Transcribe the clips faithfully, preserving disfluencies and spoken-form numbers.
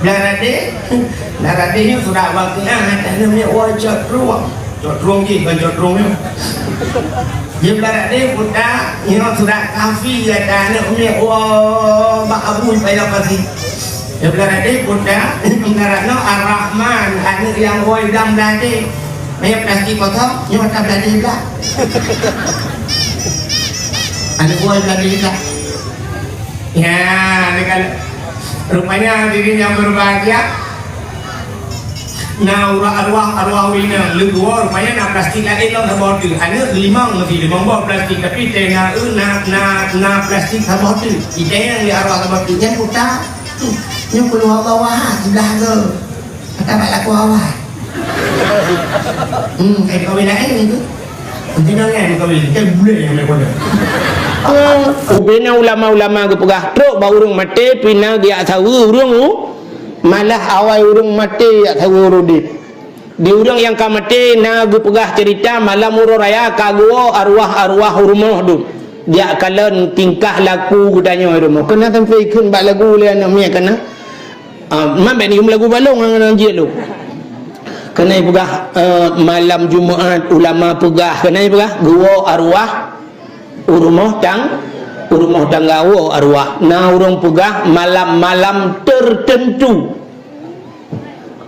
Blah Radé, Blah Radé nyoe surat Waqiah, aneuk miet woe cot trueng. Cot trueng jih, kon cot trueng nyoe. Di Blah Radé buta nyoe surat Kahfi, aneuk miet woe bak Abu Paya Pasi. Di Blah Radé buta, ibarat nyoe Ar-Rahman, aneuk nyang woe lam Blah Radé. Manyang plastik kosong, nyoe ata Blah Radé blah. Aneuk woe Blah Radé blah. Ya, ni kan. Rupanya hadirin yang berbahagia, na arwah-arwah ureueng inong leuguo, rupanya na plastik laén lom saboh teuk. Aneuk limong meusti limong boh plastik, tapi teuh na, na, na, na plastik saboh teuk. Itanyong lé arwah saboh teuk, "Nyan peue ta?" "Nyoe keuluwa Allah Wahab siblah goe." Kata bak lakoe awai. Hmm, eh, kawin laén itu. Nanti nongai kawin, kan bule yang nak kawin. Ubena ulama-ulama geupeugah trok bak ureueng maté pih na geujak saweue ureueng u-, malah awai ureueng maté jak saweue ureueng udeb. Di ureueng nyang ka maté na geupeugah ceurita malam uroe raya ka geuwoe arwah-arwah u rumoh dum. Jak kalon tingkah laku geutanyoe u rumoh. Keunan sampoe ikheun bak lagu lé aneuk miet keunan. Ah, man bèk neuyue meulagu balong ngon jieb lôn. Keunan peugah, eh, malam Jumat ulama peugah, keunan peugah geuwoe arwah u rumoh tang-, u rumoh tangga woe arwah. Na ureueng peugah malam-malam tertentu.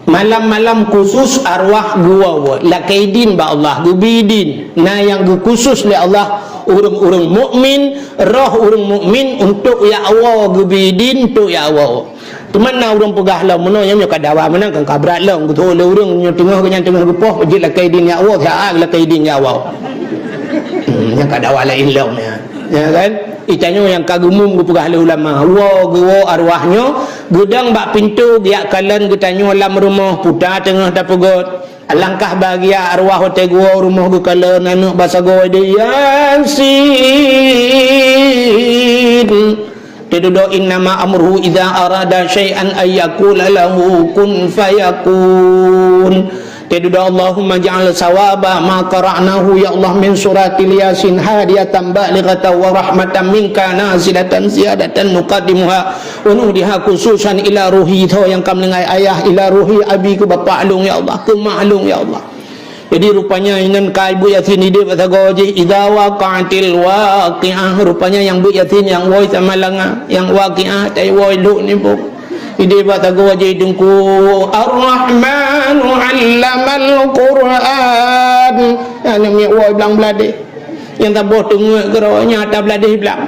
Malam-malam khusus arwah geuwoe, lakée idin bak Allah, geubri idin. Na nyang geukhusus lé Allah, ureueng-ureueng mukmin, roh ureueng mukmin untuk jak woe, geubri idin untuk jak woe. Teuma na ureueng peugah lom meunoe, nyoe ka dawa meunan kan ka brat lom, geutôh lé ureueng nyoe teungoh geuhnyan teungoh geupoh, jeuet lakée idin jak woe, siat lakée idin jak woe. Hmm, nyan ka dawa laén lom nyan. Ya kan? Itanyoe nyang ka geumum geupeugah lé ulama, woe geuwoe arwah nyoe, geudong bak pintoe geujak kalon geutanyoe lam rumoh, puta teungoh tapeugöt. Alangkah bahagia arwah watée geuwoe rumoh geukalon aneuk basagoe di Yasin. Teududoe, "Innama amruhu idza arada syai'an an yaqula lahu kun fayakun." Teududoe, "Allahumma ja'al sawaba ma qara'nahu, ya Allah, min suratil Yasin hadiyatan balighatan wa rahmatan minka nazilatan ziyadatan nuqaddimuha wa nuhdiha khususan ila ruhi," tho nyang ka meuninggai ayah, "ila ruhi abi," keu bapak lôn, ya Allah, keu mak lôn, ya Allah. Jadi rupanya inan ka beuet Yasin idéh bak sagoe jih, "Idza waqa'atil waqi'ah." Rupanya nyang beuet Yasin nyang woe sama langa, nyang waqi'ah tai woe lhok nibak. Idéh bak sagoe jih Teungku, "Ar-Rahmanu 'allamal Qur'an." Aneuk miet woe blang bladeh. Nyang saboh teungeut keudroe nyan ata bladeh blang.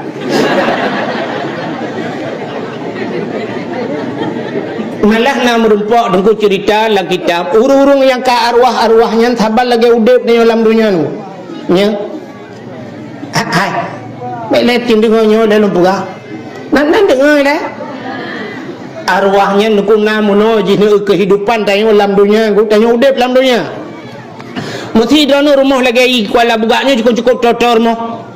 Malah na meurumpok Teungku ceurita lam kitab, ureueng-ureueng nyang ka arwah-arwah nyan saban lagée udeb tanyoe lam donya nyoe. Nya. Hai. Bèk lé tin deungoe nyoe lé lôn peugah. Nan, nan deungoe lé. Arwah nyan Teungku na meunoe jih nyoe keuhidupan tanyoe lam donya, tanyoe udeb lam donya. Meusi droeneuh rumoh lagée i Kuala Bugak nyoe cukup-cukup toe-toe rumoh.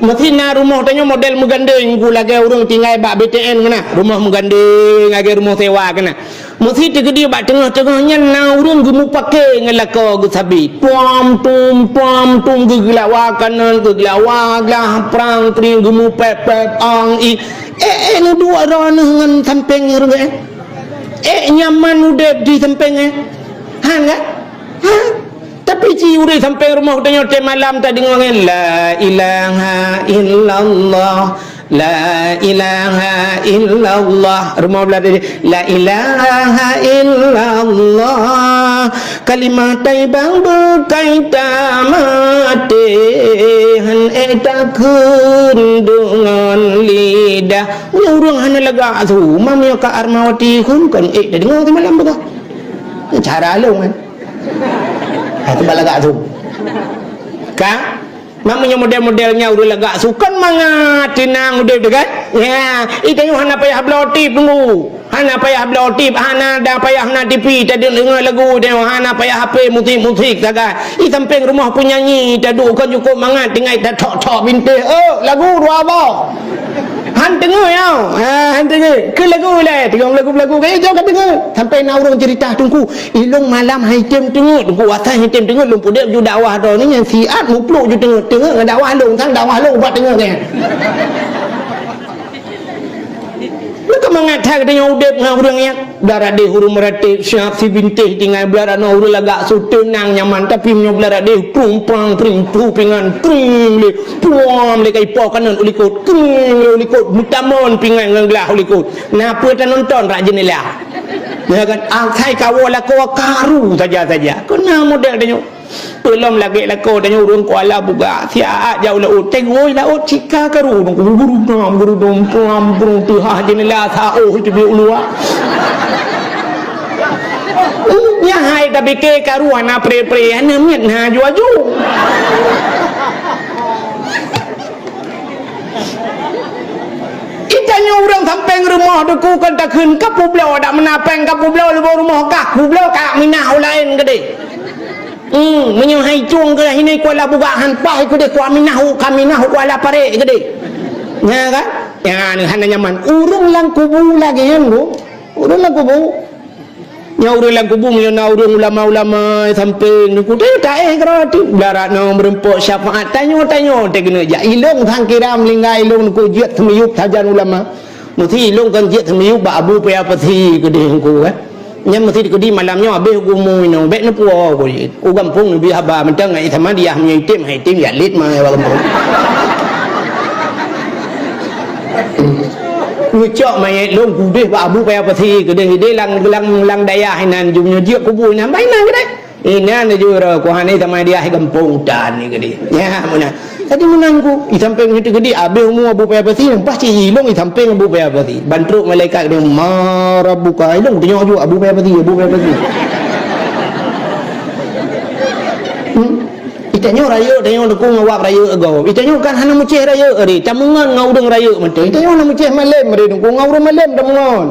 Meusi na rumoh tanyoe model meugandeng, Teungku, lagée ureueng tinggai bak B T N keunan, rumoh meugandeng lagée rumoh sewa keunan. Meusi teukeudi bak teungoh-teungoh nyan na ureueng geumupake ngon lakoe geusabe. Pom tum, pom tum, geugeulawa kanan, geugeulawa glah, prang pring, geumupep-pep ang i. Eh, eh, neuduek droeneuh ngon sampéng nyoe, eh. Eh, nyaman udeb di sampéng, eh. Han, kan? Han? Tapi ci ureueng sampéng rumoh geutanyoe tiep malam tadeungoe ngon, "La ilaha illallah, la ilaha illallah." Rumoh blah tadi, "La ilaha illallah, kalimah thayyibah beukai tamaté, han ék takheun deungon lidah." Nyoe ureueng hana lagak su, mam nyoe ka Armawati hun kon ék tadeungoe tiep malam beugah. Cara lôn kan. Ha, teuma lagak su. Ka? Meunyoe model-model nyan ureueng lagak su, kan mangat teunang udeb teuh kan? Ya, i tanyoe hana payah bloe tip Teungku. Hana payah bloe tip, hana dan payah na T V, tadeungoe lagu tanyoe, hana payah H P musik-musik sagai. I sampéng rumoh peunyanyi, taduek kon cukup mangat, tinggai tathok-thok bintéh. Oh, lagu dua boh. Han teungoe ya. Ha, han teungoe. Keu lagu lé, teungoe lagu-lagu kaya jauh ka teungoe. Sampai na ureueng cerita Teungku, Ilôn malam han item teungeut, Teungku, asai han item teungeut, lôn peuduek ju dakwah droeneuh nyan siat muplôk ju teungeut, teungeut ngon dakwah lôn, sang dakwah lôn ubat teungeut nyan. Mangat that geutanyoe udeb ngon ureuëng nyan. Blah radeh ureuëng meuratéb, siap sibintéh tinggai blah radeh ureuëng lagak su teunang nyaman, tapi meunyoe blah radeh prung prang pring pru pingan kring lé, puam lé kai po kanan u likot, kring lé u likot, meutamon pingan ngon glah u likot. Na peue tanonton rak jeundela? Ya kan? Asai kawoe lakoe karu saja-saja. Keu na model tanyoe. Peulom lagée lakoe tanyoe ureuëng Kuala Bugak, siat jak u laôt, teungoh laôt cika karu, guru-guru nam, guru dom, pulam, guru teuhah jeundela saôh teubiet u luwa. Nyan hai tapike karu hana pre-pre, hana miet na aju-aju. Itanyoe ureuëng sampéng rumoh Teungku kon takheun ka peubloe, dak meunan péng ka peubloe lubong rumoh kah, peubloe ka minah u laén keudeh. Hmm, meunyoe hai cung keuh hini Kuala Bugak han paih keudeh, Kuala Minah, Kuala Parek keudeh. Nya kan? Ya, ni hana nyaman. Ureuëng lam kubu lagée nyan, Bu. Ureuëng lam kubu. Nyoe ureuëng lam kubu meunyoe na ureuëng ulama-ulama sampéng Teungku, teuh taéh keudroe ati. Blah radeh nyoe meureumpok syafaat. Tanyoe-tanyoe teuh keuneuk jak. Ilong sang kira meuninggai ilong Teungku jeuet seumiyueb sajan ulama. Meusi ilong kan jeuet seumiyueb bak Abu Paya Pasi keudeh Teungku kan. Nyan meusi keudeh malam nyoe habéh gumu inoe. Bék neupuwoe ku jeuet. U gampông neubi haba mantong ngon Isa Madiah meunyoe item, hai item ya lét ma ya gampông. Neucok manyét lôn keudeh bak Abu Paya Pasi keudeh ideh lang, lang, lang dayah inan jum nyoe jeuet kubu inan bai inan keudeh. Inan jura ku hana Isa Madiah gampông tan ni keudeh. Ya meunan. Jadi meunan ku, i sampéng nyoe teukeudi abéh umu Abu Paya Pasi, leupah cit ilong i sampéng Abu Paya Pasi. Ban trok malaikat keudeh, "Ma rabbuka?" Ilong teunyok ju Abu Paya Pasi, Abu Paya Pasi. Hmm? Itanyoe rayeuk, tanyoe Teungku ngon awak rayeuk agoe. Itanyoe kan hana meucéh rayeuk ari, tameungon ngon ureuëng rayeuk mantong. Itanyoe hana meucéh malém ari Teungku, ngon ureuëng malém tameungon.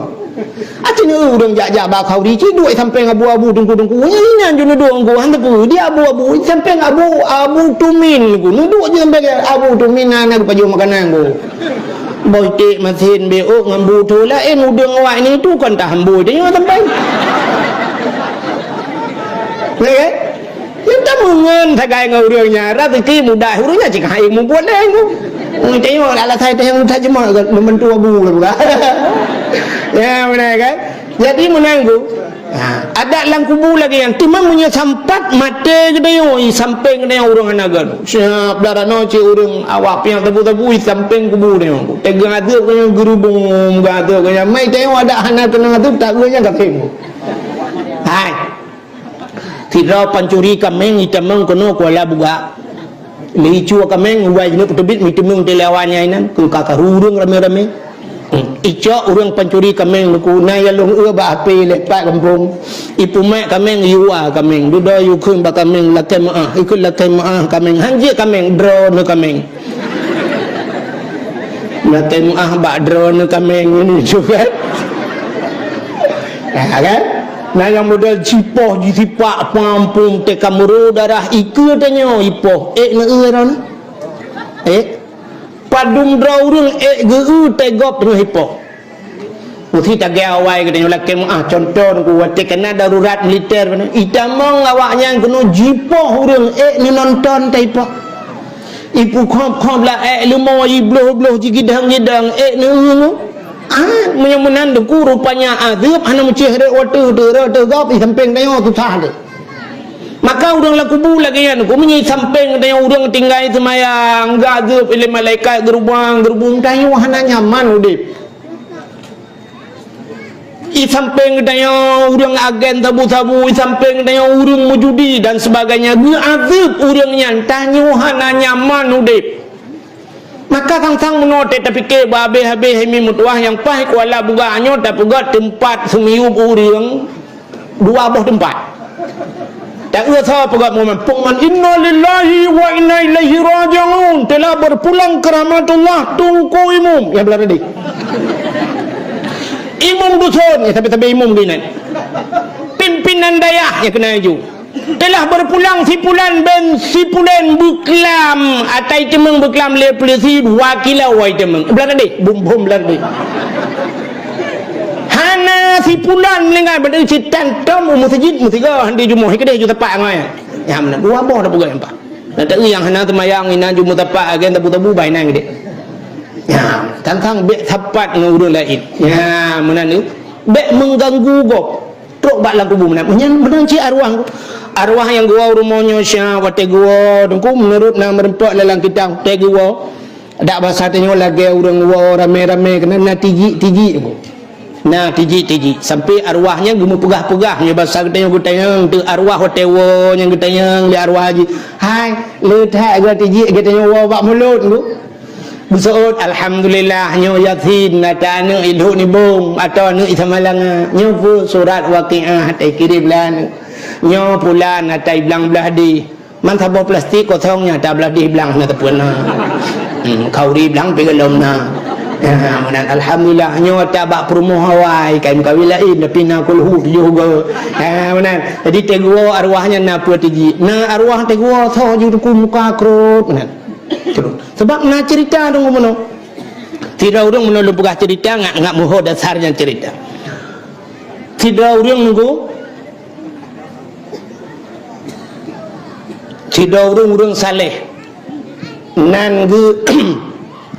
Aci neu ureuëng jak-jak bak khauri, ci duek sampéng abu-abu Teungku-teungku. Nyan inan ju neuduek Teungku, han teupeu. Dia abu-abu, sampéng abu, abu tumin Teungku. Neuduek je sampéng abu tumin na, na geupajoh makanan Teungku. Boh iték masin beuk ngon bu tho laén udeueng awak ni tu kon tahambôi tanyoe sampéng. Ya kan? Nyan tameungon sagai ngon ureuëng nyan, raseuki mudah ureuëng nyan cit hai mubuet lé nyoe. Tanyoe alasai teuh nyang tajeumak membantu abu lah buka. Ya, beuna kan? Jadi meunan ku. Ha, adat lam kubu lagée nyan. Teuma meunyoe sampat maté geutanyoe, i sampéng geutanyoe ureuëng hana geutanyoe. Siap darah noe cit ureuëng awak piang tabu-tabu i sampéng kubu geutanyoe. Teugeuh azeub geutanyoe geurubong, geuazeub geutanyoe. Mai tanyoe adat hana keunong azeub tak geuh nyan ka tem. Hai. Sidroe pancuri kaméng itamong keunoe Kuala Bugak. Lé icue kaméng, ubai jineuk peuteubiet, miteumeung teuh lé awak nyan inan, keu ka karu ureuëng ramé-ramé. Hmm. Icok ureuëng pancuri kaméng Teungku, na ya lôn eu bak H P lé pat gampông. Ipumat kaméng, iyue kaméng, dudoe iyue kheun bak kaméng, lakée meuáh, ikheun lakée meuáh kaméng, han jeuet kaméng, droeneuh kaméng. Lakée meuáh bak droeneuh kaméng nyoe kan. Ya kan? Na nyang model jipoh jisipak pampung teuka meuro darah ikeue tanyoe ipoh. Ék neueu droeneuh? Ék? Padum droe ureuëng ék geu-eu teugob teungoh ipoh. Meusi tagée awai geutanyoe lakée meuáh, contoh Teungku watée kana darurat militer, itamong awak nyan keunoe jipoh ureuëng ék neunonton taipoh. Ipeukhop-khop laék leumo, ibloh-bloh jigidang-gidang ék neueu. Ah, meunyoe meunan Teungku rupanya azeub hana meucéh rot watée teuh rot teuh gob i sampéng tanyoe susah deh. Maka ureuëng lam kubu lagée nyan Teungku, meunyoe i sampéng tanyoe ureuëng tinggai seumayang, geuazeub ilé malaikat geurubang-geurubong, tanyoe hana nyaman udeb. I sampéng geutanyoe ureuëng agen sabu-sabu, i sampéng geutanyoe ureuëng meujudi dan sebagainya, geuazeub ureuëng nyan, tanyoe hana nyaman udeb. Maka sang-sang meunoe teuh tapike bak habéh-habéh hai mi meutuwah nyang paih Kuala Bugak nyoe tapeugét teumpat seumiyueb ureuëng dua boh teumpat. Taeu soe peugah momen, peungon, "Innalillahi wa inna ilaihi raji'un." Telah berpulang ke rahmatullah Teungku Imum. Ya, belah tadi. Imum dusun, ya, tapi-tapi imum geunan. Pimpinan dayah, ya, keunan ju. Telah berpulang si pulan bin si pulan beuklam, atai teumeung beuklam lé peulisi dua kilo wai teumeung. Belah tadi, bum-bum belah tadi. Hana si pulan meuninggai, bak sitan tom u meuseujid meusigoe, han di jumoh, keudeh ju tapak ngon. Nyan meunan, dua boh tapeugah nyan pat. Na taeu nyang hana seumayang, inan ju meusapat, agen tabu-tabu, bai nan geude. Ya, tantang bèk sapat ngon ureueng laén. Ya, meunan nyoe. Bèk mengganggu gob. Trok bak lam kubu meunan. Nyan meunan cit arwah. Arwah nyang geuwoe u rumoh nyoe sya, watèe geuwoe, Teungku, meunurot na meureumpok lam kitab, watèe geuwoe. Dak basa tanyoe lagèe ureueng woe ramè-ramè keunan na tijik-tijik, Teungku. Na tijik-tijik. Sampai arwah nyan geumeupeugah-peugah, nyoe basa geutanyoe geutanyong, teuk arwah watèe woe nyan geutanyong lé arwah jih. Hai, le that geuh tijik geutanyoe woe bak mulod, Teungku. Beuseuôt, alhamdulillah, nyoe Yasin, ata aneuk i Lhok Nibong, atawa aneuk i Samalanga. Nyoe pue surat Waqiah, ata i kirém lé aneuk. Nyoe pulan, ata i Blang Blaih Deh. Man saboh plastik kosong nyan, ata Blaih Deh blang na teupeu na. Hmm, khauri blang pih golom na. Ya, meunan, alhamdulillah, nyoe ata bak peurumoh awai, ka meukawen laén, tapi na kulhu tujoh go. Ya, meunan. Jadi, teuk geuwoe arwah nyan na pue tijik. Na arwah teuk geuwoe, soe ju teungku muka krot, meunan. Sabab na cerita dong bunoe. Sidroe ureueng, meunurot lôn peugah cerita, ngat, ngat meuho dasar nyan cerita. Sidroe ureueng nunggu, sidroe ureueng, ureueng saleh. Nan geuh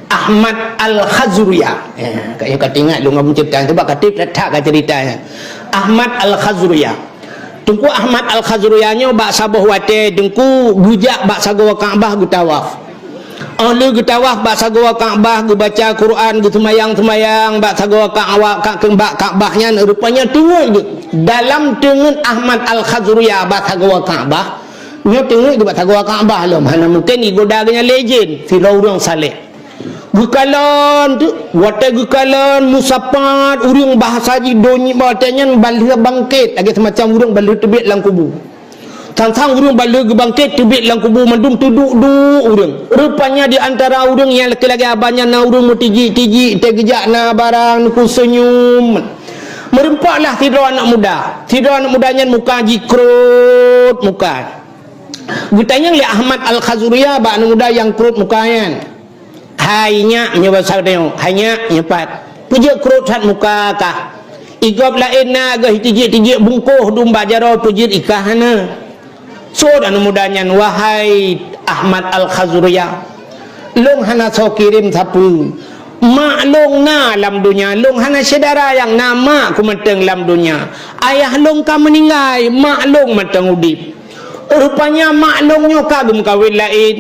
Ahmad Al-Khazruya. Ya, ka, ka teuingat lôn ngon cerita, sebab ka trép that ka cerita nyan. Ahmad Al-Khazruya. Teungku Ahmad Al-Khazruya nyoe bak saboh watèe Teungku geujak bak sagoe Ka'bah geutawaf. Óh lheueh geutawaf bak sagoe Ka'bah, geubaca Quran, geuseumayang-seumayang bak sagoe Ka'bah, ka-, bak Ka'bah nyan, rupanya teungeut geuh. Dalam teungeut Ahmad Al-Khazruya bak sagoe Ka'bah, nyoe teungeut geuh bak sagoe Ka'bah lom, hana mungken igoda geuh nyan lé jén, sidroe ureueng saleh. Geukalon teuk, watèe geukalon meusapat ureueng bahasa jih donya watèe nyan ban lheueh bangkét, lagèe seumacam ureueng ban lheueh teubiet lam kubu. Sang-sang ureueng ban lheueh geubangkét teubiet lam kubu mandum teuduek-duek ureueng. Rupanya di antara ureueng nyang lagèe-lagèe abang nyan na ureueng meutijik-tijik, teuh geujak na barang neupeusenyum. Meurumpoklah sidroe aneuk muda. Sidroe aneuk muda nyan muka jih krot muka. Geutanyong lé Ahmad Al-Khazruya bak aneuk muda nyang krot muka nyan. Hai nyak, meunyoe basa geutanyoe, hai nyak, nyoe pat. Peue jeuet krot that muka kah? Igob laén na geuh tijik-tijik bungkôh dum bak jaroe, peue jeuet i kah hana? Seuôt aneuk muda nyan, "Wahai Ahmad Al-Khazruya, lôn hana soe kirém sapeue. Mak lôn na lam donya, lôn hana syedara nyang na mak ku mantong lam donya. Ayah lôn ka meuninggai, mak lôn mantong udép. Rupanya mak lôn nyoe ka geumeukawen laén."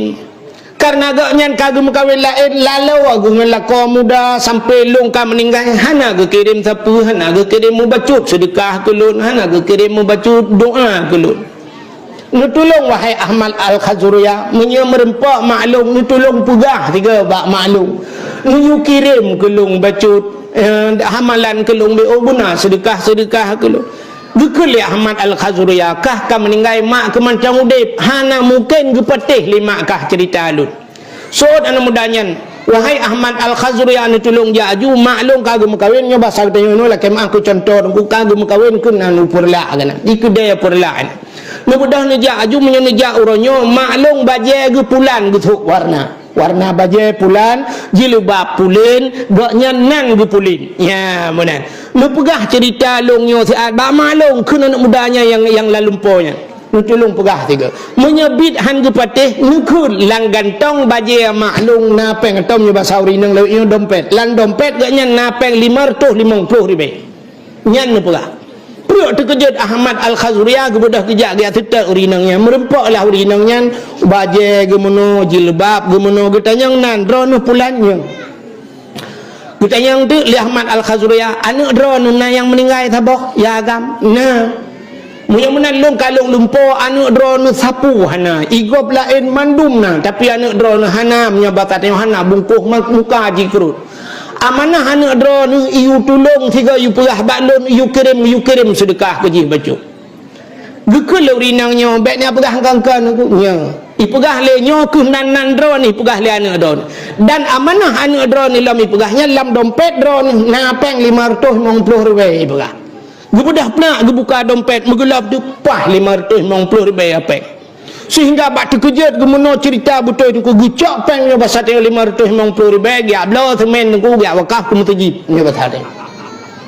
Kareuna gobnyan ka geumeukawen laén, laloe geuh ngon lakoe muda sampoe lôn ka meuninggai, hana geukirém sapeue, hana geukirém meubacut seudeukah keu lôn, hana geukirém meubacut doa keu lôn. Neutulông, wahai Ahmad Al-Khazruya, meunyoe meurumpok mak lôn, neutulông peugah sigoe bak mak lôn. Neuyue kirém keu lôn bacut, eh, hamalan keu lôn, beu beuna seudeukah-seudeukah keu lôn. Geukheun lé Ahmad Al-Khazruya, kah ka meuninggai, mak keu mantong udép, hana mungken geupatéh lé mak kah ceurita lôn. Seuôt aneuk muda nyan, "Wahai Ahmad Al-Khazruya, neutulông jak aju, mak lôn ka geumeukawen, nyoe basa geutanyoe nyoe lakée meuáh keu cuntoh, ka geumeukawen keunan u Peureulak keunan, di keudée Peureulak nyan. Neubeudôh neujak aju, meunyoe neujak uroe nyoe, mak lôn bajée geuh pulan geusôk warna." Warna bajée pulan, jilbab pulen, gobnyan nan geupulen. Nya, meunan. Neupeugah ceurita lôn nyoe siat bak mak lôn, kheun aneuk muda nyan nyang, nyang lam lumpoe nyan. Neutulông peugah sigoe. Meunyoe biet han geupatéh, neukheun lam gantong bajée mak lôn na péng, atau meunyoe basa ureueng inong lawét nyoe dompet. Lam dompet gobnyan na péng limong reutôh limong ploh ribée. Nyan neupeugah. Pruet teukeujot Ahmad Al-Khazruya geubeudôh geujak geujak seutôt ureueng inong nyan. Meurumpok lah ureueng inong nyan, bajée geumeunoe, jilbab geumeunoe, geutanyong nan, "Droeneuh pulan nyoe?" Geutanyong teuk lé Ahmad Al-Khazruya, "Aneuk droeneuh na nyang meuninggai saboh, ya agam?" "Na." "Meunyoe meunan lôn kalon lumpoe, aneuk droeneuh sapeue hana, igob laén mandum na, tapi aneuk droeneuh hana, meunyoe basa tanyoe hana, bungkôh ma-, muka jih keurot. Amanah aneuk droeneuh iyue tulông sigoe, iyue peugah bak lôn, iyue kirém, iyue kirém seudeukah keu jih bacut." Geukheun lé ureueng inong nyoe, "Bék neupeugah keu-keu nyoe." Ipeugah lé nyoe keuh nan, nan droeneuh, ipeugah lé aneuk droeneuh. "Dan amanah aneuk droeneuh lom ipeugah nyan lam dompet droeneuh na péng limong reutôh limong ploh ribée," ipeugah. Geubeudôh peunak geubuka dompet, meugeulop teuk, paih limong reutôh limong ploh ribée péng. Seuhingga bak teukeujot geumeunoe ceurita beutôi teungku, geucok péng nyoe basa tanyoe limong reutôh limong ploh ribée, geujak bloe seumén teungku, geujak wakaf keu meuseujid nyoe basa tanyoe.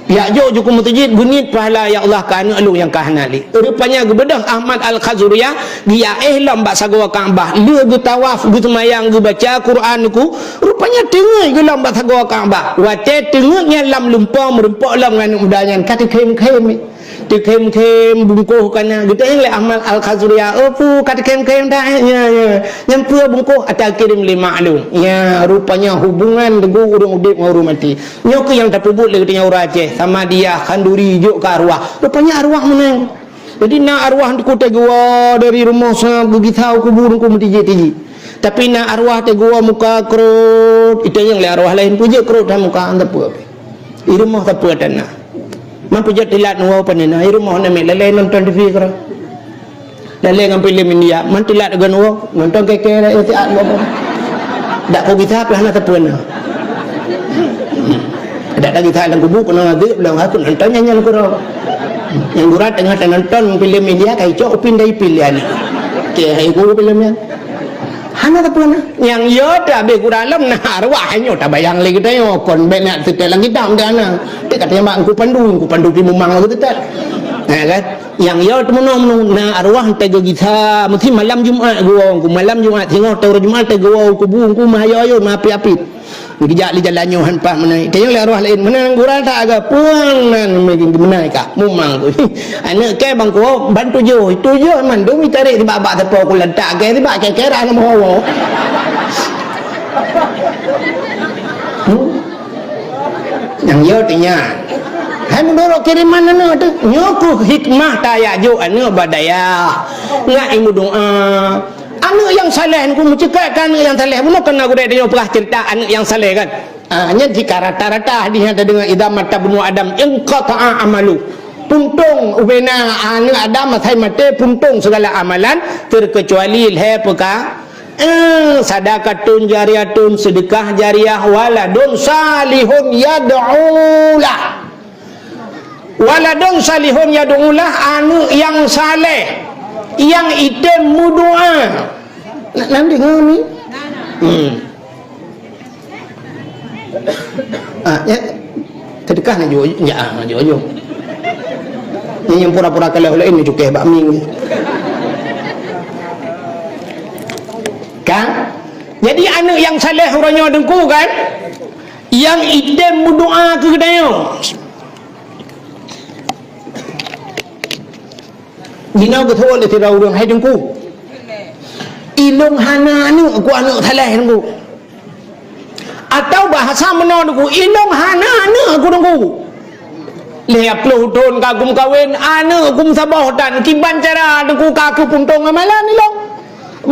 Jak jok ju keu meuseujid, geuniet pahala, "Ya Allah, keu aneuk lôn nyang ka hana lé." Rupanya geubeudôh Ahmad Al-Khazuria, geuéh lom bak sagoe Ka'bah, lheueh geutawaf, geuseumayang, geubaca Quran ku, rupanya teungeut geuh lom bak sagoe Ka'bah. Watée teungeut nyan lam lumpoe meurumpok lom ngon aneuk muda nyan, ka teukhém-khém. Teukhém-khém, bungkôh ka na. Geutanyong lé Ahmad Al-Khazuria, "Oh, peue ka teukhém-khém dah, eh?" "Ya, ya." "Nyan peue bungkôh?" "Ata kirém lé mak lôn." Ya, rupanya hubungan teungku ureuëng udeb ngon ureuëng maté. Nyoe keuh nyang tapeubuet lé geutanyoe ureuëng Aceh, samadiyah, khanduri, jok keu arwah. Rupanya arwah meunan. Jadi na arwah teungku teugoe dari rumoh sa geugisa u kubu teungku meutijik-tijik. Tapi na arwah teugoe muka krot, itanyong lé arwah laén, "Peue jeuet krot that muka, hana peue." I rumoh sapeue ata na. Man peujeuet tilat nyoe pane na, i rumoh na miet lalée nonton T V keudroe. Lalée ngon filem India, man tilat geunoe, nonton keke dak siat nyoe. Dak keu gisa pih hana sapeue na. Dak dak gisa lam kubu keunoe azeub lom aku nonton nyan nyan keudroe. Nyang gurat teungoh tanonton filem India kai cok upin dai pil ya ni. Ke hai guru filem nyan. Hana sapeue na. Nyang yo teuh abéh gura lom na arwah nyoe tabayang lé geutanyoe kon bék na teutek lam kitab dah na. Tek katanya mak Engku Pandu, Engku Pandu pi mumang lagu teutek. Ha kan? Nyang yo teuh meunoe-meunoe na arwah teuh geugisa meusti malam Jumat geuwoe Engku. Malam Jumat singoh teuh Jumat teuh geuwoe Engku bu Engku meuhayo-hayo meuapit-apit. Geujak lé jalan nyoe han paih meunan. Tanyong lé arwah laén, "Meunan gura that aga puang nan meunan ka mumang tu." Aneuk kèe bang kuwoe ban tujoh, tujoh mandum itarék sibak bak teupeu ku lantak kèe sibak kèe-kèe rah lam hawa. Hmm? Nyang yo teuh nyan. Hai meunurot kiriman aneuk teuh. Nyoe keuh hikmah tajak jok aneuk bak dayah. Ngat imeudoa. Aneuk nyang saleh, Teungku, meuceukat keu aneuk nyang saleh. Bunoe kan na gurèe tanyoe peugah ceurita aneuk nyang saleh kan? Ah, nyan jika rata-rata hadis nyang tadeungoe, "Idza mata ibnu Adam inqata'a amalu." Puntông ubena aneuk Adam asai maté, puntông segala amalan, terkecuali lhèe peuka-, eh, sadaqatun jariyatun, seudeukah jariyah, waladun salihun yad'u lah. Waladun salihun yad'u lah, aneuk nyang saleh, nyang item meudoa. Nak, nak deungoe ni? Hmm. Ah, ya. Teudeukah na jujur, ya, ah, na jujur. Ni nyang pura-pura kalah laén ni cukeh bak mie. Kan? Jadi aneuk nyang saleh uroe nyoe Teungku kan? Nyang item meudoa keu geutanyoe. Jinoe geuteuôt lé sidroe ureuëng, "Hai Teungku, ilông hana aneuk, ku aneuk saleh Teungku." Atau bahasa meunoe Teungku, "Ilông hana aneuk, ku Teungku. Lhèe ploh thôn ka kumeukawen, aneuk kumeusaboh tan, kiban cara Teungku ka keu puntông amalan ilông."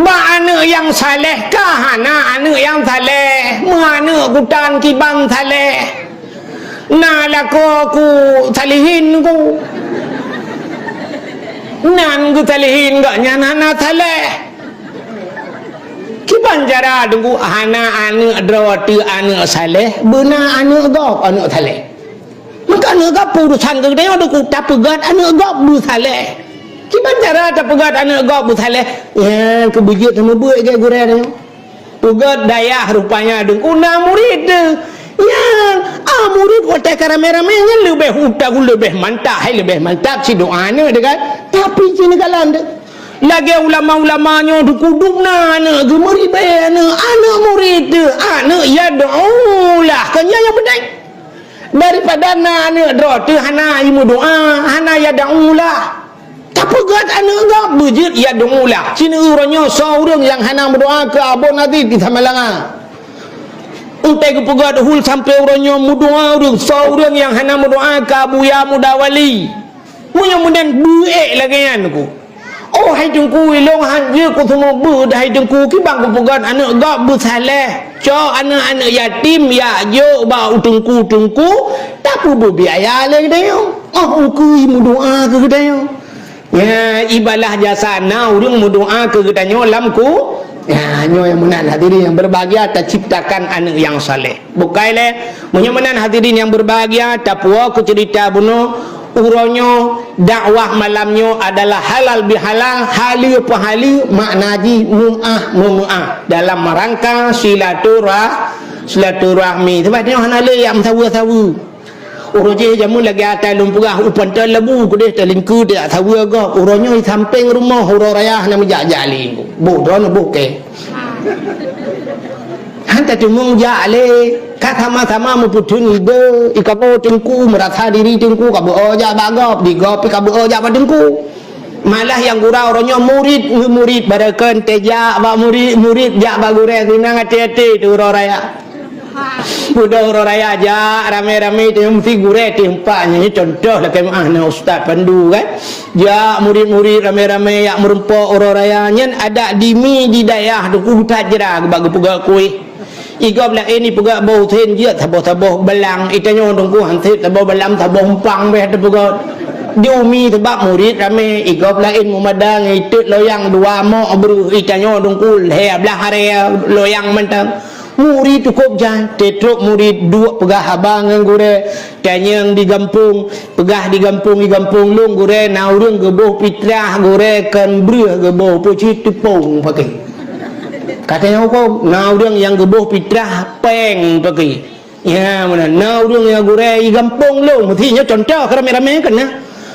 Bak aneuk nyang saleh ka hana aneuk nyang saleh, meuaneuk kutan kiban saleh. Na lakoe ku salihin ku. Nan geu salihin gak nyan hana saleh. Kiban cara Teungku hana aneuk droe teuh aneuk saleh, beuna aneuk gob aneuk saleh. Maka aneuk gob urusan keu geutanyoe Teungku, tapeugöt aneuk gob beusaleh. Kiban cara tapeugöt aneuk gob beusaleh? Nyan keubeujeuet seumeubeuet gurèe tanyoe. Peugöt dayah rupanya Teungku na murit teuh. Nyan, ah, murit watèe ka ramé-ramé nyan leubeh utak, leubeh mantap, hai leubeh mantap sidoa aneuk teuh kan. Tapi sineuk kalan teuh. Lagèe ulama-ulama nyoe Teungku dum na aneuk geuh meuribèe aneuk, aneuk murit teuh, aneuk yad'u lah. Kan nyan nyang peunténg. Daripada na aneuk droe teuh hana imeudoa, hana yad'u lah. Tapeugöt aneuk gob beujeuet yad'u lah. Sineuk uroe nyoe soe ureuëng nyang hana meudoa keu Abon Aziz di Samalanga. Utai geupeugöt hul sampoe uroe nyoe meudoa ureuëng, soe ureuëng nyang hana meudoa keu Abuya Muda Wali. Meunyoe meunan beuék lagèe nyan ku. Oh hai Teungku, ilông han jeuet kuseumeubeuet hai Teungku, kiban kupeugöt aneuk gob beusaleh. Cok aneuk-aneuk yatim jak jok bak u teungku-teungku, tapeubeubiaya lé geutanyoe. Oh ukeue meudoa keu geutanyoe. Nya, ibalah jasa na ureuëng meudoa keu geutanyoe lam ku. Nya, nyoe nyang meunan hadirin yang berbahagia, taciptakan aneuk nyang saleh. Bukai lé, meunyoe meunan hadirin yang berbahagia, tapuwoe keu ceurita bunoe, uroe nyoe, dakwah malam nyoe adalah halal bihalal, haleue peuhaleue, makna jih meuáh meumeuáh dalam rangka silaturah-, silaturahmi. Sebab nyoe hana lé jak meusaweue-saweue. Uroe jih jameun lagèe ata lôn peugah, u pantai Labu keudeh talingkeu tajak saweue gob. Uroe nyoe sampéng rumoh uroe raya hana meujak-jak lé. Boh droeneuh boh kèe. Han tateumeung jak lé. Ka sama-sama meupeutheun ide, i kamoe teungku meurasa diri teungku ka beu-o jak bak gob, di gob pih ka beu-o jak bak teungku. Malah nyang gura uroe nyoe murit ngon murit, barokon tajak bak murit, murit jak bak gurèe, sinan até-até teuh uroe raya. Beudôh uroe raya jak ramé-ramé, teuh meusti gurèe teuh empat nyan. Contoh lakèe meu'ah na ustaz Pandu kan. Jak murit-murit ramé-ramé jak meurumpok uroe raya. Nyan adat di mi di dayah teungku that jra bak geupeugöt kueh. I gob laén ipeugöt boh usen jeuet saboh-saboh balang, i tanyoe teungku han sép saboh balang, saboh umpang bèh teupeugöt. Di umi sabab murit ramé, i gob laén meumada ngon itot loyang dua mok breuh, i tanyoe teungku lhèe blaih aré loyang mantong. Murit cukôp jai, teutrok murit duek peugah haba ngon gurèe, tanyong di gampông, peugah di gampông, di gampông lôn gurèe na ureueng geuboh pitrah, gurèe kon breueh geuboh, peue cit teupông paké. Ka tanyong hukôm, na ureueng nyang geuboh pitrah péng paké. Ya, meunan. Na ureueng nyang gurèe i gampông lôn, meusti nyoe contoh keu ramé-ramé kan na.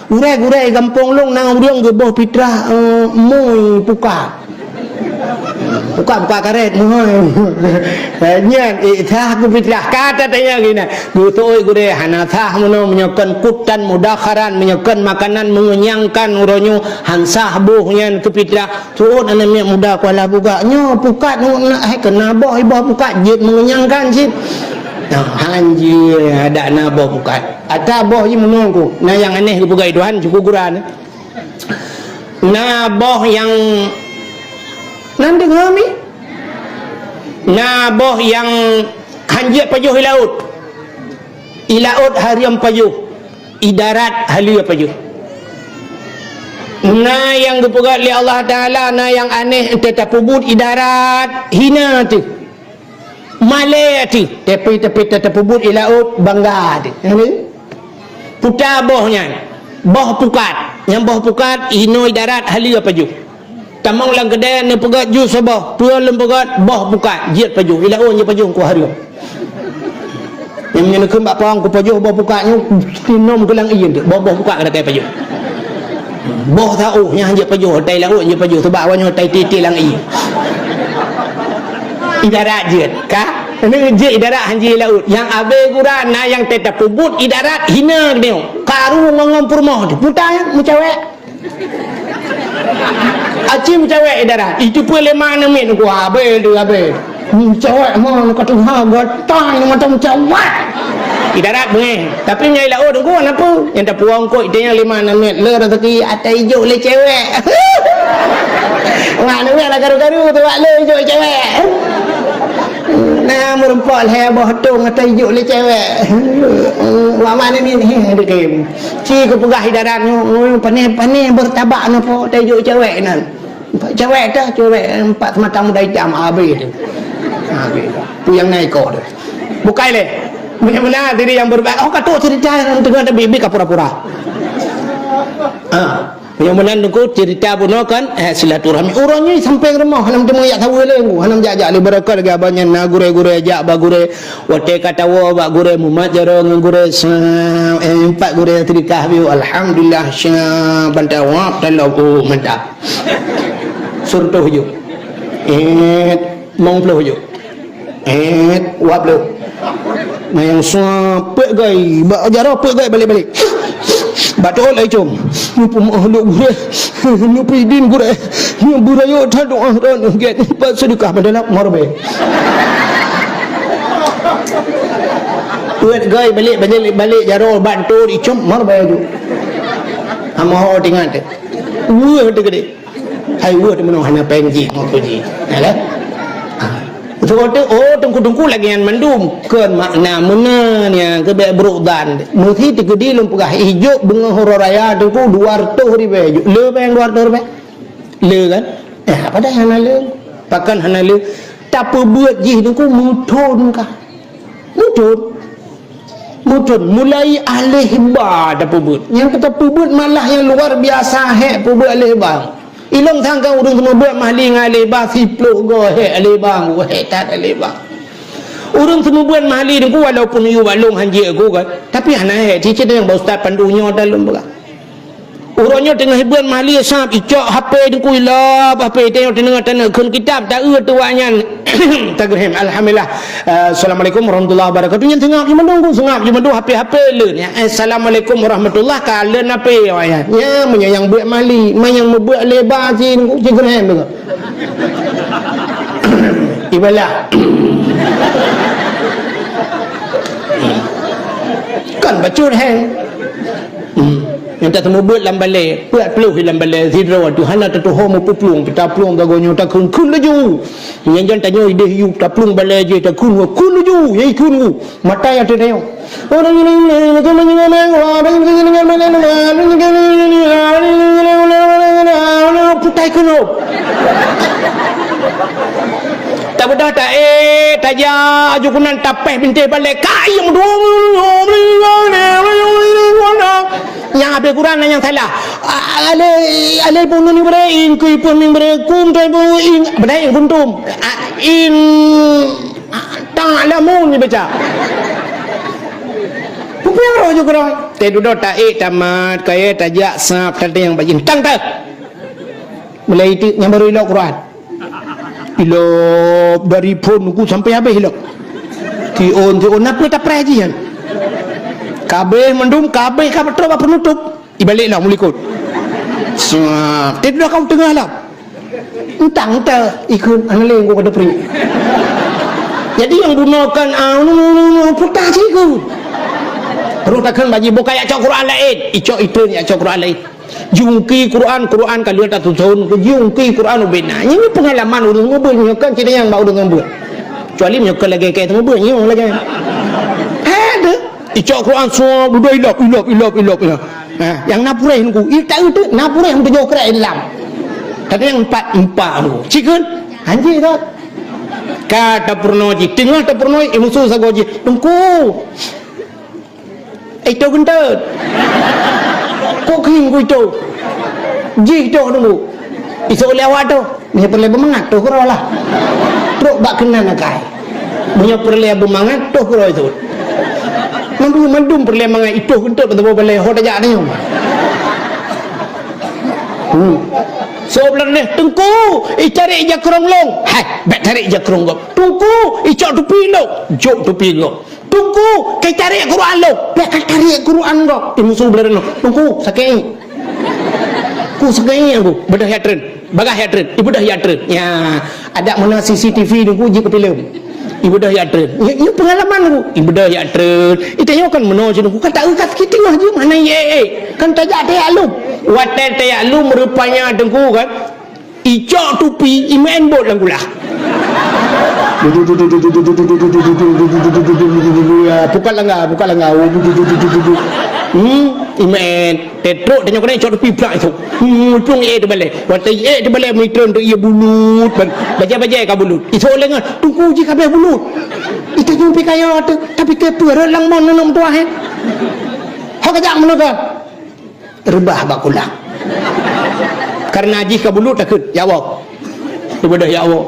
Gurèe-gurèe i gampông lôn na ureueng geuboh pitrah, eh, mui pukat. Pukat-pukat karét, mui. Eh, nyan, eh, sah keu pitrah. Ka tatanyong geuh na. Geuseuôt gurèe hana sah meunoe, meunyoe kon kutan mudakharan, meunyoe kon makanan mengenyangkan uroe nyoe, han sah boh nyan keu pitrah. Seuôt aneuk miet muda Kuala Bugak nyoe pukat nyoe na, hai keunoe boh, boh pukat jeuet mengenyangkan cit. Nah, hanjeuet adak na boh pukat. Ata boh jih meunungku. Na nyang aneh geupeugah Tuhan, syukur gura na. Na boh nyang, na deungoe mi? Na boh nyang hanjeuet pajoh i laôt. I laôt hareuem pajoh. I darat haleue pajoh. Na nyang geupeugah lé Allah Taala, na nyang aneh teuh tapeubuet i darat, hina teuh. Malèe teuh, tapi, tapi teuh tapeubuet i laôt bangga teuh. Puta boh nyan, boh pukat. Nyang boh pukat, hinoe i darat haleue pajoh. Tamong lam keudè neupeugöt jus saboh, peue lôn peugöt boh pukat, jeuet pajoh, i laôt jeuet pajoh ku hareuem. Nyang meunyoe neukheun bak pawang kupajoh boh pukat nyoe, sinom keu lam ié teuh, boh, boh pukat ka takai pajoh. Boh saôh nyan jeuet pajoh, tai laôt jeuet pajoh, sabab awak nyoe tai titi lam ié. I darat jeuet, ka? Ini jeuet i darat hanjeuet i laôt. Nyang abée gura na nyang teuh tapeubuet i darat hina geutanyoe. Karu ngon, ngon peurumoh teuh. Puta nyan meucawek. Aci meucawek i darat. Itu pun lima enam menit nunggu habéh tu habéh. Meucawek mon ka tuha gata ni mantong meucawek. I darat beungéh. Tapi nyang i laôt nunggu hana peue. Nyang tapuwoe eungkôt itanya lima enam menit. Le raseuki ata ijok lé cewek. Wah, nunggu lah garu-garu tu wak le ijok cewek. Nah, meurumpok lhèe boh tong ata ijok lé cewek. Wak mana ni ni dekem. Ci geupeugah i darat nyoe, "Oi, panéh-panéh beureutabak neupo, tajok cewek nan." Cewek teuh, cewek empat mata muda itam, habéh teuh. Habéh. Tu nyang na iko teuh. Bukai lé. Meunyoe meunan diri nyang beureubat, oh, ka trok cerita nyang teungoh tabi-bi ka pura-pura. Ha. Meunyoe meunan teungku cerita bunoe kan, eh, silaturahmi. Uroe nyoe sampéng rumoh, hana meuteumé jak saweue lé, hana meujak-jak lé barokah lagèe abang nyan na gurèe-gurèe jak bak gurèe. Watèe ka tawoe bak gurèe mumat jaroe ngon gurèe sa, eh, empat gurèe teulikah biu, alhamdulillah, sya, ban tawoe, taloe, oh, mantap. Seureutôh ju. Eh, limong ploh ju. Eh, dua ploh. Nah, nyang sa peuet gai, bak jaroe peuet gai balek-balek. Bak teuôt lai com. Nyoe peumoh lôn gurèe. Nyoe peuidin gurèe. Nyoe beurayeuk that doa droeneuh gèt. Bak seudeukah meudalam marbée. Peuet gai balek, balek, balek jaroe bak teuôt icom marbée ju. Amoh ho tingat teuh. Weueh teuh geudeh. Hai weueh teuh meunoe hana péng jih, meukeue jih. Ya kan? Ha. Beutôi teuh, oh, teungku-teungku lagèe nyan mandum. Kon makna meunan nyang keu bèk brok dan. Meusi teukeudi lôn peugah, ijok beungoh uroe raya teungku dua reutôh ribèe jok. Le péng dua reutôh ribèe? Le kan? Eh, padahai hana le. Pakon hana le? Tapeubuet jih teungku meuthon kah? Meuthon. Meuthon. Mulai alèh ba tapeubuet. Nyang ka tapeubuet malah nyang luar biasa hék peubuet alèh ba. Ilôn sangka ureueng seumeubeuet mahli ngon alèh ba siploh goe hék alèh ba, hék that alèh ba. Ureuëng seumeubeuet mahali Teungku, walaupun yue bak lôn hanjeuet ku kan, tapi hana hé, cicit nyang bak ustaz pandu nyoe dan lôn peugah. Uroe nyoe teungoh beuet mahali sab, icok H P Teungku, ilop H P, teunyok teuneuk-teuneuk kheun kitab, taeu tuwak nyan. Tageurhem, alhamdulillah. Eh, assalamualaikum warahmatullahi wabarakatuh. Nyan seungab jimandum ku, seungab jimandum H P-H P le nyan. Eh, assalamualaikum warahmatullah, ka le nape awak nyan. Nya, meunyoe nyang beuet mahali, ma nyang meubeuet lé ba cit, Teungku, cit geurhem tu. Ibalah. Kan bacut heng. Hmm. Nyang tateumeubuet lam balée, peuet ploh lam balée, sidroe tu hana tatuho meupuplueng, taplueng bagoe nyoe takheun, kheun laju. Nyan jan tanyoe ideh yub, taplueng balée jih takheun, kheun laju, ya ikheun ku. Mata ya teuh tanyoe. Putai keunoe. Tabeudôh taék, tajak aju keunan tapéh bintéh balée, kayém dua. Nyang habéh Quran nyang salah. Alai, alai pun ni bere, in kui pun ming bere, kum tai bu in, bere in kuntum. In ta'lamun dibaca. Peue nyang roh ju keuroi. Teuh dudoe taék tamat, kayée tajak sab, teuh nyang bajin. Tang teuh. Mulai itu nyang baru ilok Quran. Ilok dari phon ku sampai habéh ilok. Tiôn, tiôn, napa tapreh jih nyan? Kabéh mandum, kabéh ka trok bak penutup. Ibalek lah mulikot. Sap, teuh dudoe ka u teungoh lah. Entang teuh ikheun hana lé ku ka teupri. Jadi nyang bunoe kan, ah, nu, nu, nu, nu, puta cit ku. Rot takheun bak jih, boh ka jak cok Quran laén. Icok itreun jak cok Quran laén. Jiungki Quran, Quran ka lheueh tatuson, jiungki Quran ubena. Nyoe peungalaman ureuëng meubeuet nyoe kan cit nyang bak ureuëng meubeuet. Kecuali nyoe kan lagée kée meubeuet nyoe lagée. Ada. Icok Quran semua duduk ilop, ilop, ilop, ilop. Ha, nyang na pureh Teungku. Ita itu na pureh meutujoh krek di dalam. Tapi nyang empat, empat Teungku. Cikheun, anjing dah. Ka tapeurunoe jih, teungoh tapeurunoe, imusu sagoe jih. Teungku. Itu geunteut. Kok kheun ku itu? Jih itu Teungku. Isok lé awak tu. Meunyoe peureulée beumangat, toh keudroe lah. Trok bak keunan akai. Meunyoe peureulée beumangat, toh keudroe isok. Mandum, mandum peureulée mangat, itoh geunteut bak saboh balée, ho tajak nyoe. Hmm. Soe beulareh, "Teungku, itarek jakrong lôn." Hai, bék tarek jakrong gob. "Teungku, icok tupi lôn." Jok tupi gob. "Teungku, kaitarek Quran lôn." Bék kaitarek Quran gob. Imusu beulareh nyoe. "Teungku, sakét." Ku sakét Teungku. Beudôh jak treun. Bagah jak treun. Ibeudôh jak treun. Ya, adak meunan C C T V Teungku jih keu filem. Ibeudôh jak treun. Nyoe, nyoe peungalaman Teungku. Ibeudôh jak treun. Itanyoe kan meunoe cit Teungku. Kan taeu ka sakét teungoh jih mana ye, eh. Kan tajak tajak lom. Watée tajak lom rupanya Teungku kan. Icok tupi, imeu'en bot lam kulah. Pukat langga, pukat langga. Hmm, imeu'en. Teutrok tanyoe keunan icok tupi plak isok. Hmm, iplueng ék teubalée. Watée ék teubalée meutreun tu ié bulut. Bajée-bajée ka bulut. Isok lé ngon, "Teungku jih kabeh bulut." Itanyoe pih kaya tu, tapi keu peue rot lam mon neunong tuah, eh. Ho kajak meunoe ka. Reubah bak kulah. Kareuna jih ka bulut takheun, ya Allah. Ibeudôh ya Allah.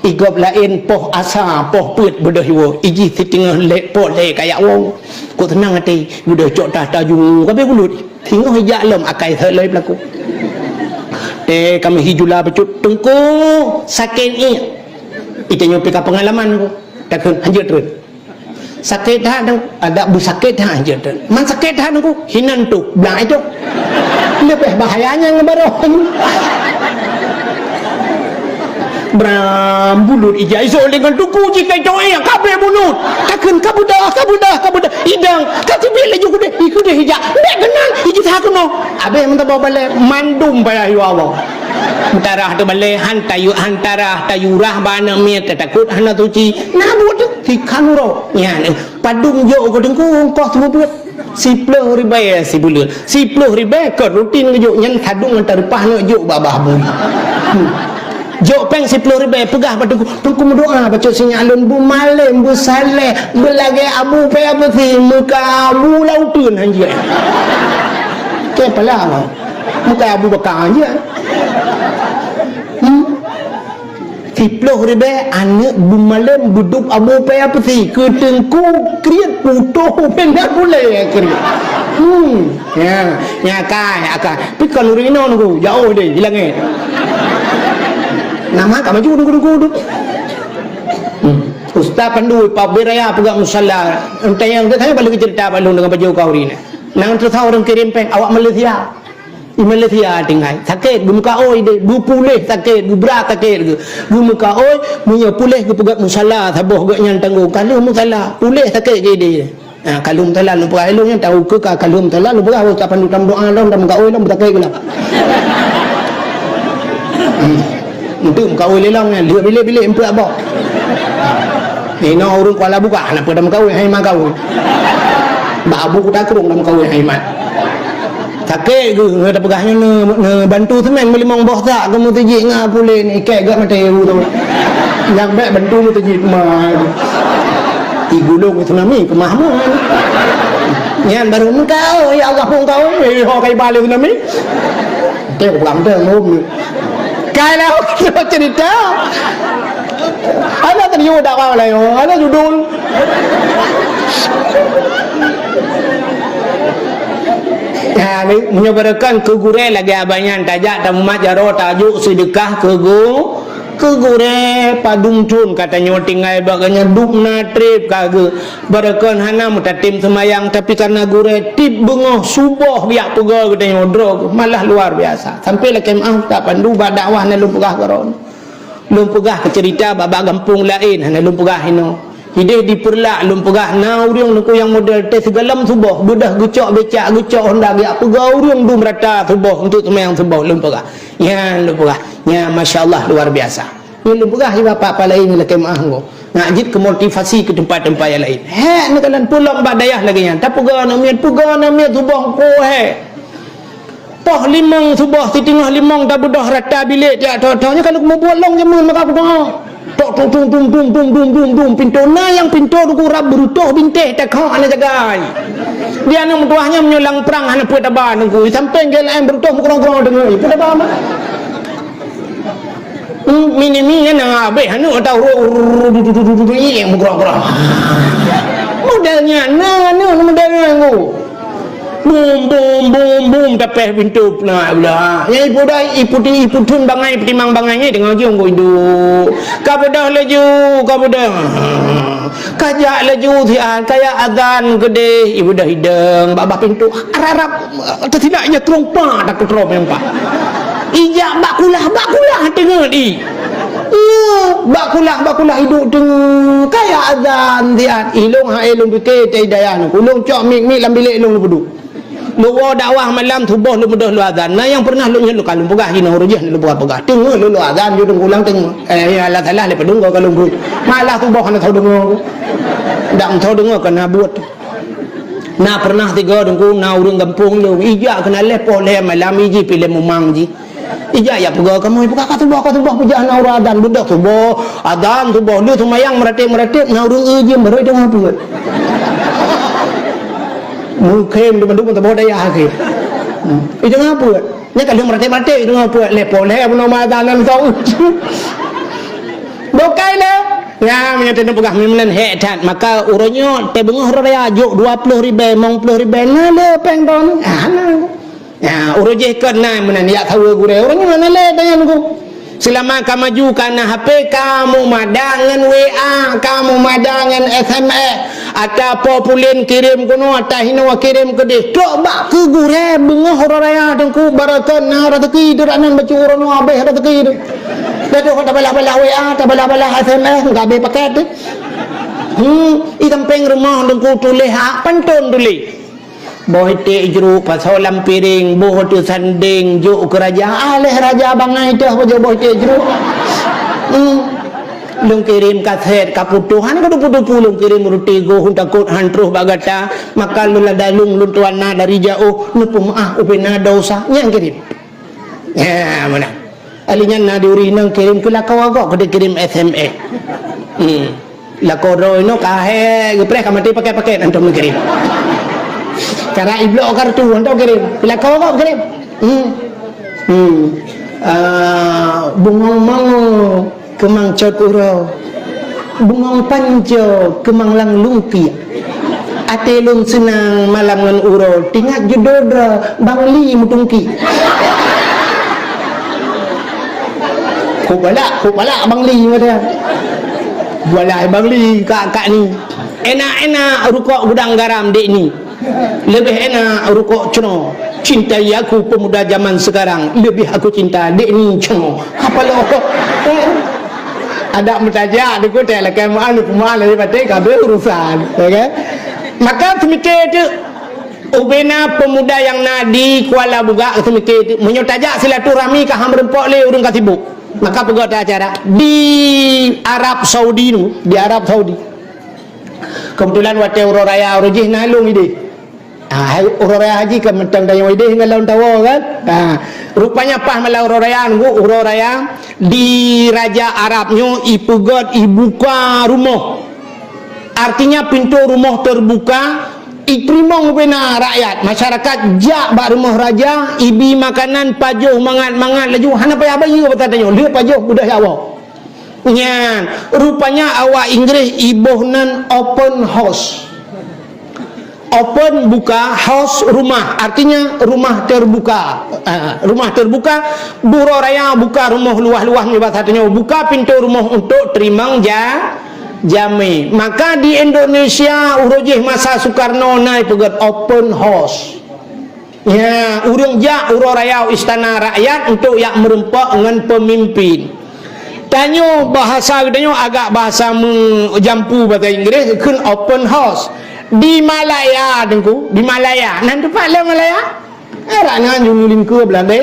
Igob laén poh asa, poh peuet beudôh iwoe. Ijih siteungoh lé poh lé kajak woe. Kok seunang até, ibeudôh cok tah taju, kabeh bulut. Singoh ijak lom akai seuet lé peulaku. Eh, kami hijula bacut, "Teungku, sakét ié." Itanyoe pih ka peungalaman ku. Takheun hanjeuet treun. Sakét that tu, adak beusakét that jeuet. Man sakét that Teungku, hinan tu, blang itu. Leubeh bahaya nyan ngon baroe. Bram bulut ijak isok lé ngon Teungku jih kai doa kabeh bulut. Takheun ka beudôh, ka beudôh, ka beudôh. Idang, ka teubiet laju keudeh, ikeudeh ijak. Bék keunan, ijih that keunoe. Abeh meutabah balée, mandum payah yue awong. Meutarah teubalée, han tayu-, han tarah, tayurah bak aneuk miet, tatakot hana suci. Na buet tu, tikhan uroe. Nyan, Padum jok keu Teungku ongkoh seumeubeuet? Siploh ribée sibuleuen. Siploh ribée kon rutin geujok, nyan sadong ngon tareupah neuk jok bak babah bui. Hmm. Jok péng siploh ribée, peugah bak Teungku, "Teungku meudoá bacut sinyak lôn beumalém, beusaleh, beulagée abu paya beusi, meuka abu lauteuen hanjeuet." Keu pala, meuka abu baka hanjeuet. Hmm. Siploh ribèe aneuk beumalém beudôb abô paya peusi keu teungku kriet putôh benda gulèe kriet. Hmm, ya, ya kai, ya kai. Pi kon ureueng inong nunggu, jauh deh, di langèt. Nama ka maju nunggu-nunggu tu. Hmm. Ustaz Pandu, Pak Biraya peugah musala. Entah yang tanya balik cerita Pak Lu dengan baju kau ini. Nang tu tahu orang kirim peng awak Malaysia. Di Malaysia tinggai, sakét, geumeukaôi deh, geupuléh sakét, geubrat sakét geuh. Geumeukaôi, meunyoe puléh geupeugöt musala saboh geuh nyan tanggong, ka lheueh musala, puléh sakét geuh deh. Ha, ka lheueh musala lôn peugah ilôn nyan, tahu keu ka, ka lheueh musala lôn peugah, oh, ka pandum tam doa lom, tam meukaôi lom, sakét geuh lom. Hmm. Untuk meukaôi lé lom nyan, lheueh bilék-bilék meupeuk abah. Inoe ureueng Kuala Bugah, hana peue tam meukaôi, hai meukaôi. Bak abu kuta kurung tam meukaôi, hai mat. Sakét geuh, ngon tapeugah nyoe neu-, neubantu seumén meulimong boh sak keu meuseujid ngon puléh ni, ikét gak maté u tu. Nyang bèk bantu meuseujid ma. Di gulong tsunami keumah mon. Nyan baru engkau, ya Allah, engkau, eh, ho kai balik tsunami. Tengok pulang tengok. Kai lah, cerita. Ada tadi dakwah lain, ada judul. Ya, ni, meunyoe beureukon keu gurèe lagèe abah nyan, tajak tamumat jaroe, tajok seudeukah keu gu-, keu gurèe padum thôn ka tanyoe tinggai bak geuh nyan dum na trép ka geuh. Beureukon hana meutatem seumayang, tapi kareuna gurèe tiep beungoh suboh geujak peugah geutanyoe droe geuh, malah luar biasa. Sampai lakèe meu'ah Ustaz Pandu bak dakwah na lôn peugah keudroe. Lôn peugah keu cerita bak-bak gampông laén, hana lôn peugah inoe. Idéh di Peureulak lôn peugah na ureueng neukuyang model teuh sigohlom suboh, beudôh geucok becak, geucok honda geujak peugah ureueng dum rata suboh untuk seumayang suboh lôn peugah. Nyan lôn peugah. Nyan masya Allah luar biasa. Nyan lôn peugah di bapak-bapak laén lakèe meu'ah nyoe. Nak jeuet keu motivasi keu teumpat-teumpat nyang laén. Hék neukalon peulom bak dayah lagèe nyan. Tapeugah aneuk miet, peugah aneuk miet suboh ko hék. Poh limong suboh, siteungoh limong tabeudôh rata bilék tiak tho-tho nyoe ka lheueh mubuet lom jameun maka kudoa. Tok tung tung tung tung tung tung tung tung pintoe na nyang pintoe duku rab beureutoh bintéh takhok hana jagai. Di aneuk meutuwah nyan meunyoe lam prang hana peuet taba nunggu, sampéng gé laén beureutoh meukrong-krong deungoe, peuet taba mah. Hmm, mini-mini nyan na habéh aneuk atau ru-, ru-, ru-, du-, du-, du-, du-, du-, iyek meugrong-grong. Model nyan na aneuk model nyan ngu. Bum, bum, bum, bum, tapéh pintoe na blah. Nyang ipu dai, iputi, iputhun bangai, iputimang bangai nyan deungoe jong go induk. Ka beudôh laju, ka beudôh. Ka jak laju siat, ka jak azan keudeh, ibeudôh idong, bak bah pintoe, arab-arab, teusilap nyoe trueng pa, takot troh meupat. Ijak bak kulah, bak kulah teungeut i. Iya, bak kulah, bak kulah iduek teungeut, ka jak azan siat. Ilong hai lôn pike teuh hidayah nyoe. Ulôn cok mik-mik lam bilék ilong lôn peuduek. Lôn woe dakwah malam suboh lôn beudôh lôn azan. Na nyang pernah lôn nyoe lôn kalon peugah jinoe ureueng jih lôn peugah-peugah. Teungoh lôn, lôn azan jeuet lôn pulang teungoh. Eh, ya Allah Taala lé peudong goe kalon beuet. Malah suboh hana tho deungoe. Dak tho deungoe keunan buet. Na pernah tiga deungku na ureueng gampông lôn. Ijak keunan lhèe poh lhèe malam iji pilih mumang ji. Ijak ya peugah kamoe peugah ka suboh, ka suboh peugah na ureueng azan beudôh suboh. Azan suboh lheueh seumayang meuratéb-meuratéb na ureueng eu jeuem baru deungoe buet. Mungken teuma-teuma saboh dayah akhé. Hmm. Itu ngapa? Nya kalau merate-merate itu ngapa? Lepo lé bunoe mata nan kau. Bukai lé. Ya, meunyoe teupeugah meunan hék that, maka uroe nyoe teubeungoh raya jok dua ploh ribèe, limong ploh ribèe, na lé péng ton. Ah, na. Ya, uroe jih kon na meunan yak saweue gurèe. Uroe nyoe na lé daya nunggu. Seulama ka maju ka na H P, ka mumadah ngon W A, ka mumadah ngon S M S. Ata po pulen kirém keunoe, ata hinoe kirém keudeh. Trok bak keu gurèe beungoh uroe raya teungku, barokon na raseuki teuh dak nan bacut uroe nyoe habéh raseuki teuh. Dah tu tabalah-balah W A, tabalah-balah S M S, enggak habéh paket teuh. Hmm, i sampéng rumoh teungku tuléh hak pantôn tuléh. Boh iték jruk pasoe lam piréng, boh teusandéng jok keu raja. Aléh raja bangai teuh pajoh boh iték jruk. Hmm. Lôn kirém kasét ka putôh, hana ka tupu-tupu lôn kirém ruti goh, takot han troh bak gata. Maka lôn ladalung lôn tuan na dari jaoh, neupeumeu'ah ubé na dosa nyang kirém. Ya, meunan. Ali nyan na di ureueng inong kirém keu lakoe gob, keu kirém S M S. Hmm. Lakoe droe inoe ka hék geupreh ka maté paket-paket hantom kirém. Cara iblok kartu hantom kirém. Lakoe gob kirém. Hmm. Hmm. Ah, bungong mango. Keumang cot uroe, bungong panjoe keumang lam lungkiek. Até lôn seunang malam ngon uroe, teuingat judoe droe Bang Li meutungkiek. Kok balak, kok balak Bang Li meunan. Balak Bang Li kak, kak ni. Enak-enak rukok gudang garam dek ni. Leubeh enak rukok cenoe. Cintai aku pemuda zaman sekarang, leubeh aku cinta dek ni cenoe. Apa lo? Adak meutajak di kota lakée meu'ah, meu'ah lagi batai kabeh urusan, ya kan? Maka seumiké tu, ubena pemuda nyang na di Kuala Bugak seumiké tu, meunyoe tajak silaturahmi ka han meureumpok lé ureuëng ka sibuk. Maka peugah acara di Arab Saudi tu, di Arab Saudi. Keubeutulan watée uroe raya uroe jih na lôn idéh. Ha, hai, uroe raya haji kan mantong tanyoe idéh ngon lôn tawoe kan? Ha, rupanya paih malam uroe raya, nunggu uroe raya di raja Arab nyoe ipeugét ibuka rumoh. Artinya pintoe rumoh teubuka, iteurimong ubena rakyat, masyarakat jak bak rumoh raja, ibi makanan pajoh mangat-mangat laju hana payah bayeue bak tanyoe, lheueh pajoh beudôh jak woe. Nyan, rupanya awak Inggréh iboh nan open house. Open buka, house rumah, artinya rumah terbuka. Ah, rumah terbuka, uroe raya buka rumoh luwah-luwah nibak satanyoe, buka pintoe rumoh untuk teurimong ja-, jamé. Maka di Indonesia uroe jih masa Soekarno na ipeugét open house. Ya, ureuëng jak uroe raya u istana rakyat untuk jak meureumpok ngon peumimpin. Tanyoe bahasa geutanyoe agak bahasa meujampu bahasa Inggréh, kheun open house. Di Malaya, Teungku, di Malaya. Nan teumpat le Malaya? Eh, rak nan julu lingkue Belanda.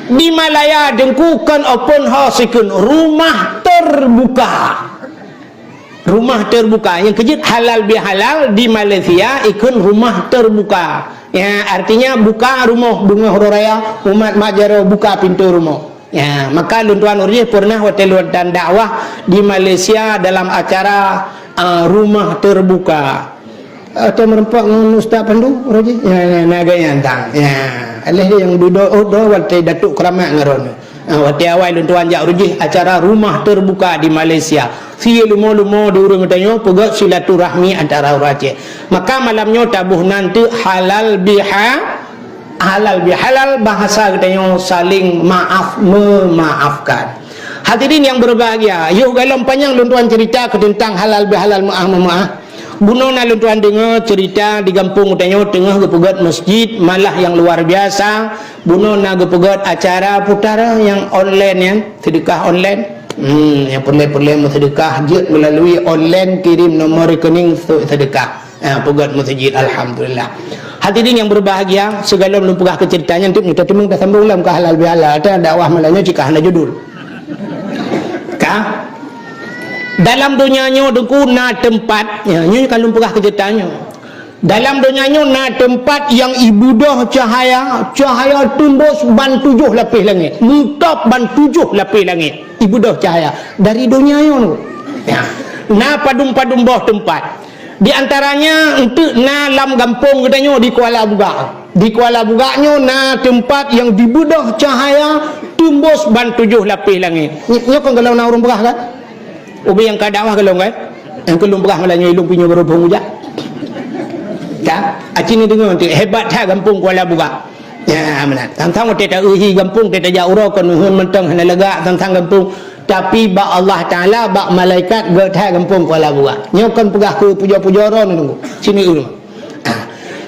Di Malaya, Teungku, kon open house, kheun rumah terbuka. Rumah terbuka. Nyang keujeuet halal bihalal di Malaysia ikheun rumah terbuka. Ya, artinya buka rumoh beungoh uroe raya, umat mak jaroe buka pintoe rumoh. Ya, maka lôn tuan uroe jih pernah watée lôn dan dakwah di Malaysia dalam acara, ah, rumah terbuka. Atau meureumpok ngon Ustaz Pandu uroe jih? Ya, ya, na gaya tang. Ya, aléh dia nyang dudoe, oh, doe watée Datuk Keramat ngon droeneuh. Ah, watée awai lôn tuan jak uroe jih acara rumah terbuka di Malaysia. Sie leumo-leumo di ureuëng tanyoe peugét silaturahmi antara ureuëng Aceh. Maka malam nyoe taboh nan teuk halal biha-, halal bihalal, bahasa geutanyoe saling maaf memaafkan. Hadirin yang berbahagia, yoh golom panyang lôn tuan cerita keu teuntang halal bihalal, meu'ah meumeu'ah. Bunoe na lôn tuan deungoe cerita di gampông geutanyoe teungoh geupeugét masjid, malah nyang luar biasa. Bunoe na geupeugét acara putara nyang online nyan, seudeukah online. Hmm, nyang peureulée-peureulée meuseudeukah jeuet meulalu online, kirém nomor rekening seudeukah. Ha, peugét masjid, alhamdulillah. Hadirin yang berbahagia, sigohlom lôn peugah keu cerita nyan teuk, mita teumeung tasambong lom keu halal bihalal, ata dakwah malam nyoe cit ka hana judul. Ka? Dalam donya nyoe Teungku na teumpat, ya, nyoe ka lôn peugah keu cerita nyoe. Dalam donya nyoe na teumpat nyang ibeudôh cahaya, cahaya teumbôs ban tujoh lapéh langét, meutôb ban tujoh lapéh langét, ibeudôh cahaya dari donya nyoe. Ya. Na padum-padum boh teumpat. Di antaranya eunteuk na lam gampông geutanyoe di Kuala Bugak. Di Kuala Bugak nyoe na teumpat nyang dibeudôh cahaya teumbôs ban tujoh lapéh langét. Ny-, nyoe kon golom na ureuëng peugah kan? Ubé nyang ka dakwah golom kan? Nyang keu lôn peugah malam nyoe ilôn pinyueng baroe phon ujak. Ka? Aci ni deungoe tu hebat that gampông Kuala Bugak. Ya, meunan. Sang-sang watée ta-eu hi gampông, watée tajak uroe kon meuheuet mantong hana lagak sang-sang gampông. Tapi bak Allah Taala, bak malaikat, gét that gampông Kuala Bugak. Nyoe kon peugah keu pujoe-pujoe droe nunggu. Sini ureuëng. Ha.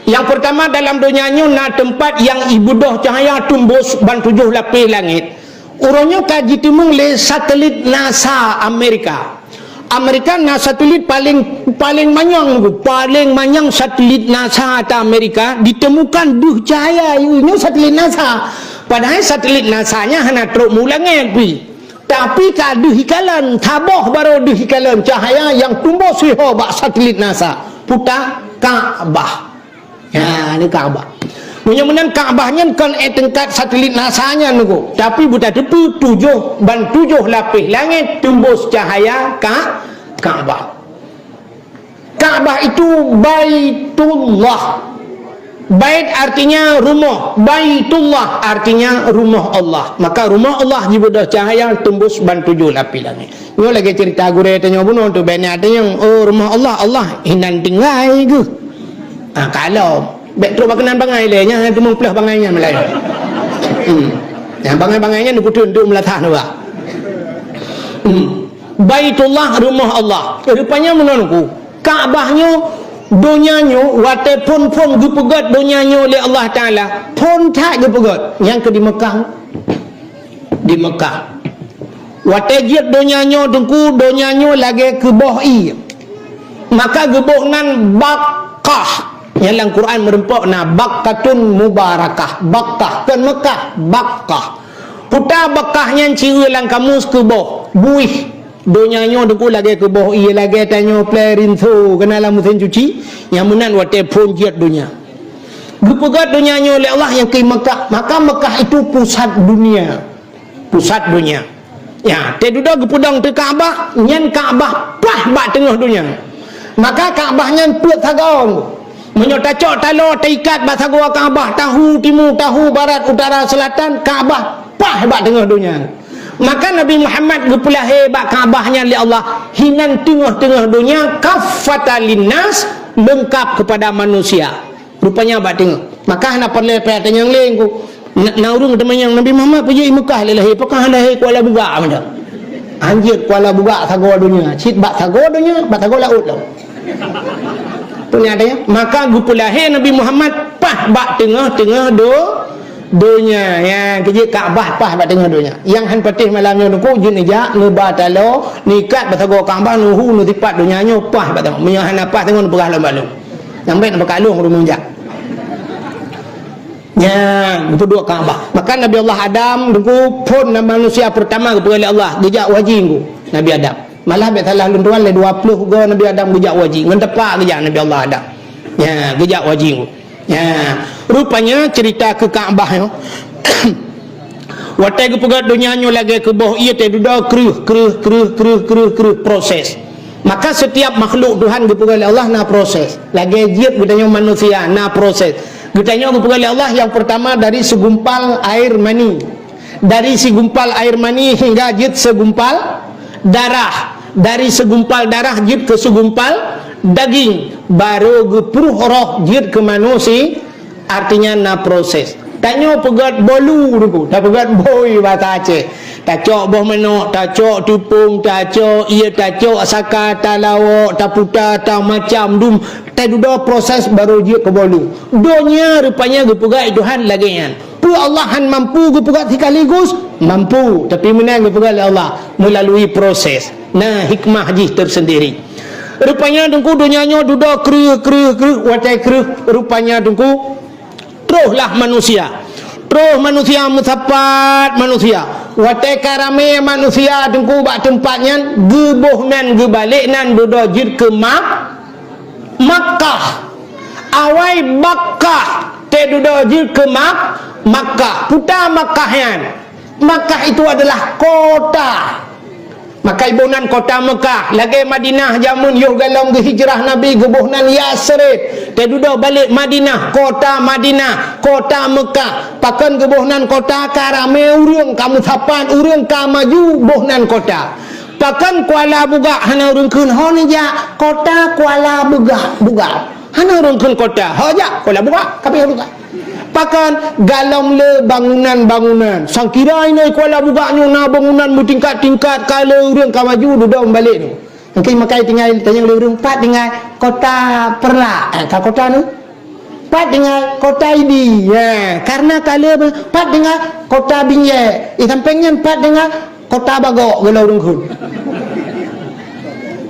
Yang pertama dalam donya nyoe na teumpat nyang ibeudôh cahaya teumbôs ban tujoh lapéh langét. Uroe nyoe ka jiteumeung lé satelit NASA Amerika. Amerika na satelit paléng, paléng manyang, paléng manyang satelit NASA ata Amerika ditemukan deuh cahaya, nyoe satelit NASA. Padahai satelit NASA nyan hana trok mu langét pi. Tapi ka deuh ikalon, saboh baroe deuh ikalon cahaya nyang tumbôs siho bak satelit NASA. Puta Ka'bah. Ya, ni Ka'bah. Meunyoe meunan Ka'bah nyan kon ék teungkat satelit NASA nyan nunggu, tapi beutateupeue tujoh ban tujoh lapéh langét teumbôs cahaya ka Ka'bah. Ka'bah itu Baitullah. Bait artinya rumoh, Baitullah artinya rumoh Allah. Maka rumoh Allah jibeudôh cahya teumbus ban tujoh lapis langét. Nyoe lagée ceurita gurée tanyoe bunoe tu, bèk na tanyong, "Oh, rumoh Allah, Allah hinan tinggai geuh." Ah, kalau bèk trok bak keunan bangai lé, nyan teumong pleuh bangai nyan meulayeue. Hmm. Nyang bangai-bangai nyan dipeuteun tu meulatah nibak. Hmm. Baitullah, rumoh Allah. Rupanya meunan ku. Ka'bah nyoe, donya nyoe, watée phon-phon geupeugét donya nyoe lé Allah Taala, phon that geupeugét. Nyang keu di Mekah. Di Mekah. Watée jeuet donya nyoe teungku, donya nyoe lagée keu boh ié. Maka geuboh nan Bakkah. Nyang lam Quran meureumpok na Bakkatun Mubarakah. Bakkah, kon Mekah, Bakkah. Kuta Bakkah nyan ci-e lam kamus keu boh, buih. Donya nyoe teungku lagée keu boh ié, lagée tanyoe plé rinso keunan lam meusén cuci, nyang meunan watée phon jeuet donya. Geupeugét donya nyoe lé Allah nyang keu Mekah, maka Mekah itu pusat dunia. Pusat dunia. Ya, teududoe geupeudong teu Ka'bah, nyan Ka'bah paih bak teungoh donya. Maka Ka'bah nyan peuet sagoe. Meunyoe tacok taloe taikat bak sagoe Ka'bah, tahu timu, tahu barat, utara, selatan, Ka'bah paih bak teungoh donya. Maka Nabi Muhammad geupeulahé bak Ka'bah nyan lé Allah, hinan teungoh-teungoh donya, kaffatan linnas, leungkap keupada manusia. Rupanya bak teungoh. Maka hana peureulée payah tanyong lé ku. Na, na ureuëng teumanyong Nabi Muhammad peue jeuet i Mekah lé lahé, pakon hana lahé Kuala Bugak macam. Anjeuet Kuala Bugak sagoe donya, cit bak sagoe donya, bak sagoe laôt lom. Peue nyang ada ya? Maka geupeulahé Nabi Muhammad paih bak teungoh-teungoh do-, donya. Ya, keujeuet Ka'bah paih bak teungoh donya. Nyang han patéh malam nyoe teungku, jeuet neujak, neuba taloe, neuikat bak sagoe Ka'bah, neuhu, neusipat donya nyoe paih bak teungoh. Meunyoe hana paih teungoh neupeugah lom bak lôn. Nyang bèk neupeugah lôn ureuëng meujak. Nyan, geupeuduek Ka'bah. Maka Nabi Allah Adam teungku phon nan manusia peurtama geupeugah lé Allah, geujak u haji teungku Nabi Adam. Malah bèk salah lôn tuan lé dua ploh goe Nabi Adam geujak u haji. Ngon teumpat geujak Nabi Allah Adam. Nyan, geujak u haji teungku. Nyan, rupanya ceurita keu Ka'bah nyoe. Watée geupeugét donya nyoe lagée keu boh ié teududoe kreueh, kreueh, kreueh, kreueh, kreueh, kreueh, proses. Maka setiap makhluk Tuhan geupeugét lé Allah na proses. Lagée jeuet geutanyoe manusia na proses. Geutanyoe geupeugét lé Allah nyang peurtama dari segumpal air mani. Dari segumpal air mani hingga jeuet segumpal darah. Dari segumpal darah jeuet keu segumpal daging. Baru geupruh roh jeuet keu manusia. Artinya na proses. Tanyoe peugét bolu teungku, tapeugét bôi basa Aceh. Tacok boh manok, tacok teupông, tacok ié, tacok saka, talawok, taputa, tamacam dum. Teududoe proses baru jeuet keu bolu. Donya rupanya geupeugét Tuhan lagée nyan. Peue Allah han mampu geupeugét sikaligus? Mampu, tapi meunan geupeugét lé Allah melalui proses. Na hikmah jih tersendiri. Rupanya teungku donya nyoe dudoe kreueh, kreueh, kreueh, watée kreueh rupanya teungku Troh lah manusia. Troh manusia meusapat manusia. Watée ka ramé manusia teungku bak teumpat nyan, geuboh nan geubalek nan dudoe jeuet keu Mak-, Makkah. Awai Bakkah, teududoe jeuet keu Mak-, Makkah. Peue ta Makkah nyan? Makkah itu adalah kota. Maka iboh nan kota Mekah, lagée Madinah jameun yoh galom geuhijrah Nabi geuboh nan Yasrib. Teududoe balek Madinah, kota Madinah, kota Mekah. Pakon geuboh nan kota ka ramé ureuëng, ka meusapat ureuëng, ka maju boh nan kota. Pakon Kuala Bugak hana ureuëng kheun ho neujak kota Kuala Bugak, Bugak. Hana ureuëng kheun kota, ho jak Kuala Bugak, ka piôh Bugak. Pakon galom le bangunan-bangunan. Sangkira inai Kuala Bugak nyoe na bangunan meutingkat-tingkat, ka le ureuëng ka maju dudoe meubalek nyoe. Engkai makai tinggai tanyong le ureuëng, pat tinggai kota Perak, eh, ka kota nyoe. Pat tinggai kota Idi, ya, karena ka le pat tinggai kota Binjai. Eh, sampéng nyan pat tinggai Kota Bagok geulong rungkut.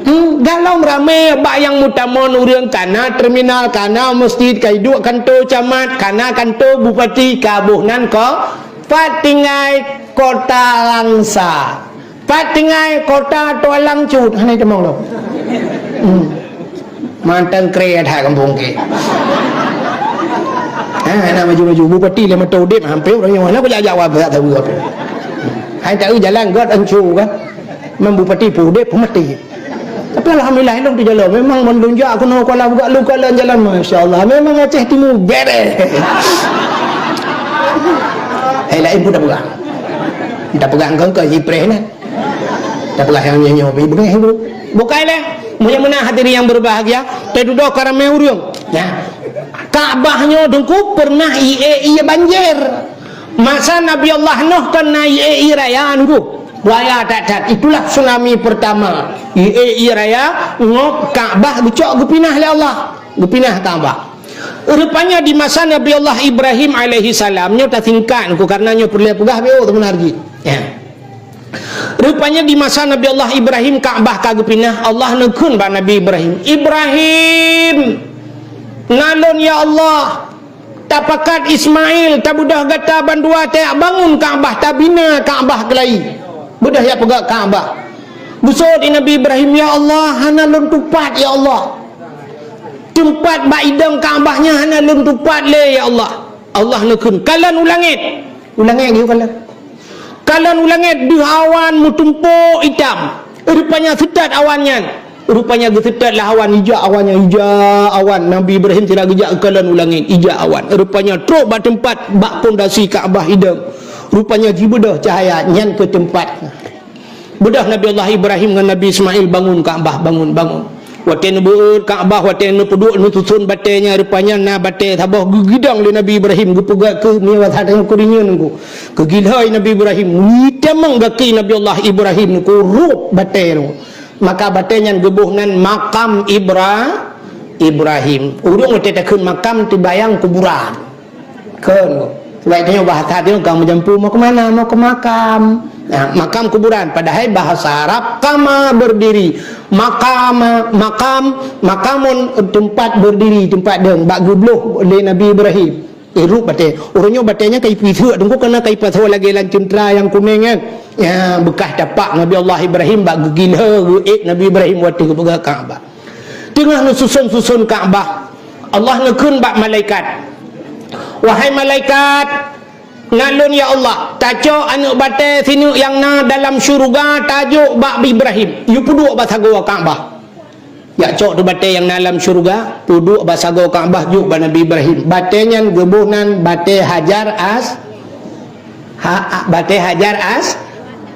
Hmm, galom ramé bak nyang meutamon ureuëng kana terminal, kana masjid, ka iduek kanto camat, kana kanto bupati, ka boh nan ko, pat tinggai kota Langsa. Pat tinggai kota Tualang Cut, hana itamong lom. Hmm. Mantong kre that gampông kèe. Ha, hana maju-maju. Bupati lé mantong udép, hampir ureuëng nyang mana kujak-jak wabak tahu apa. Hai tahu jalan got ancu kan. Memang bupati pun udép pun mati. Tapi alhamdulillah, ilong teujalan. Memang ban lôn jak keunoe Kuala Bugak, lôn kalon jalan, masya Allah. Memang Aceh Timu bereh. Eh, laén pun dah peugah. Dah peugah engkau, engkau jipreh nah. Dah peugah nyang nyoe-nyoe, beri beungéh dulu. Bukai lé. Meunyoe meunan hadirin yang berbahagia, teududoe ka ramé ureueng. Nah, Ka'bah nyoe Teungku pernah ié-ié banjir. Masa Nabi Allah Nuh kon na ié-ié raya Teungku. Raya that-that. Itulah tsunami pertama. Ié-ié raya ngon Ka'bah geucok geupinah lé Allah. Geupinah Ka'bah. Rupanya di masa Nabi Allah Ibrahim alaihi salam, nyoe tasingkat Teungku karena nyoe peureulée peugah beu teuma na reuji. Ya. Rupanya di masa Nabi Allah Ibrahim Ka'bah ka geupinah, Allah neukheun bak Nabi Ibrahim, "Ibrahim, na lôn ya Allah, tapakat Ismail, tabeudôh gata bandua, tayak bangun Ka'bah, tabina Ka'bah keulayi." Beudôh jak peugét Ka'bah. Geuseuôt di Nabi Ibrahim, "Ya Allah, hana lôn tupat ya Allah. Teumpat bak idong Ka'bah nyan hana lôn tupat lé ya Allah." Allah neukheun, "Kalon u langét." U langét geuyue kalon. Kalon u langét deuh awan meutumpôk itam. Rupanya seutôt awan nyan. Rupanya geuseutôt lah awan, ijak awan nyan, ijak awan. Nabi Ibrahim sira geujak kalon u langét, ijak awan. Rupanya trok bak teumpat, bak pondasi Ka'bah idong. Rupanya jibeudôh cahaya nyan keu teumpat. Beudôh Nabi Allah Ibrahim ngon Nabi Ismail bangun Ka'bah, bangun, bangun. Watée neubeuet Ka'bah, watée neupeuduek neususon batée nyan, rupanya na batée saboh geugidong lé Nabi Ibrahim, geupeugah keu mie wasat nyang keurinyeun Teungku. Geugilhôi Nabi Ibrahim, itamong gaki Nabi Allah Ibrahim Teungku, rôb batée nyoe. Maka batée nyan geuboh nan Makam Ibra-, Ibrahim. Ureuëng watée takheun makam teubayang kuburan. Kon. Sebab tanyoe bahasa tanyoe ka meujampu mau ke mana, mau ke makam. Nah, makam kuburan. Padahai bahasa Arab kama berdiri. Makam, makam, makamun tempat berdiri, tempat dong. Bak geubloh lé Nabi Ibrahim. Eh, rôb batée. Ureuëng nyoe batée nyan ka ipiseuk Teungku keunan ka ipasoe lagée lam ceuntra nyang kunéng nyan. Ya, beukah tapak Nabi Allah Ibrahim bak geugilhôi geuék Nabi Ibrahim watée geupeugah Ka'bah. Teungoh neususon-suson Ka'bah, Allah neukheun bak malaikat, "Wahai malaikat, na lôn ya Allah, tacok aneuëk batée sineuk nyang na dalam syeuruga tajok bak Ibrahim, yue peuduek bak sagoe Ka'bah." Jak cok teuh batée nyang na lam syeuruga, peuduek bak sagoe Ka'bah jok bak Nabi Ibrahim. Batée nyan geuboh nan batée Hajar As-, ha, ha, batée Hajar As-,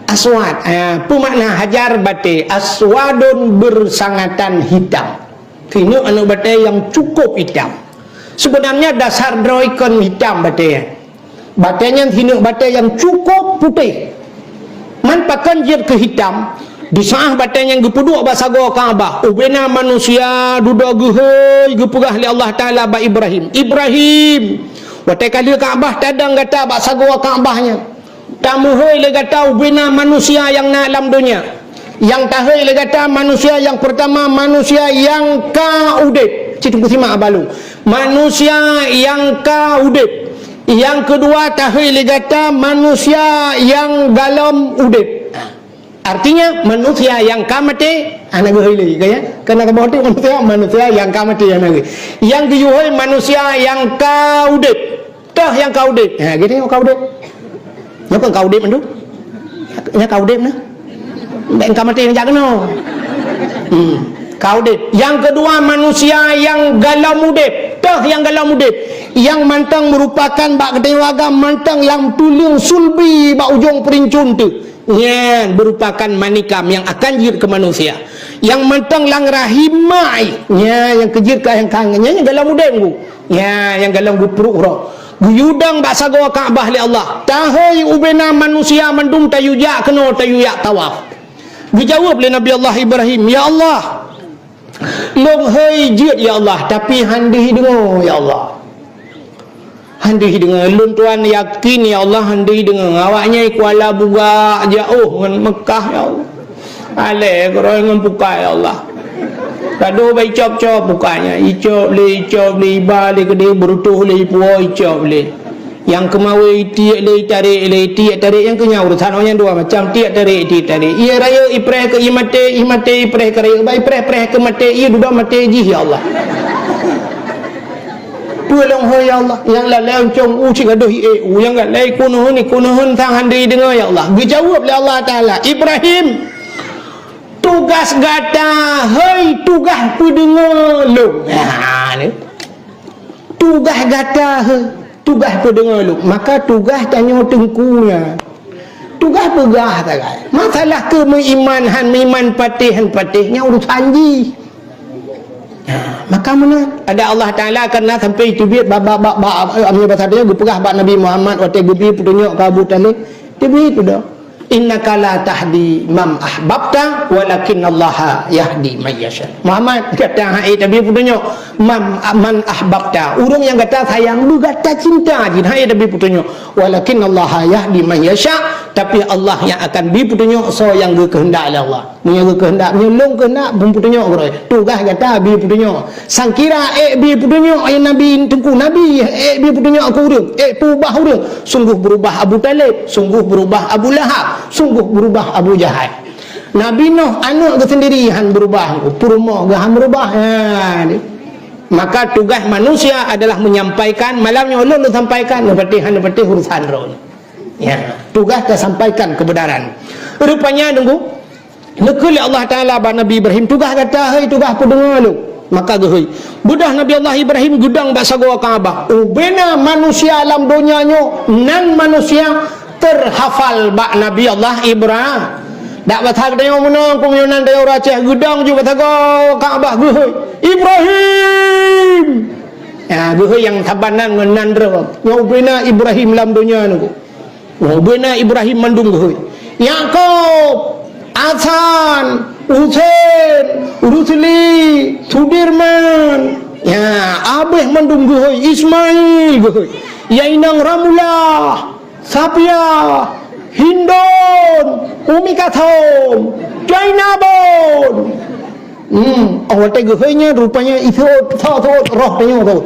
Aswad. Ah, peue makna Hajar batée? Aswadun bersangatan hitam. Sineuk aneuëk batée nyang cukup itam. Seubeunarnya dasar droe kon hitam batée nyan. Batée nyan sineuk batée nyang cukup putéh. Man pakon jeuet keu hitam, di saát batée nyan geupeuduek bak sagoe Ka'bah, ubena manusia dudoe geuhôi geupeugah lé Allah Taala bak Ibrahim, "Ibrahim, watée ka lheueh Ka'bah tadong gata bak sagoe Ka'bah nyan." Tameuhôi lé gata ubena manusia nyang na lam donya. Nyang tahôi lé gata manusia nyang peurtama, manusia nyang ka udeb. Cit Teungku simak haba lôn. Manusia nyang ka udeb. Nyang keudua tahôi lé gata manusia nyang golom udeb. Artinya, manusia nyang ka maté, hana geuhôi lé, ka ya? Karena ka maté manusia, manusia nyang ka maté hana geuhôi. Nyang geuyue hôi manusia nyang ka udeb. Toh nyang ka udeb. Ha, geutanyoe ka udeb. Nyoe kon ka udeb mandum. Nyoe ka udeb na. Bèk ka maté jak keunoe. Hmm. Ka udeb. Nyang keudua manusia nyang golom udeb. Toh nyang golom udeb. Nyang mantong meurupakan bak geutanyoe agam mantong lam tuleueng sulbi bak ujong peurincon teuh. Nyan meurupakan manikam nyang akan jeuet keu manusia. Nyang mantong lam rahim mak, nyan nyang keujeuet keu nyang kang, nyan nyang golom udeb Teungku. Nyan nyang golom geupeuruek uroe. Geuyue dong bak sagoe Ka'bah lé Allah. Tahôi ubena manusia mandum tayue jak keunoe tayue jak tawaf. Geujaweueb lé Nabi Allah Ibrahim, "Ya Allah, lôn hôi jeuet ya Allah, tapi han deuh deungoe ya Allah. Han deuh deungoe, lôn tuan yakin ya Allah han deuh deungoe. Awaknyan Kuala Bugak jiôh ngon Meukah ya Allah. Alèh keudroe ngon pukai ya Allah. Ka deuh bak icop-cop pukai nyan, icop lé, icop lé, iba lé keudéh, beureutôh lé, ipuwoe icop lé. Nyang keumawe itiek lé, itarek lé, itiek tarek nyang keu nyan urosan awaknyan dua macam, tiek tarek, tiek tarek. Ié rayeuk ipreh keu ié maté, ié maté ipreh keu rayeuk, bak ipreh-preh keu maté, ié dudoe maté jih ya Allah." Peue lôn hôi ya Allah, nyang lalé uncong u cit gadôh ié u, nyang galai keuneuen keuneuen sang han deuh deungoe ya Allah. Geujaweueb lé Allah Taala, "Ibrahim, Tugaih gata hei tugaih peudeungoe lôn. Ha, ni. Tugaih gata hei tugaih peudeungoe lôn. Maka tugaih tanyoe teungku nyan. Tugaih peugah sagai. Masalah keu meuiman han meuiman patéh han patéh nyan urusan jih. Ha, maka meunan ada Allah Taala karena sampai teubiet bak, bak, bak, bak, eh, amnya bahasa dia geupeugah bak Nabi Muhammad watée geubri peutunyok keu Abu Thalib. Teubiet tu dah. "Innaka la tahdi man ahbabta, walakinnallaha yahdi man yasha." Muhammad, gata hana tabri peutunyok man, man ahbabta. Ureuëng nyang gata sayang, beu gata cinta jih, hana tabri peutunyok. "Walakinnallaha yahdi man yasha," tapi Allah nyang akan bri peutunyok soe nyang geukeuheundak lé Allah. Meunyoe geukeuheundak, meunyoe lôn keuheundak, beu peutunyok keudroe. Tugaih gata bri peutunyok. Sangkira ék bri peutunyok, eh, Nabi, teungku Nabi, ék bri peutunyok keu ureuëng, ék peubah ureuëng. Sungguh beurubah Abu Thalib, sungguh beurubah Abu Lahab, sungguh beurubah Abu Jahal. Nabi Nuh aneuëk geuh sendiri han beurubah, peurumoh geuh han beurubah. Ha, ni. Maka tugaih manusia adalah menyampaikan, malam nyoe ulôn lôn sampaikan, neupatéh han neupatéh urusan droeneuh. Ya, tugaih tasampaikan kebenaran. Rupanya, teungku, neukheun lé Allah Taala bak Nabi Ibrahim, "Tugaih gata hei tugaih peudeungoe lôn." Maka geuhôi. Beudôh Nabi Allah Ibrahim geudong bak sagoe Ka'bah. Ubena manusia lam donya nyoe, nan manusia terhafal bak Nabi Allah Ibrahim. Dak basa geutanyoe meunang, peue meunyoe nan tanyoe ureuëng Aceh geudong ju bak sagoe Ka'bah geuhôi, "Ibrahim!" Ya, geuhôi nyang saban nan ngon nan droe. Nyoe ubena Ibrahim lam donya nyoe. Nyoe ubena Ibrahim mandum geuhôi. Yakub, Hasan, Husein, Rusli, Sudirman. Ya, abéh mandum geuhôi. Ismail geuhôi. Ya inong Ramulah, Safia, Hindon, Umi Kalsum, Jainabon. Hmm, oh, watée geuhôi nyan rupanya iseuôt, seuôt, roh tanyoe seuôt.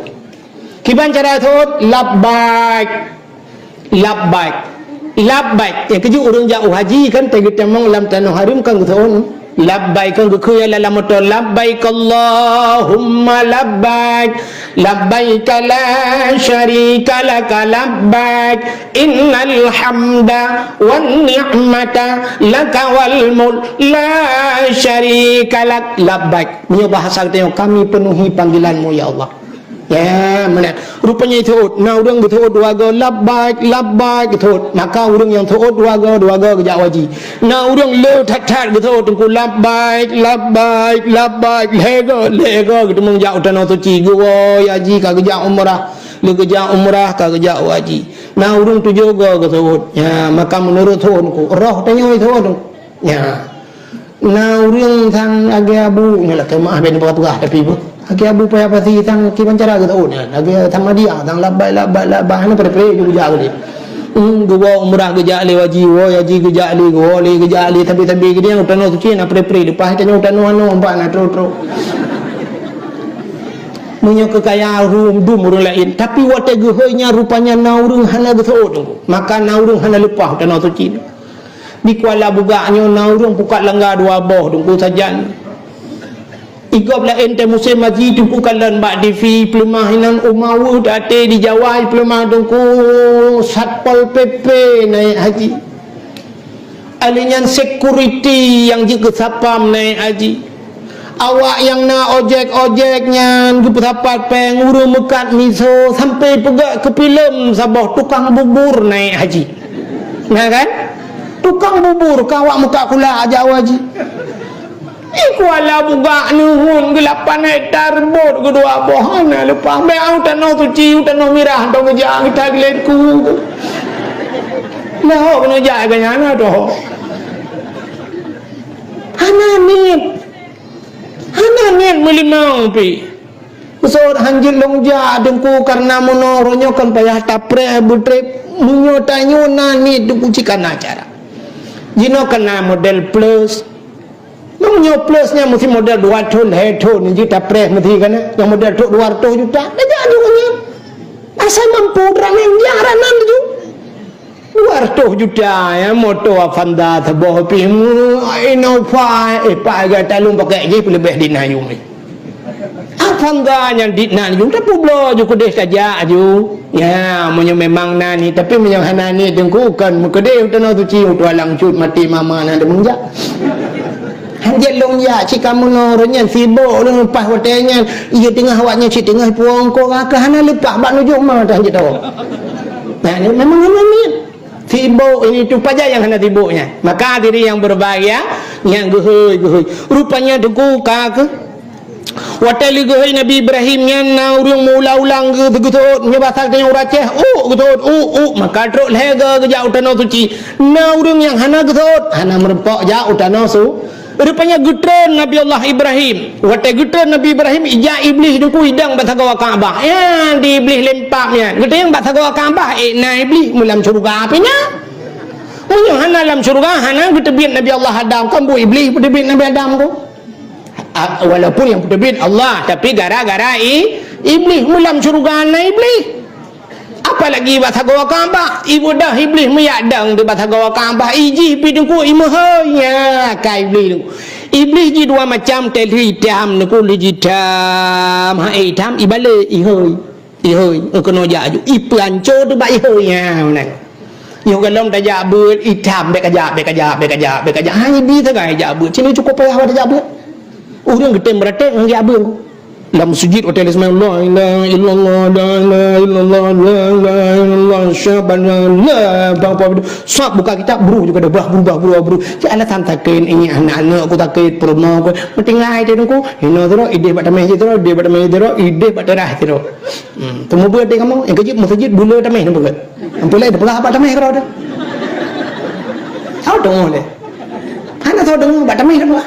Kiban cara seuôt, "Labbaik. Labbaik. Labbaik." Nyang keujeuet ureuëng jak u haji kan, teuh geutamong lam tanoh hareuem kan geuseuôt, "Labbaik," kan geukheun lam moto, "Labbaik Allahumma labbaik. Labbaik la syarika laka labbaik. Innal hamda wan ni'mata laka wal mulk la syarika lak." Labbaik. Meunyoe bahasa geutanyoe, "Kami penuhi panggilan-Mu, ya Allah." Ya, meunan. Rupanya seuôt. Na ureuëng geuseuôt dua go, "Labbaik, labbaik," geuseuôt. Maka ureuëng nyang seuôt dua go, dua go geujak u haji. Na ureuëng le that-that geuseuôt teungku, "Labbaik, labbaik, labbaik," lhée go, lhée go geuteumeung jak u Tanoh Suci. Geuwoe haji ka geujak umrah, le geujak umrah ka geujak u haji. Na ureuëng tujoh go geuseuôt. Ya, maka meunurot seuôt teungku. Roh tanyoe seuôt teungku. Ya. Na ureuëng sang lagée Abu, nyoe lakée meuah ben peugah-peugah tapi bu. Lagée Abu Paya Pasi sang kiban cara geuseuôt nyan. Lagée Samadiyah sang labbaik, labbaik, labbaik, hana pre-pre ju geujak lé. Hmm, geuwoe umrah geujak lé, haji, woe haji geujak lé, geuwoe lé geujak lé, tapi-tapi geudiang u Tanoh Suci na pre-pre, leupah tanyoe u tanoh anoe empat na trok-trok. Meunyoe keu kaya rum dum ureuëng laén, tapi watée geuhôi nyan rupanya na ureuëng hana geuseuôt teungku. Maka na ureuëng hana leupah u Tanoh Suci. Di Kuala Bugak nyoe na ureuëng pukat langga dua boh teungku sajan. Igob laén teuh musém haji teungku kalon bak T V peuleumah inan umawu teuaté di Jawa peuleumah teungku Satpol P P naik haji. Ahli nyan security nyang jeuet keu sapam naik haji. Awak nyang na ojek-ojek nyan geupeusapat péng ureuëng meukat miseue sampai peugét keu filem saboh tukang bubur naik haji. Na kan? Tukang bubur ka awak meukat kulak jak u haji. Di Kuala Bugak neuheun geulapan hektar bot geudua boh hana leupah. Bék u Tanoh Suci, u Tanoh Mirah, tong geujak geuta geulet ku. Leuhok keuneuk jak geuh nyan na doh. Hana niet. Hana niet meulimong pih. Sot hanjeuet lôn jak teungku karena meunoe uroe nyoe kan payah tapreh beutrép. Meunyoe tanyoe na niet teungku cit kana cara. Jinoe kana model plus. Meunyoe plus nyan meusti model dua thon, lhée thon jih tapreh meusti kana. Nyang model trok dua ratus juta. Dah jak teungku nyan. Asai mampu droeneuh jak ranan ju. Dua ratus juta, ya, moto Avanza saboh pih, Innova, eh, pagai talung pakai jih leubeh di nayung ni. Avanza nyang di nayung, tapi bloe ju keudeh saja aju. Ya, meunyoe memang na niet, tapi meunyoe hana niet teungku, kon meukeudeh u Tanoh Suci, u Tualang Cut, maté mama na deungon jak. Hanjeuet lôn jak cit ka meunoe, ureueng nyan sibok lôn leupah watèe nyan, ie teungoh awak nyan cit teungoh puwong ko, ka hana leupah bak nujoh ma dah hanjeuet tawoe. Nah, ni memang hana niet. Sibok ini tu pajan nyang hana sibok nyan. Maka hadirin yang berbahagia, nyang geuhôi-geuhôi. Rupanya teungku ka keuh. Watèe lé geuhôi Nabi Ibrahim nyan na ureueng meuulang-ulang geu-, geuseuôt, meunyoe basa geutanyoe ureueng Aceh, uk geuseuôt, uk, uk, maka trok lhèe goe geujak u tanoh suci. Na ureueng nyang hana geuseuôt, hana meurumpok jak u tanoh su-, Rupanya geutreun Nabi Allah Ibrahim. Watèe geutreun Nabi Ibrahim, ijak Iblih teungku idong bak sagoe Ka'bah. Ya, di Iblih lempap nyan. Geuteueng bak sagoe Ka'bah, ék na Iblih meulam syeuruga pih na. Meunyoe hana lam syeuruga, hana geuteubiet Nabi Allah Adam. Kan buet Iblih peuteubiet Nabi Adam tu. Ah, walaupun nyang peuteubiet Allah, tapi gara-gara i-, Iblih meulam syeuruga na Iblih. Apalagi bak sagoe Ka'bah, ibeudôh Iblih meuyak dong di bak sagoe Ka'bah, ijih pih teungku imeuhôi. Nya, ka Iblih teungku. Iblih jih dua macam, teuh lheueh itam teungku, lheueh jih itam, ha, eh, itam, ibalek, ihôi. Ihôi, eh, keunoe jak aju. Ipeuanco teuh bak ihôi, nya, meunan. Yoh gohlom tajak beuet, itam, bèk kajak, bèk kajak, bèk kajak, bèk kajak. Ha, ibi sagai jak beuet. Cit nyoe cukôp payah bak tajak beuet. Ureueng geutem beuratéb ngon jak beuet. Lam meuseujid watèe lé seumai, "La ilaha illallah, la ilaha illallah, la ilaha illallah, asyhadu an la ilaha illallah." Bang, bang, sab buka kitab, bruh juga dah, bah, bruh, bah, bruh, bah, bruh. Cit alasan sakét, ini aneuk-aneuk ku sakét, peurumoh ku. Meutinggai teuh teungku. Hino sidroe, idéh bak tamèh jih sidroe, idéh bak tamèh jih sidroe, idéh bak teurah sidroe. Hmm, teumeubeut deh kamoe. Nyang keujeuet meuseujid buleue tamèh neubeuet. Nyang peulai teupeugah bak tamèh keudroe teuh. Soe deungö lé? Hana soe deungö bak tamèh teupeugah.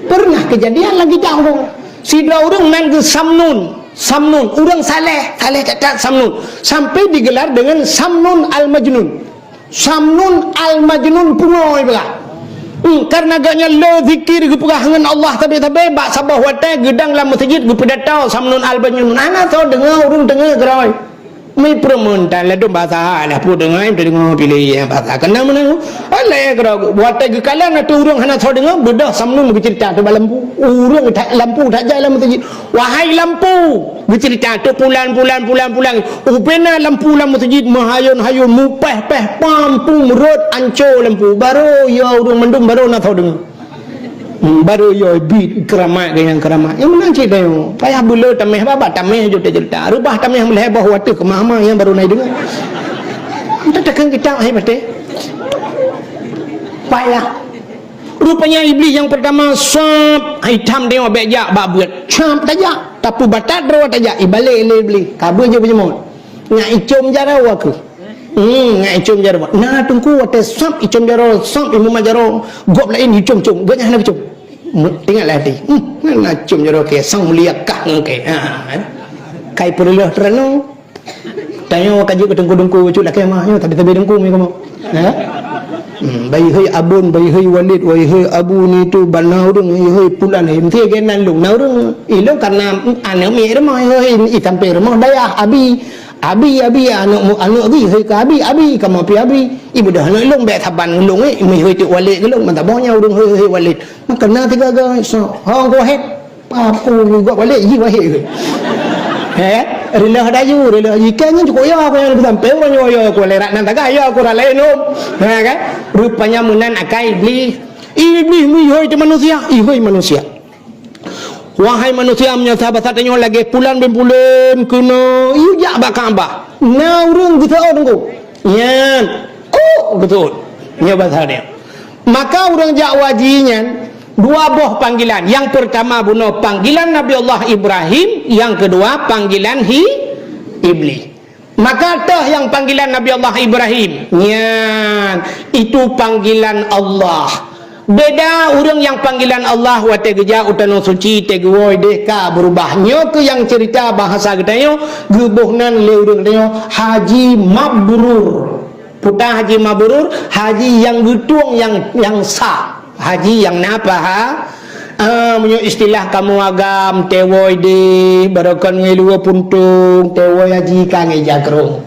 Pernah keujadian lagi jauh. Sidroe ureueng nan geuh Samnun. Samnun, ureueng saleh, saleh that-that Samnun. Sampai digelar dengan Samnun Al-Majnun. Samnun Al-Majnun pungo ibarat. Hmm, karena gobnyan le zikir geupeugah ngon Allah sabe-sabe, bak saboh watèe geudong lam meuseujid geupidato Samnun Al-Majnun. Hana soe deungö, ureueng deungö keudroe. Mi peureumeun tan ladôm basa lah peue deungö, teudeungö piléh basa. Keunan meunan. Alah keudroe, watèe geukalon ateueh ureueng hana soe deungö, beudôh Samnun geuceurita teuh bak lampu. Ureueng that lampu that jai lam meuseujid. Wahai lampu, geuceurita teuh pulan, pulan, pulan, pulan. Ubena lampu lam meuseujid meuhayôn-hayôn, mupèh-pèh, pampung rhot anco lampu. Barô yo ureueng mandum barô na soe deungö. Hmm, barô yo bit keuramat keu nyang keuramat. Nyang meunan cit tanyoe. Payah buleue tamèh babah tamèh jeuet ceurita. Reubah tamèh meulhèe boh watèe keumah-mah nyang barô na deungö. Entah takheun kitab hai patéh. Payah. Rupanya Iblih nyang peurtama, sab, itam deungoe bèk jak bak beuet. Sab tajak, tapeubatat droe tajak, ibalek lé Iblih. Ka beuet jih beujeumaat. Nyak icom jaroe keuh. Hmm, nyak icom jaroe. Na teungku watèe sab icom jaroe, sab imumat jaroe, gob laén icom-com, gobnyan hana geucom. Teuingat lé até. Hmm, na icom jaroe kèe, sang mulia kah ngon kèe. Ha, kan? Kai peureuloh teuranoe. Tanyoe ka jeuet keu teungku-teungku bacut lakèe mah nyoe, tapi sabe teungku mi kamoe. Ya? Hmm, baihoi abon, baihoi walid, waihoi abu ni tu bana ureueng, ihoi pulan, eh, mesti gen nan lôn. Na ureueng, ilôn karena aneuk miet rumoh, ihoi i sampéng rumoh dayah, abi. Abi, abi, aneuk mu-, aneuk abi, ihoi keu abi, abi, kamoe pi abi. Ibeudôh aneuk lôn bèk saban lôn, eh, mihoi tiek walid keu lôn, mantap boh nyan ureueng hoi, hoi walid. Maka na tiga ga, so, hong ko het. Papu juga balik ji wahé. He? Reuloh dayuh, reuloh ji kèe nyan cukôp ya, aku nyang sampai urang nyoe ya, aku lerat nan tagah ya, aku ralai nom. Ha kan? Rupanya meunan akai Iblih. Iblih mihoi teuh manusia, ihoi manusia. Wahai manusia, meunyoe sahabat tanyoe lagèe pulan bin pulan keunoe, yue jak bak Ka'bah. Na ureueng geuseuôt teungku. Nyan, oh, geuseuôt. Nyoe basa dia. Maka ureueng jak haji nyan dua boh panggilan. Nyang peurtama bunoe panggilan Nabi Allah Ibrahim, nyang keudua panggilan hi Iblih. Maka toh nyang panggilan Nabi Allah Ibrahim. Nyan, itu panggilan Allah. Beda ureueng nyang panggilan Allah watèe geujak u Tanoh Suci, teuh geuwoe deh ka beurubah. Nyoe keuh nyang ceurita bahasa geutanyoe, geuboh nan lé ureueng geutanyoe Haji Mabrur. Peue ta haji mabrur, haji nyang geutueng nyang, nyang sah. Haji nyang na paha-, ah, meunyoe istilah kamoe agam, teuwoe deh, barokon ngeuluwa puntông, teuwoe haji ka ngeja krông.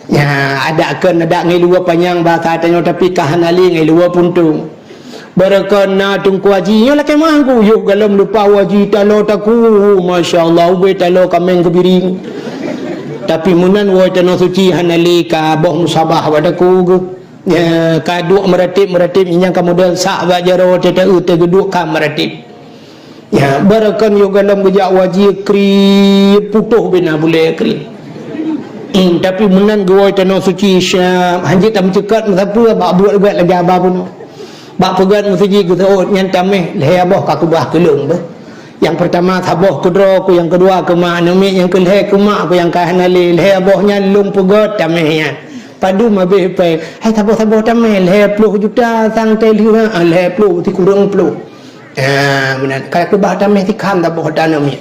Nya, adak kön adak ngeuluwa panyang bahasa tanyoe, tapi ka hana lé ngeuluwa puntông. Barokon na teungku haji, nyoe lakèe meu'ah ku, yoh galom lupa haji talo takue, masya Allah, ubé talo kaméng keubiring. Tapi meunan woe Tanoh Suci hana lé ka boh musabah bak takue geuh. Ya, ka duek meuratéb-meuratéb, nyang ka model sak bak jaroe, teuta-eu teugeuduk ka meuratéb. Ya, barokon yoh gohlom geujak u haji kri putôh bina bulèe kri. Hmm, tapi meunan geuwoe tanoh suci Syam, hanjeuet tameuceukat meusapeue bak buet gét lagèe haba bunoe. Bak peugét meuseujid geuseuôt nyan taméh lhèe boh ka keubah keu lôn beuh. Nyang peurtama saboh keudroe ku, nyang keudua keu ma aneuk miet, nyang keulhèe keu mak ku nyang ka hana lé. Lhèe boh nyan lôn peugét taméh nyan. Padum habéh pèng. Hai saboh-saboh taméh lhèe ploh juta sang teuh lheueh, ah, lhèe ploh sikureueng ploh. Ah, meunan. Ka keubah taméh sikhan saboh aneuk miet.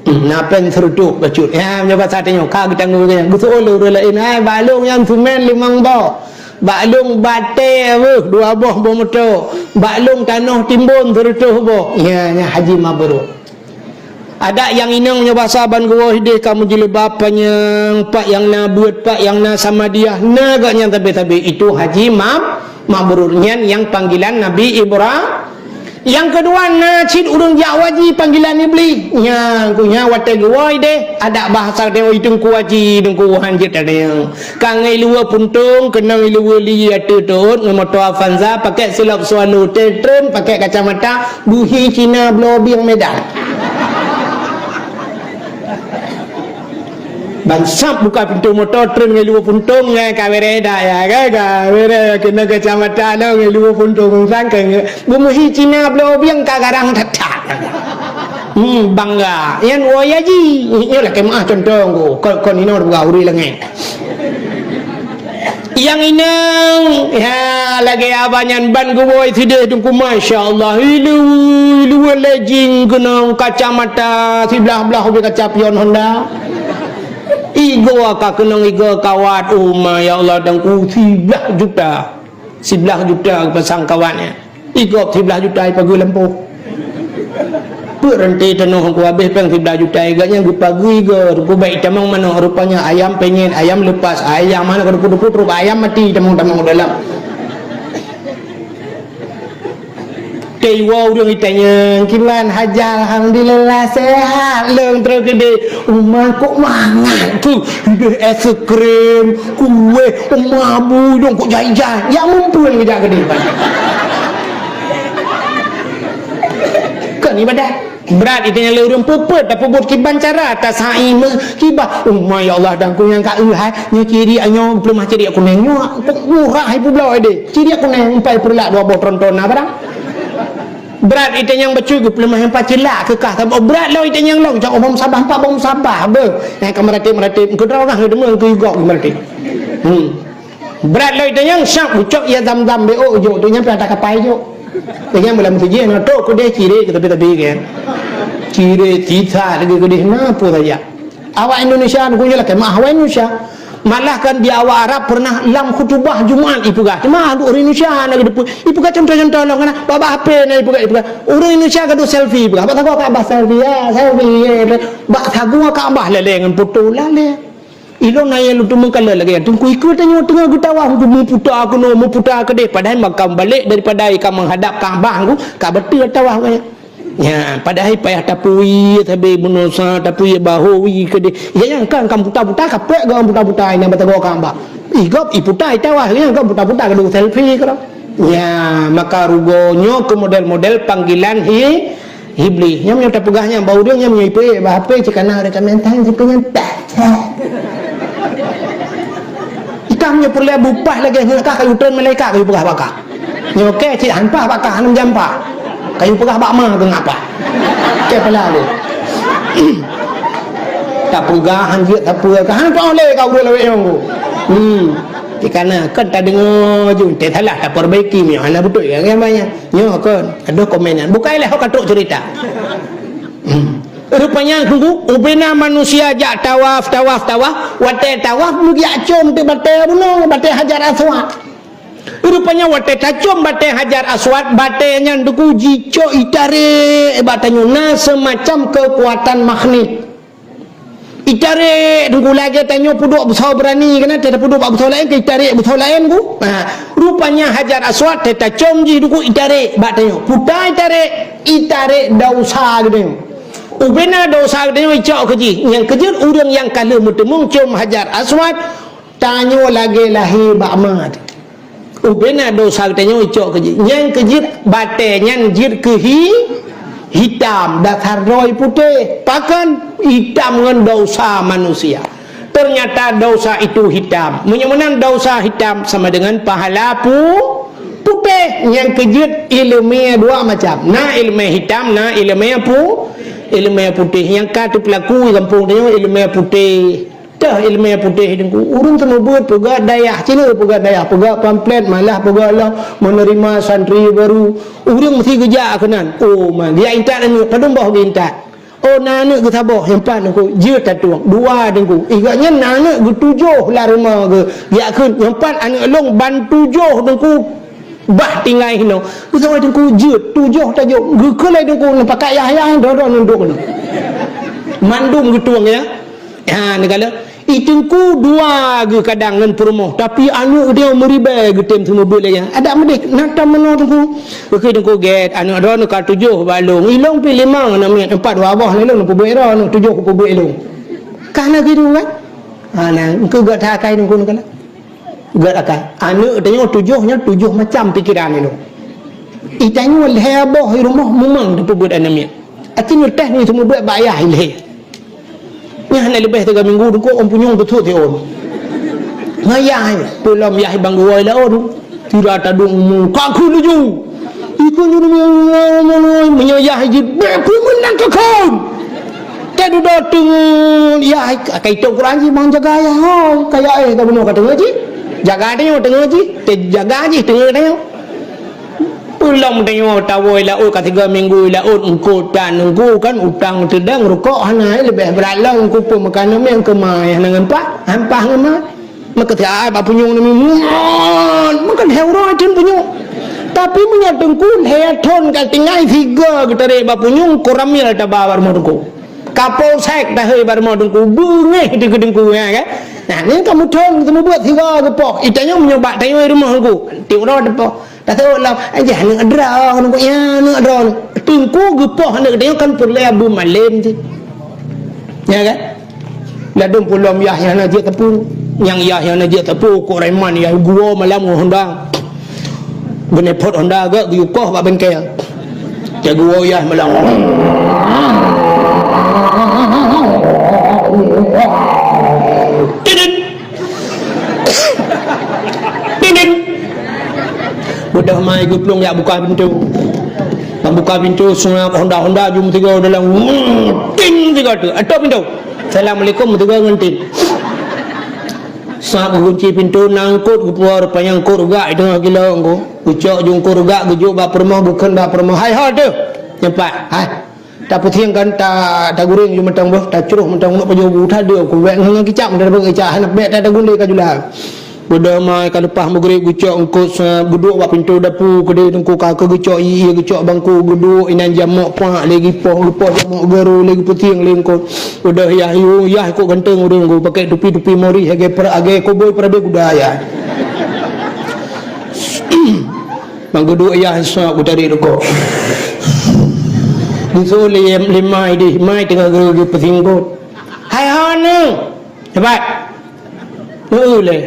Hmm, na pèng seureutôh bacut. Ya, meunyoe basa tanyoe, ka geutanggong nyan. Geuseuôt lé ureueng laén, "Hai, bak lôn nyan seumén limong boh. Bak lôn batèe beuh dua boh boh moto. Bak lôn tanoh timbon seureutôh boh." Ya, nyan haji mabrur. Adak nyang inong meunyoe basa ban geuwoe idéh ka meujileubab panyang, pat nyang na beuet, pat nyang na samadiah, na geuh nyang sabé-sabé. Itu haji mab-, mabrur. Nyan nyang panggilan Nabi Ibra-, Nyang keudua, na cit ureueng jak u haji panggilan Iblih. Nyan, ku nyan watèe geuwoe idéh, adak bahasa tanyoe, "Ih, Teungku Haji, Teungku Wuhan jeuet tanyoe." Ka ngon ileue puntông, keunong ileue li ateueh teuôt, ngon moto Avanza, pakèk silop Swallow, teutrön pakèk kacamata, buhi Cina bloe bieng Medan. Ban sab buka pintoe moto, trön ngon ileue puntông, nyan ka bèrèh dak, ya kan? Ka bèrèh, keunoe kacamata lom ngon ileue puntông, sang keu nge-, beumuhi Cina bloe bieng ka garang that-that. Hmm, bangga. Nyan woe haji. Nyoe lakèe meu'ah contoh ku. Kon, kon inoe peugah ureueng langèt. Nyang inong, ya, lagèe abah nyan ban geuwoe sidéh Teungku, masya Allah. Ileue, ileue legging keunong, kacamata siblah-blah ubé kaca pion Honda. Igoe ka keunong, igoe kawat, oh ma, ya Allah, Teungku, siblah juta. Siblah juta geupasang kawat nyan. Igob siblah juta ipageue lampôh. Peue ranté tanoh ku habéh pèng siblah juta, gobnyan geupageue igoe, teupeubaih itamong manok, rupanya ayam penyet, ayam lepas, ayam hana keudeup-keudeup, trok ayam mati tamong-tamong u dalam. Teuiwoe ureueng itanyong, "Kiban haja?" "Alhamdulillah, sehat lôn." Trok keudéh, "Uma, kok mangat tu? Idéh es krim, kueh, uma bu, dong kok jai-jai." Ya mumpun geujak keudéh. Kon ibadat. Brat itanyong lé ureueng, peue-peue tapeubuet, kiban cara tasai meuh, kiban. Uma, ya Allah, Teungku nyang ka eu hai, nyoe ciriek nyoe, peuleumah ciriek kuneng nyoe, kok murah ipubloe deh. Ciriek kuneng empat peureulak dua boh tronton na barang. Brat itanyong bacut geupeuleumah nyang pacilak keu kah saboh. Brat lom itanyong lom, cok boh sabah, empat boh sabah, beuh. Nyang ka meuratéb-meuratéb, keudroe kah ngeudeumeung keu igob meuratéb. Hmm. Brat lom itanyong, syak ucok ya zam-zam B O jok, tu nyang pih ada kapai jok. Itanyong beulam sijih, na trok keudéh ciré keu tapi-tapi kan. Ciré, sisa lagèe keudéh na, peue saja. Awak Indonesia nyoe lakèe meu'ah awak Indonesia. Malah kan di awak Arab pernah lam khutubah Jumat ipeugah. Cuma ureueng Indonesia na geudeungoe. Ipeugah contoh-contoh lom kana. Bak, bak H P na ipeugah, ipeugah. Ureueng Indonesia gadoh selfie ipeugah. Bak sagoe Ka'bah selfie, ya, selfie, ya. Bak sagoe Ka'bah lalé ngon foto lalé. Ilôn na nyang lôn teumeung kalon lagèe nyan. Teungku, ikeue tanyoe teungoh geutawaf, meuputa keunoe, meuputa keudéh. Padahai makam balek daripada ka meuhadap Ka'bah, ka beutôi tawaf nyan. Ya, padahai payah tapui sabé bunoe sa, tapui bahu wi keudéh. Ya, nyang kan, kan puta-puta, kapék geuh puta-puta, nyang batagoe Ka'bah. Igob, iputa, itawah, nyang kan puta-puta, keuneuk selfie keudroe. Ya, maka rugoe nyoe keu model-model panggilan hi-, Iblih. Nyang nyoe tapeugah nyang bak ureueng, nyang nyoe ipeuék bak H P, cit kana rekomen tan, cit nyan tah. Ikah meunyoe peureulèe bupah lagèe nyoe kah, kayu treun malaikat kayu peugah bak kah. Nyoe kèe cit han pah bak kah, hana meujan pah. Kayu peugah bak ma keuh ngat pah. Kèe pala lé. Tapeugah han jeuet sapeue kah, han pah lé ka ureueng lawét nyang ku. Hmm. Dikana kon tadeungoe ju, teusalah tapeurbaiki meunyoe hana beutôi nyang banyak. Nyoe kon, adoh komen nyan. Bukai lé ho ka trok cerita. Hmm. Rupanya, Teungku, ubena manusia jak tawaf, tawaf, tawaf. Watèe tawaf, meujak com teuk batèe bunoe, batèe Hajar Aswad. Rupanya, watèe tacom batèe Hajar Aswad, batèe nyan, Teungku, jicok itarek bak tanyoe. Na seumacam keukuatan magnet. Itarek, Teungku, lagèe tanyoe peuduek beusoe beurani, kan? Teuh peuduek bak beusoe laén, keu itarek beusoe laén, ku. Ha, rupanya Hajar Aswad, teuh tacom jih, Teungku, itarek bak tanyoe. Puta itarek, itarek desya geutanyoe. Ubena desya geutanyoe icok keu jih. Nyang keujeuet ureueng nyang ka lheueh meuteumeung com Hajar Aswad, tanyoe lagèe lahé bak ma. Ubena dosa geutanyoe icok keu jeuet. Nyang keu jeuet batée nyan jeuet keu hi-, hitam, dasar droe putéh. Pakon? Hitam ngon dosa manusia. Ternyata dosa itu hitam. Meunyoe meunan dosa hitam sama dengan pahala pu-, putéh. Nyang keu jeuet iéleumé dua macam. Na iéleumé hitam, na iéleumé pu-, iéleumé putéh. Nyang ka teupeulaku di gampông tanyoe iéleumé putéh. Teuh iéleumé putéh Teungku. Ureuëng seumeubeuet peugah dayah, cina peugah dayah, peugah pamflet, malah peugah lom menerima santri baru. Ureuëng meusti geujak keunan. Oh, ma, geujak intat aneuëk, padum boh geuintat. Oh, na aneuëk geusaboh, nyang pat Teungku, jeuet tatueng, dua Teungku. Iga nyan na aneuëk geutujoh lam rumoh geuh, geujak kheun, nyang pat aneuëk lôn ban tujoh Teungku. Bah tinggai hinoe. Geusaboh Teungku jeuet, tujoh tajok. Geukheun lé Teungku, neupakat yah-yah, droe-droe nundok nyoe. Mandum geutueng ya. Ha, neugala. I Teungku dua geuh kadang ngon peurumoh, tapi aneuëk geutanyoe meuribée geutem seumeubeuet lé nyan. Adak meudeh, na tam meunoe Teungku. Geukheun Teungku gét, aneuëk droeneuh ka tujoh bak lôn. I lôn pih limong aneuk miet, empat dua boh lé lôn, peubuet droeneuh, tujoh peubuet lôn. Ka na geudu kan? Ha, na, engkeu gét that akai Teungku neugala. Gét akai. Aneuëk tanyoe tujoh nyan tujoh macam pikeran ilong. I tanyoe lhée boh i rumoh mumang teupeubuet aneuk miet. Aci nyoe teh nyoe seumeubeuet bak yah ilhée. Nyan hana leubeh tiga minggu dukuk ôn punyueng teutut siôn. Ngon yah, peulom yah bang geuwoe laôn. Tira tadong mu, ka kheun laju. Ikeu nyoe meunyoe yah jih, bèk peumeunang ka kheun. Teududoe teungeut yah, ka itôb Quran jih bang jaga yah, hôi. Kaya éh ka bunoe ka teungeut jih. Jaga tanyoe teungeut jih, teujaga jih teungeut tanyoe. Peulom tanyoe tawoe laôt ka tiga minggu laôt eungkôt tan eungkôt kan utang teudang rukok hana leubeh brat lom eungkôt peumeukanan meukeumai hana ngon pah, hampah ngon ma. Meukeutiai bak punyueng nami muat, meukeulhèe uroe thon punyueng. Tapi meunyoe teungku lhèe thon ka tinggai sigoe geutarek bak punyueng, koramil taba bak rumoh teungku. Kapolsek tahei bak rumoh teungku, beungéh di keu teungku, ya kan? Nah, nyan ka meuthon teumeubuet sigoe geupoh. Itanyoe meunyoe bak tanyoe rumoh teungku, tiep uroe teupoh. Taseuk lom, "Jah aneuk droe, aneuk ya, aneuk droe." Teungku geupoh aneuk tanyoe kan peureulèe beumalem cit. Ya kan? Ladôm peulom yah nyang na jeuet teupeu. Nyang yah nyang na jeuet teupeu, kok reman yah geuwoe malam ngon Honda. Geuneupot Honda gak geuyue koh bak bengkel. Cak geuwoe yah malam. Tidit. Tidit. Beudôh mai geuplueng jak buka pintoe. Bak buka pintoe, seungab Honda-Honda jeuem tiga dalam. Ting tiga tu. Atau pintoe. Assalamualaikum, tiga ngon ting. Seungab geukunci pintoe, na eungkôt geupuwoe, rupanya eungkôt rugak di teungoh gila eungkôt. Geucok ju eungkôt rugak, geujok bak peurumoh, geukheun bak peurumoh. Hai ho teuh. Nyan pat. Hai. Tapeusieng kan, ta, tagureng ju mantong boh, tacroh mantong uneuk pajoh bu, tadeuk ku bèk ngon kicap, mantong bèk kicap, hana bèk ta, taguleng ka jula. Beudôh mai ka leupah meugrib geucok eungkôt sa, geuduek bak pintoe dapu keudeh teungku ka keu geucok ié, geucok bangku, geuduek inan jamok pak lé geupoh, geupoh jamok garu lé geupeusieng lé eungkôt. Beudôh yah yu, yah kok ganteng ureueng ku pakai tupi-tupi mori lagèe pra-, lagèe koboi peurabé kuda yah. Bang geuduek yah sa geutarek rukok. Geusuh lé, lé mai deh, mai teungoh geu-, geupeusieng eungkôt. Hai ho neuh. Cepat. Neuh lé.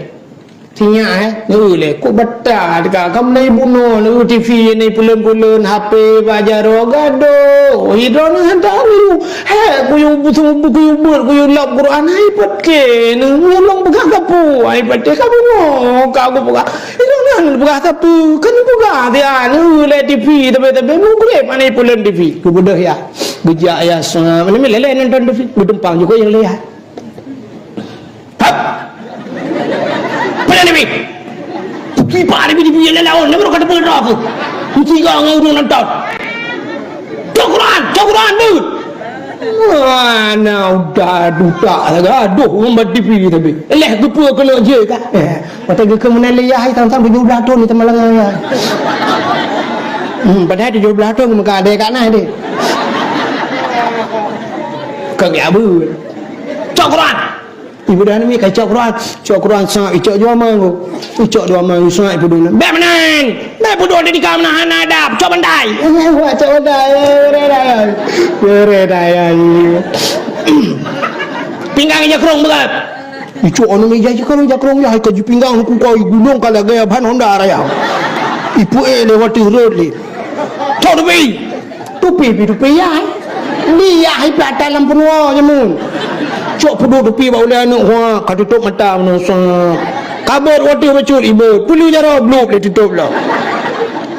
Sinyak, eh, neueu lé, kok bata teuka. Ka meunai bunoe, neueu T V, neueu peulon-peulon, H P bak jaroe, gadoh. Idroeneuh hantom neueu. Hé, kuyue bu-, kuyue beuet, kuyue lop Quran, hai patéh, neueu lôn peugah sapeue, hai patéh, ka bunoe, ka kupeugah. Idroeneuh neupeugah sapeue, kan neupeugah, dia, neueu lé T V, tapi-tapi, meugreb, aneuk peulon T V. Geubeudôh ya, geujak ya, sa-, mana lé-lé nonton T V, geutumpang juga yang lé ya. Hap! Peue na Nabi? Kiban Nabi dibuye lé laôt, na barô ka teupeue droe keuh. Meusigoe ngon ureueng nonton. Cok Quran, cok Quran, beuet! Mana udah dutak sagai, adoh, ngon bak T V tapi. Leh geupeue keuneuk jeuet ka. Eh, watèe geukheun meunan lé yah, hai, sang-sang tujoh blaih thon di Samalanga, ya. Hmm, padahai tujoh blaih thon meuka adèe ka na deh. Ka geubeuet. Cok Quran! Ibu dah nami ka cok Quran, cok Quran sa, icok dua manggu. Icok dua manggu sa, ibu dah. Bèk meunan. Bèk peuduek di ka meunan hana adab. Cok bantai. Eh, wah, cok bantai. Eh, bere dayai. Bere dayai. Pinggang ija krong beugöt. Icok aneuk meja jikalon jakrong yah, ka jipinggang huköm kau, igulong ka lagèe ban Honda raya. Ipeuék lé watèe rhot lé. Cok tupi! Tupi pi tupi yah. Di yah iplat lam peunuwa jameun. Cok peuduek tupi bak ulèe aneuk, hua, ka tutôp mata meunoe, sa. Ka beuet watèe bacut ibeuet, peuleueh jaroe blub lé tutôp lom.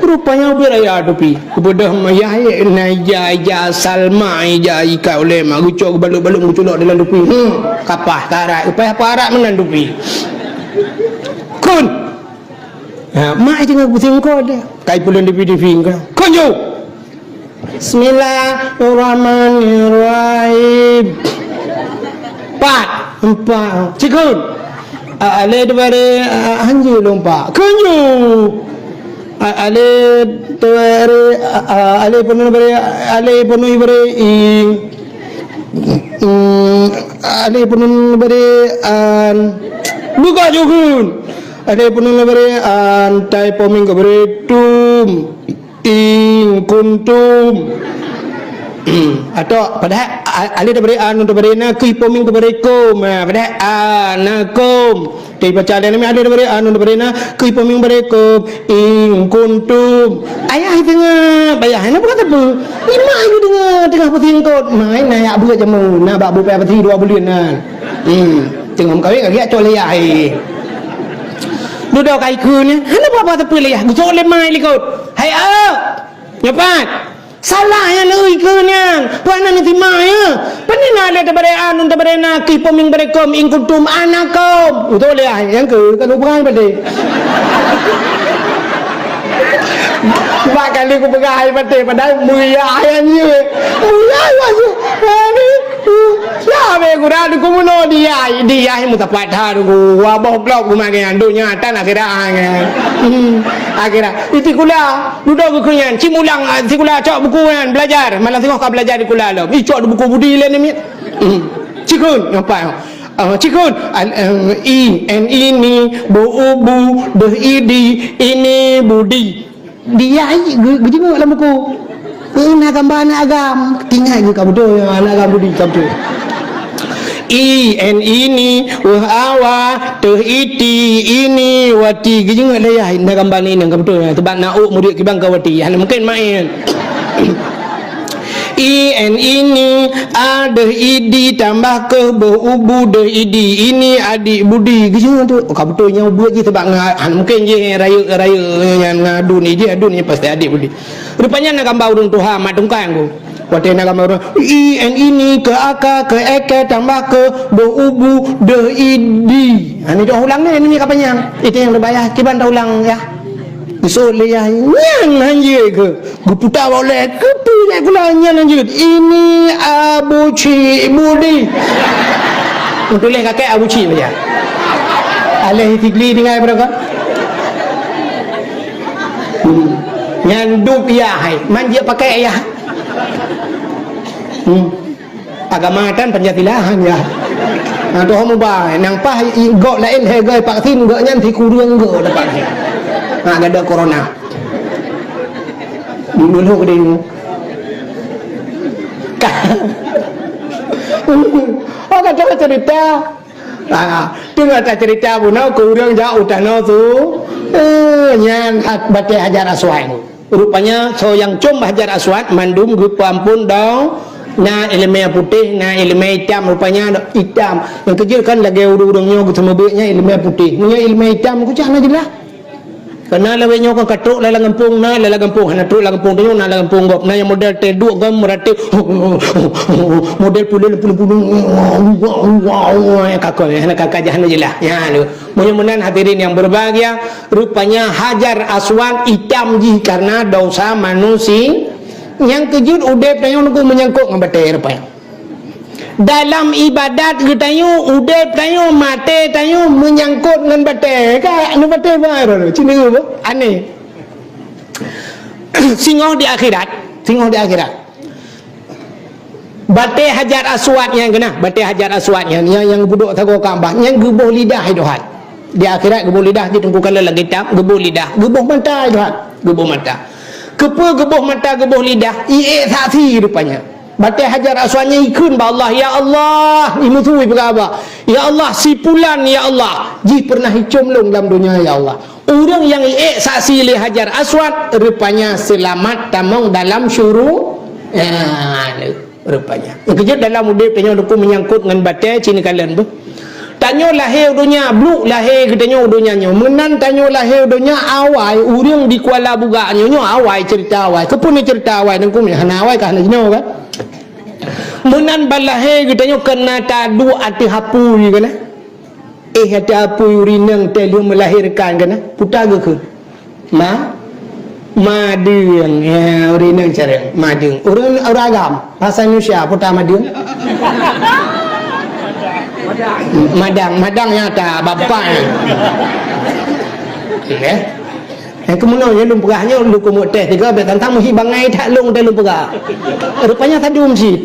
Rupanya ubit raya tupi. Geubeudôh meuh yah, na ija, ija salma, ija ikat ulèe mak, geucok geubalot-balot geuculok dalam tupi. Hmm, kapah, ka arat. Upaya apa arat meunan tupi. Kun! Ha, mak teungoh pusing kot. Kai pulang tupi-tupi ka. Kun ju! Bismillahirrahmanirrahim. Pat, empat. Cikun. A-, alé diberi, a-, hanji lompat. Kunju. A-, alé diberi, a-, a-, alé penuh diberi, alé penuh diberi, i. Mm, alé penuh diberi, an. Buka jukun. Alé penuh diberi, an. Tai poming diberi, tum. In kuntum. Atau padahai a-, alif diberi a, nun diberi na, kui poming diberi kum. Ha, padahai anakum. Tapi baca alif lam alif diberi a, nun diberi na, kui poming diberi kum. In kuntum. Ayah teungoh, bayah na bukan teupeu. Lima ayu teungoh, teungoh pusing kot. Mai na yak buet jameun, na bak bupai pati dua buleuen na. Hmm, teungoh meukawen lagèe cok lé yah, eh. Dudoe kai keu ni, hana apa-apa teupeu lé yah. Geucok lé mai likot. Hai, ah. Nyoe pat. Salah nyan ui keu nyan. Tuan na neutima ya. Peue na lé tabare anu tabare na kih poming bare kom in kuntum anakum. Beutôi lé ai. Nyang keu ka lupa ai padé. Empat kali ku peugah ai padé padahai mulia ai nyan. Mulia ai nyan. Aduh. Ya, be gura di kumuno dia, dia yang mutapat ha dulu. Wabah blok rumah nyan, dunia tan akhirat nyan. Hmm, akhirat. Itikula, duduk buku nyan, cimulang, ah, sikula cok buku nyan, belajar. Malam singoh ka belajar di kula lom. Icok di buku budi le ni mit. Hmm. Cikun, apa? Ah, cikun. Al, eh, i, en ini, bu, ubu, deh, idi, ini, budi. Dia ai geu-, geujeungok lam buku. Eh, na gambar aneuk agam. Ingat geuh ka beutôi, aneuk agam Budi ka beutôi. I, en ini, weh awa, teuh iti, ini, wati. Geujeungok dayah, na gambar ni, na ka beutôi. Sebab na uk murit kibang ka wati. Hana mungkin main. I, en ini, a, deh, idi, tambah keuh, boh, ubu, deh, idi. Ini adik Budi. Geujeungok tu. Oh, ka beutôi nyang buet jih sebab nga-, hana mungkin jih rayeuk-rayeuk nyan ngadun ni jih, adun ni pasti adik Budi. Rupanya na gambar ureueng tuha mak tungkang tu. Watèe na gambar ureueng, i, en ini, keu aka, keu eke, tambah keu, boh ubu, deh, idi. Ha, ni dah ulang ni, ni ka panyang. Itu nyang teubayah, kiban dah ulang ya. Geusôt lé yah nyan hanjeuet keu. Geuputa bak ulèe, keupeue lé kula nyan hanjeuet. Ini Abu Cik Budi. Tuléh kakek Abu Cik saja. Alèh Sigli tinggai pada kan? Hmm. Nyan dup yah hai. Man jeuet pakai yah. Hmm. Agama tan Pancasila han ya. Nah, tu mubai. Nang pah i gok laén he goi vaksin gok nyan sikureueng gok dapat he. Ha, gada corona. Dulu ke dulu. Oh, kata cerita. Ah, teungoh tacerita bunoe keu ureueng jak u tanoh su. Eh, nyan hat-, batèe Hajar Aswad. Rupanya soe nyang com Hajar Aswad mandum geupeuampon dong. Na ileumèe putéh, na ileumèe itam, rupanya itam. Nyang keujeuet kan lagèe ureueng-ureueng nyoe geuseumeubeuet nyan ileumèe putéh. Meunyoe ileumèe itam, keucah na jeulaih. Karena lawét nyoe kan ka trok lam gampông, na lam gampông, hana trok lam gampông tanyoe, na lam gampông gob. Na nyang model teuduek gob meuratéb, model puléh lampu-lampu, kakak, hana kakak jah hana jeulaih. Ya, tu. Meunyoe meunan hadirin yang berbahagia, rupanya Hajar Aswad itam jih karena dosa manusia. Nyang keujeuet udép tanyoe nunggu menyangkut ngon batèe rupanya. Dalam ibadat geutanyoe, udép tanyoe, maté tanyoe meunyangkot ngon batèe. Ka, ngon batèe baru. Cina apa? Aneh. Singoh di akhirat, singoh di akhirat. Batèe Hajar Aswad nyan keunah, batèe Hajar Aswad nyan, nyang, nyang budok sagoe Ka'bah, nyang geuboh lidah hai Tuhan. Di akhirat geuboh lidah, di teungku kala lagèe tam, geuboh lidah, geuboh mata hai Tuhan, geuboh mata. Keupeue geuboh mata, geuboh lidah, iék saksi rupanya. Batée Hajar Aswad nyan ikheun bak Allah, "Ya Allah," imeusui peugah haba, "Ya Allah, si pulan, ya Allah, jih pernah icôm lôn lam donya, ya Allah." Ureuëng nyang iék saksi lé Hajar Aswad, rupanya seulamat tamong dalam syuru-, ya, rupanya. Nyang keujeuet dalam udeb tanyoe Teungku meunyangkot ngon batée, ci neukalon beuh. Tanyoe lahé u donya, bluek lahé geutanyoe u donya nyoe. Meunan tanyoe lahé u donya awai, ureuëng di Kuala Bugak nyoe, nyoe awai ceurita awai. Keupeue nyoe ceurita awai, Teungku, hana awai ka hana jinoe kan? Meunan ban lahé geutanyoe keunan taduek ateueh apui keunan. Eh, ateueh apui ureuëng inong teuh lheueh meulahérkan keunan. Puta geukheun. Ma? Madeueng. Ya, ureuëng inong cara. Madeueng. Ureuëng, ureuëng agam. Bahasa Indonesia, puta madeueng. Madang, madang nyata, bapak. Ya. Nyang keumeunyoe nyoe lôn peugah nyoe, lôn keumeung teh tiga, bèk tantang meuhi bangai that lôn teh lôn peugah. Rupanya sadum cit.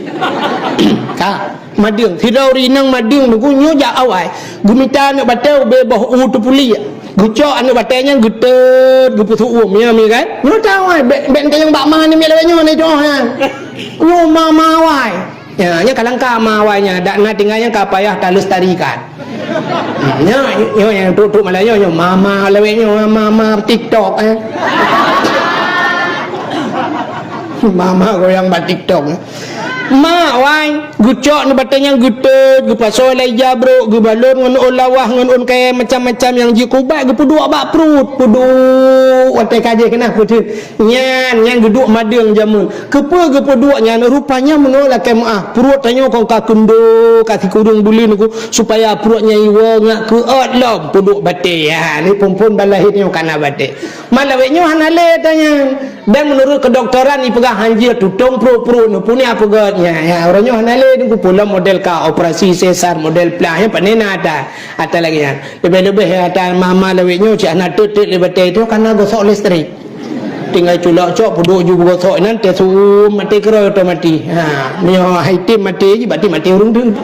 Ka, madeueng. Sidroe ureuëng inong madeueng Teungku nyoe jak awai. Geumita aneuk batée ubé boh u teupuliek. Geucok aneuk batée nyan geuteut, geupeusuuem, ya, mi kan? Nyoe ta awai, bèk, bèk tanyong bak ma ni, mi lawét nyoe ni doh, ha. Nyoe ma, ma awai. Ya, nyan ka langka ma awai nyan, dak na tinggai nyan ka payah talestarikan. Hmm, nyan, nyoe nyang trok-trok malam nyoe, nyoe mama lawét nyoe, mama TikTok, eh. Mama goyang bak TikTok, eh. Ma, wai, geucok nibak batée nyang geuteut, geupasoe lam ija brok, geubalot ngon ôn lawah, ngon ôn kayée macam-macam nyang jikeubat, geupeuduek bak pruet, peuduek watée ka jih keunan peuteut. Nyan, nyan geuduek madeueng jameun. Keupeue geupeuduek nyan? Rupanya meunoe lakée meuáh, pruet tanyoe kon ka keundo, ka sikureueng buleuen Teungku, supaya pruet nyan iwoe ngat keuôt lom peuduek batée. Ha, ni phon-phon ban lahé nyoe kana batée. Ma lawét nyoe hana lé ata nyan. Dan meunurot keudoktoran ipeugah hanjeuet tutong pruet-pruet nyoe, peue nyang peugét nyan. Ya, uroe nyoe hana lé Teungku, peue lom model ka operasi sesar, model plah, nyan pane na ata, ata lagée nyan. Leubeh-leubeh ata mama lawét nyoe cit hana teut-teut lé batée tu kana gosok listrik. Tinggai culok cok peuduek ju beugosok inan teuh suum maté keurôi otomatis. Ha, meunyoe hai tem maté jih, berarti maté ureuëng teuk.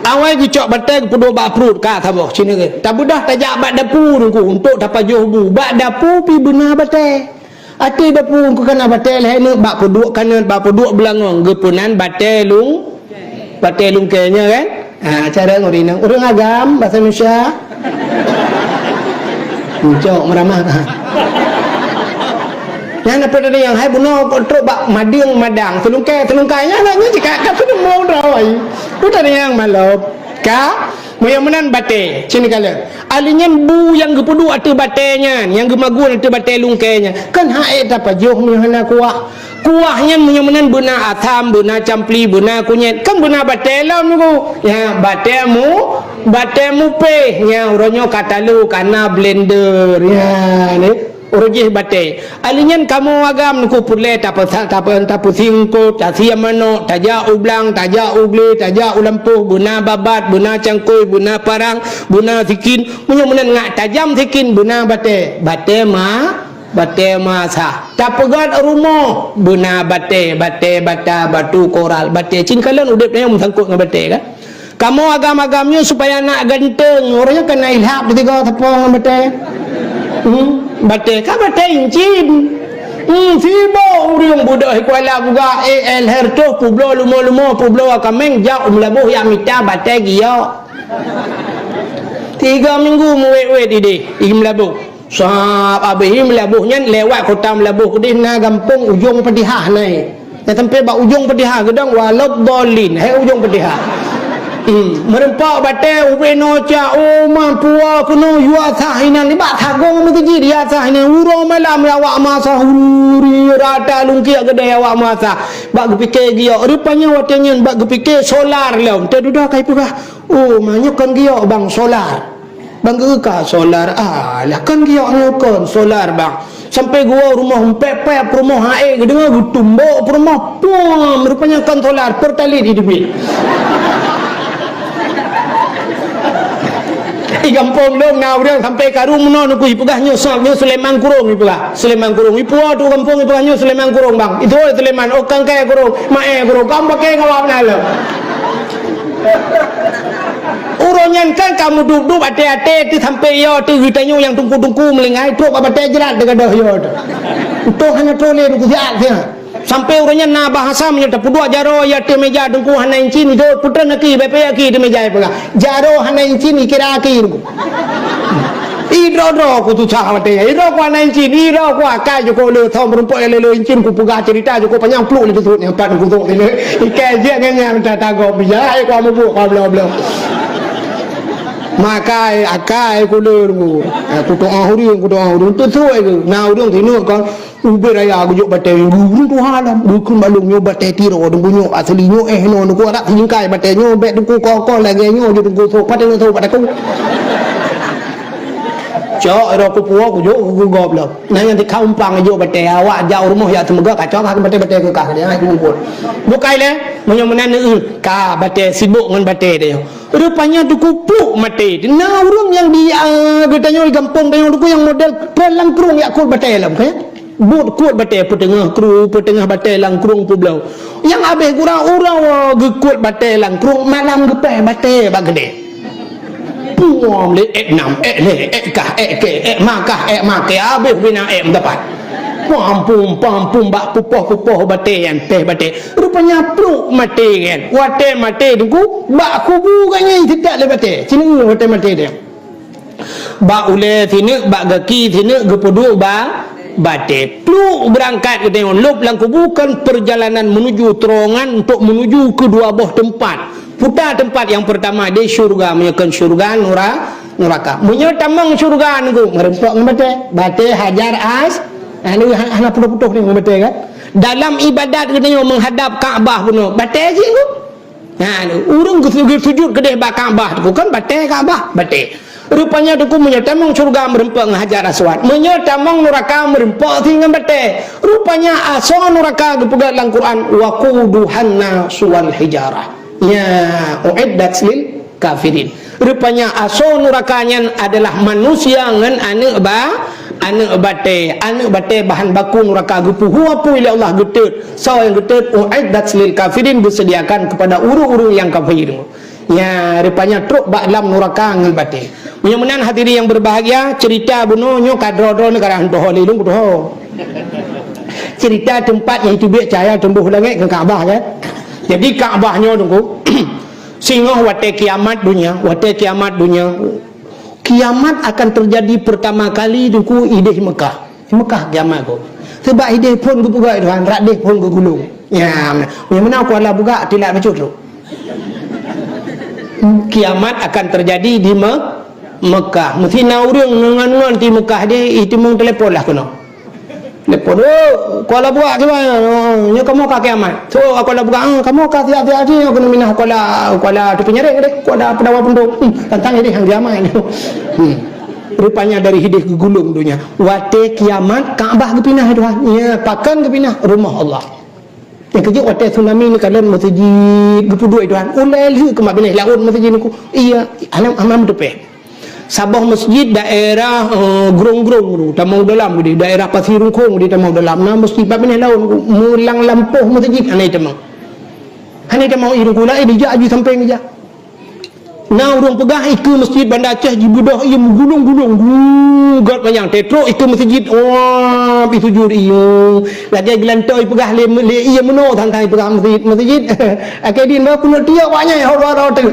Awai geucok batée geupeuduek bak pruet ka saboh sinoe. Tabeudoh tajak bak dapu Teungku untuk tapajoh bu. Bak dapu pih beuna batée. Ateueh dapu Teungku kana batée lhée neuk bak peuduek kanot, bak peuduek beulangong geupeunan batée lung Batée lungkée nyoe kan? Ha, cara ureuëng inong. Ureuëng agam, bahasa Indonesia. Cok meuramah. Nyan apa tadi nyang hai bunoe kok trok bak madeueng madang, seulungkée, seulungkai nyan, nyan jih ka, ka seudeumoe droe. Buta nyang malop. Ka? Meunyoe meunan batée, sini kala. Ahli nyan bu nyang geupeuduek ateueh batée nyan, nyang geumagun ateueh batée lungkée nyan. Kan hak ék tapajoh meunyoe hana kuah. Kuah nyan meunyoe meunan beuna asam, beuna campli, beuna kunyét, kan beuna batée lom Teungku. Ya, batée mu, batée mupéh. Nya, uroe nyoe ka talo kana blender. Ya, ni. Uroe jih batée. Ahli nyan kamoe agam Teungku peureulée tapeusa-, tapeu-, tapeusingkot, tasiam manok, tajak u blang, tajak u glé, tajak u lampôh, beuna babat, beuna cangkôi, beuna parang, beuna sikin. Meunyoe meunan ngat tajam sikin, beuna batée. Batée ma Batée masa. Tapeugét rumoh, beuna batée, batée bata, batu koral, batée. Cit kalon udeb nyoe meusangkot ngon batée kan. Kamoe agam-agam nyoe supaya nak ganteng, uroe nyoe kana ilhab teuga sapo ngon batée. Hmm, batée ka batée incin. Hmm, sibok ureuëng budok di Kuala Bugak, eh, el hertoh publoe lumo-lumo, publoe kaméng, jak u Meulaboh jak mita batée giok. Tiga minggu meuwét-wét ideh di Meulaboh. Sab abéh i Meulaboh nyan lewat kota Meulaboh keudeh na gampông Ujong Padihah na. Nyang sampai bak Ujong Padihah geudong waladhdallin, hai Ujong Padihah. Hmm, meureumpok batée ubé noe cak, oh, ma pua keunoe yue asah inan nibak sagoe meuseujid yue asah inan uroe malam awak masa huri rata lungkiek keudeh awak masa. Bak geupike giok, rupanya watée nyan bak geupike solar lom. Teududoe kai peugah, oh, ma nyoe kon giok bang solar. Bang geuka solar, alah kon giok nyoe kon solar bang. Sampai geuwoe rumoh, mpép-pép rumoh aé geudeungoe geutumbok peurumoh, puam, rupanya kon solar, pertalite idubit. Di gampông lôn na ureuëng sampai karu meunoe Teungku ipeugah nyoe sob, nyoe Sulaiman Kurong ipeugah. Sulaiman Kurong. Ipuwoe tu gampông ipeugah nyoe Sulaiman Kurong bang. Itu Sulaiman, oh kangkai Kurong, maé Kurong, kam pakai ngawab na lom. Uroe nyan kan ka meudup-dup até-até teuh sampoe yo teuh geutanyoe nyang tungku-tungku meulinggai trok bak batée jrat teuh gadôh yo teuh. Utoh hana trok lé tungku siat siat. Sampai uroe nyan na bahasa meunyoe tapeuduek jaroe ateueh meja Teungku hana incin, itu putran aki, bepek aki di meja peugah. Jaroe hana incin, ikira aki Teungku. Idroe-droe ku susah watèe nyan. Idroe ku hana incin, idroe ku akai jukuk le thon meurumpok le, le incin ku peugah cerita jukuk panyang pluk le teusut nyang pat ku sok sini. Ikai jeuet nyan nyan minta tagok bija, ai ku mubuk ku bloe-bloe. Makai akai ku le Teungku. Ku doa ureueng, ku doa ureueng teusut ke. Na ureueng sinuk kon. Ubé raya geujok batèe, ureueng tuha lom, geukheun bak lôn nyoe batèe Tiro, Teungku nyoe asli nyoe, eh, nyoe Teungku adak sijingkai batèe nyoe, bèk Teungku ko-ko lagèe nyoe, jeuet Teungku sok, pat Teungku sok, pat Teungku. Cok, ira kupuwoe, kujok, kugop lom. Nah, nyan tikha umpang jok batèe, awak jak u rumoh jak teumeugah, kacok kah batèe-batèe keu kah, dia ngai kumpul. Bukai lé, meunyoe meunan, eh, ka batèe sibok ngon batèe dia. Rupanya Teungku pluk maté. Na ureueng nyang di, ah, geutanyoe di gampông tanyoe Teungku nyang model pran langkrueng jak kut batèe lom, kan? Buet kut batèe peuteungoh kru, peuteungoh batèe langkrueng peubloe. Nyang abéh gura uroe geukut batèe langkrueng, malam geupèh batèe bak keudè. Puom lé, èk nam, èk lhèe, èk kah, èk kèe, èk ma kah, èk ma kèe, abéh bina èk meudapat. Pampum, pampum bak pupoh-pupoh batèe nyan, pèh batèe. Rupanya pluk maté nyan. Watèe maté Teungku, bak kubu gobnyan siteuk lé batèe. Sineuk watèe maté dia. Bak ulèe sineuk, bak gaki sineuk, geupeuduek ba-, batèe. Pluk beurangkat geutanyoe lôb lam kubu, kon peurjalanan meunuju, teurongan untuk meunuju keu dua boh teumpat. Puta teumpat nyang peurtama di syeuruga, meunyoe kon syeuruga, nura-, nuraka. Meunyoe tamong syeuruga Teungku, meureumpok ngon batèe. Batèe Hajar As-, ha, nyoe ha-, hana putôh-putôh nyoe ngon batèe kan. Dalam ibadat geutanyoe meuhadab Ka'bah bunoe, batèe cit Teungku. Nah, ureueng geusujud, sujud keudeh bak Ka'bah, Teungku, kan batèe Ka'bah, batèe. Rupanya Teungku meunyoe tamong syeuruga meureumpok ngon Hajar Aswad, meunyoe tamong nuraka meureumpok sit ngon batèe. Rupanya asoe nuraka geupeugah lam Quran, "Waquduhan nasu wal hijarah." Nya, uiddat lil kafirin. Rupanya asoe nuraka nyan adalah manusia ngon aneuk ba-, aneuk batèe. Aneuk batèe bahan baku nuraka geupeuhu apui lé Allah geutot. Soe nyang geutot, uiddat lil kafirin, geuseudiakan kepada ureueng-ureueng nyang kafir. Nya, rupanya trok bak lam nuraka ngon batèe. Meunyoe meunan hadirin yang berbahagia, cerita bunoe nyoe ka droe-droe nyoe ka rhah tuho lé lôn kutuho. Cerita teumpat nyang teubiet cahya teumbôh langèt keu Ka'bah kan. Jadi Ka'bah nyoe Teungku, singoh watèe kiamat donya, watèe kiamat donya, kiamat akan terjadi pertama kali Teungku ideh Mekah. Di Mekah kiamat Teungku. Sabab ideh phon geupeugah Tuhan, rot deh phon geugulong. Ya, nyang meunan Kuala Bugak tilak bacut tu. Kiamat akan terjadi di Me-, Mekah. Meusti na ureueng ngon-ngon di Mekah di, itimeung telepon lah keunoe. Telepon, "Oh, Kuala Bugak kiban? Oh, nyoe kamoe ka kiamat." "So, Kuala Bugak, ah, kamoe ka siap-siap jih, nyoe keuneuk minah Kuala, Kuala Teupin Nyareng deh, Kuala Peudawa Pundong." Hmm, tantang ideh nyang kiamat. Hmm. Rupanya dari ideh geugulong donya. Watèe kiamat, Ka'bah geupinah, Tuhan. Ya, pakon geupinah? Rumoh Allah. Nyang keujeuet watèe tsunami neukalon meuseujid geupeuduek, Tuhan. Ulèe lheueh keumat binéh laôt meuseujid Teungku. Iya, hana, hana meuteupèh. Saboh meuseujid daerah, eh, Grong-Grong tu, tamong dalam geude, daerah Pasi Rungkong geude tamong dalam. Na meuseujid bak binéh laôt Teungku, meulang lampôh meuseujid hana tamong. Hana tamong i Teungku, laén dijak aju sampéng dijak. Na ureueng peugah ikeue meuseujid Banda Aceh jibeudôh ié meugulong-gulong, geuh, gèt manyang, teutrok ikeue meuseujid, wah, pi sujud ié. Lagèe geulantoe ipeugah lé, lé ié meunoe than-than ipeugah meuseujid, meuseujid. Akhé din bah keuneuk tiok awak nyan, ho dua droe teuk.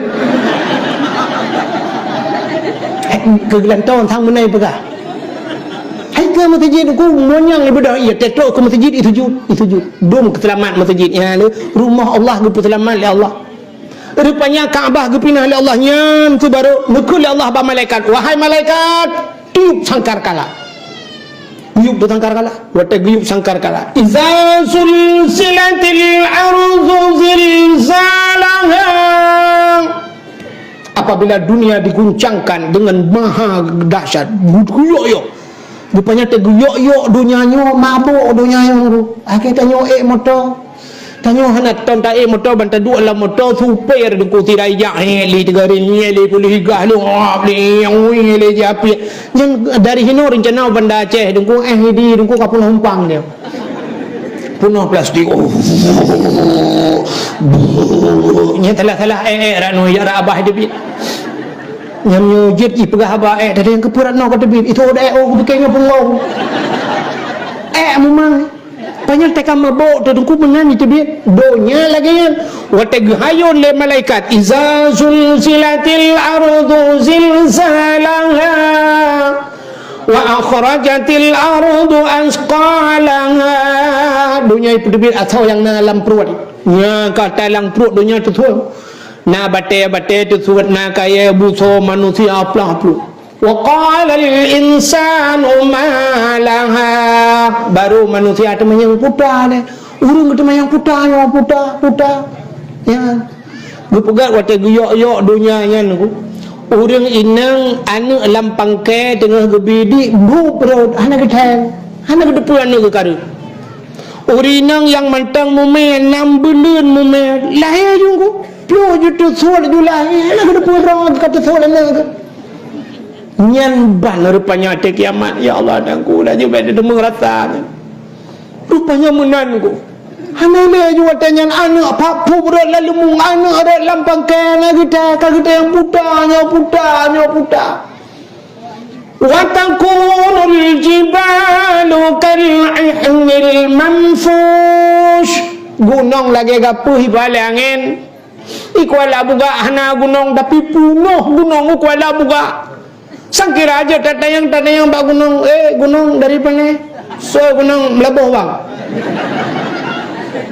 Keu geulantoe than meunan ipeugah. Hai keu meuseujid ku manyang ibeudôh ié, teutrok keu meuseujid i sujud, i sujud. Dum keuselamat meuseujid. Ya, rumoh Allah geupeuseulamat lé Allah. Rupanya Ka'bah geupinah lé Allah nyan keuh barô neukheun lé Allah bak malaikat, "Wahai malaikat, tiup sangkakala." Tiup tu sangkakala. Watèe geuyup sangkakala. "Iza zulzilatil ardu zilzalaha." Apabila dunia diguncangkan dengan maha dahsyat, geuyok-yok. Rupanya teuguyok-yok donya nyoe, mabök donya nyoe. Akhé tanyoe ék moto. Tanyoe hana ton taék moto, ban taduek lam moto, supir Teungku sira ijak, hé, lé tiga ri, nyé lé puluh igah, lé ngap, lé nyang wé, lé jiapiek. Nyan dari hinoe reuncana Banda Aceh Teungku, eh, di Teungku ka peunoh umpang nyoe. Peunoh plastik. Oh. Nyan salah-salah, eh, eh, rat nyoe, jak rat abah teubiet. Nyan nyoe jeuet jipeugah haba, eh, tadi nyang keupeue rat nyoe ka teubiet. Itu udah, eh, oh, kupike nyoe peungong. Eh, memang. Panyang teuka mabök tu teungku meunan itu dia. Donya lagèe nyan. Watèe geuhayôn lé malaikat, "Iza zulzilatil ardu zilzalaha wa akhrajatil ardu asqalaha." Donya itu dia atau yang na lam pruet. Nya kata lam pruet donya tu tu. Na batèe-batèe teusuet, na kayèe busoe manusia plah pluh. Wa qalal insanu ma laha. Baru manusia teumanyong puta deh. Ureueng teumanyong puta nyoe, puta, puta. Ya. Geupeugah watèe geuyok-yok donya nyan, ureueng inong aneuk lam pangkai teungoh geubidik bu perot, hana geuthèe, hana geuteupeue aneuk geukareueng. Ureueng inong nyang mantong mumè, nam buleuen mumè, lahé ju ku. Ploh ju teusuet ju lahé, hana geuteupeue droe ka teusuet aneuk geuh. Nyan ban rupanya watèe kiamat. Ya Allah, dan ku laju bèk teudeungoe rasa nyan. Rupanya meunan ku. Hana lé ju watèe nyan aneuk pap phu rot lam leumong, aneuk rot lam pangkai, aneuk geuta, ka geuta nyang puta, nyoe puta, nyoe puta. Wa takunul jibalu kal ihnil manfush. Gunong lagèe gapeuh iba lé angén. I Kuala Bugak hana gunong, tapi peunoh gunong u Kuala Bugak. Sangkira aja tatanyong-tatanyong bak gunong, "Eh, gunong dari pane?" "Soe gunong Meulaboh, Bang."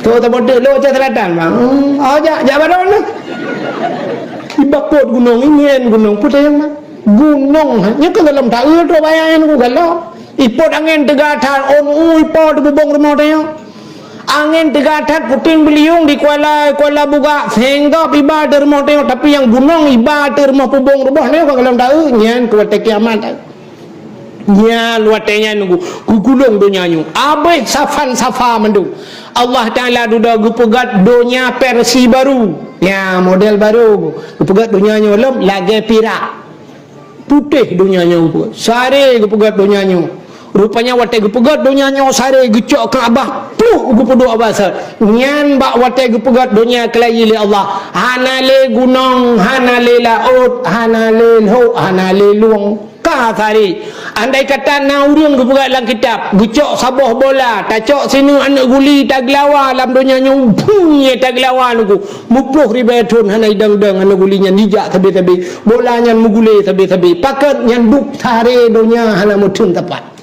"Soe tabôh teuk lo Aceh Selatan, Bang." "Hmm, oh, jak, jak baroe na." Iba kot gunong, ingin gunong, peue tanyong, Bang? Gunong, ha? Nyoe kan golom taeu tu bayang nyan ku galom. Ipot angén teuga that, ôn u ipo teububông rumoh tanyoe. Angén teuga that puténg beuliung di Kuala, Kuala Bugak, seng gob iba ateueh rumoh tanyoe, tapi nyang gunong iba ateueh rumoh pubông ruboh nyoe ka golom taeu, nyan keu watèe kiamat. Nyan watèe nyan nunggu, geugulong donya nyoe. Abéh safan-safa mandum. Allah Taala dudoe geupeugöt donya versi baru. Nya, model baru. Geupeugöt donya nyoe lom lagèe pirak. Putéh donya nyoe geupeugöt. Saré geupeugöt donya nyoe. Rupanya watèe geupeugöt donya nyoe saré geucok Ka'bah, pluh geupeuduek bak saboh. Nyan bak watèe geupeugöt donya keulayi lé Allah. Hana lé gunong, hana lé laôt, hana lé lhok, hana lé lueng. Ka saré. Andai kata na ureueng geupeugöt lam kitab, geucok saboh bola, tacok sineuk aneuk guli tageulawa lam donya nyoe, phung, nyang tageulawa nunggu. Muploh ribèe thon hana idong-dong aneuk guli nyan jijak sabe-sabe. Bola nyan meugulé sabe-sabe. Pakon nyan duek saré donya hana meutheun teumpat.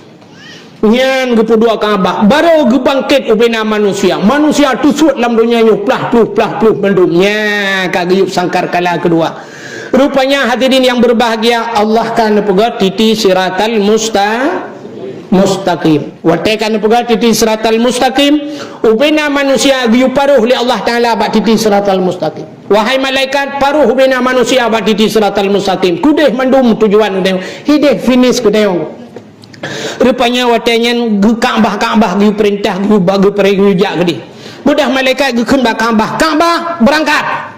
Nyan geupeuduek Ka'bah. Barô geubangkét ubena manusia. Manusia teusuet lam donya nyoe plah pluh, plah pluh mandum. Nya ka geuyue sangkar kala keudua. Rupanya hadirin yang berbahagia, Allah ka neupeugöt titi siratal musta-, mustaqim. Watèe ka neupeugöt titi siratal mustaqim, ubena manusia geuyue paroh lé Allah Taala bak titi siratal mustaqim. Wahai malaikat, paroh ubena manusia bak titi siratal mustaqim. Keudeh mandum tujuan udeh, hideh finish keudeh. Rupanya watèe nyan geu-, Ka'bah, Ka'bah geupeurintah, geu-, ba-, geupere-, geujak keudeh. Beudôh malaikat geukheun bak Ka'bah, "Ka'bah, beurangkat!"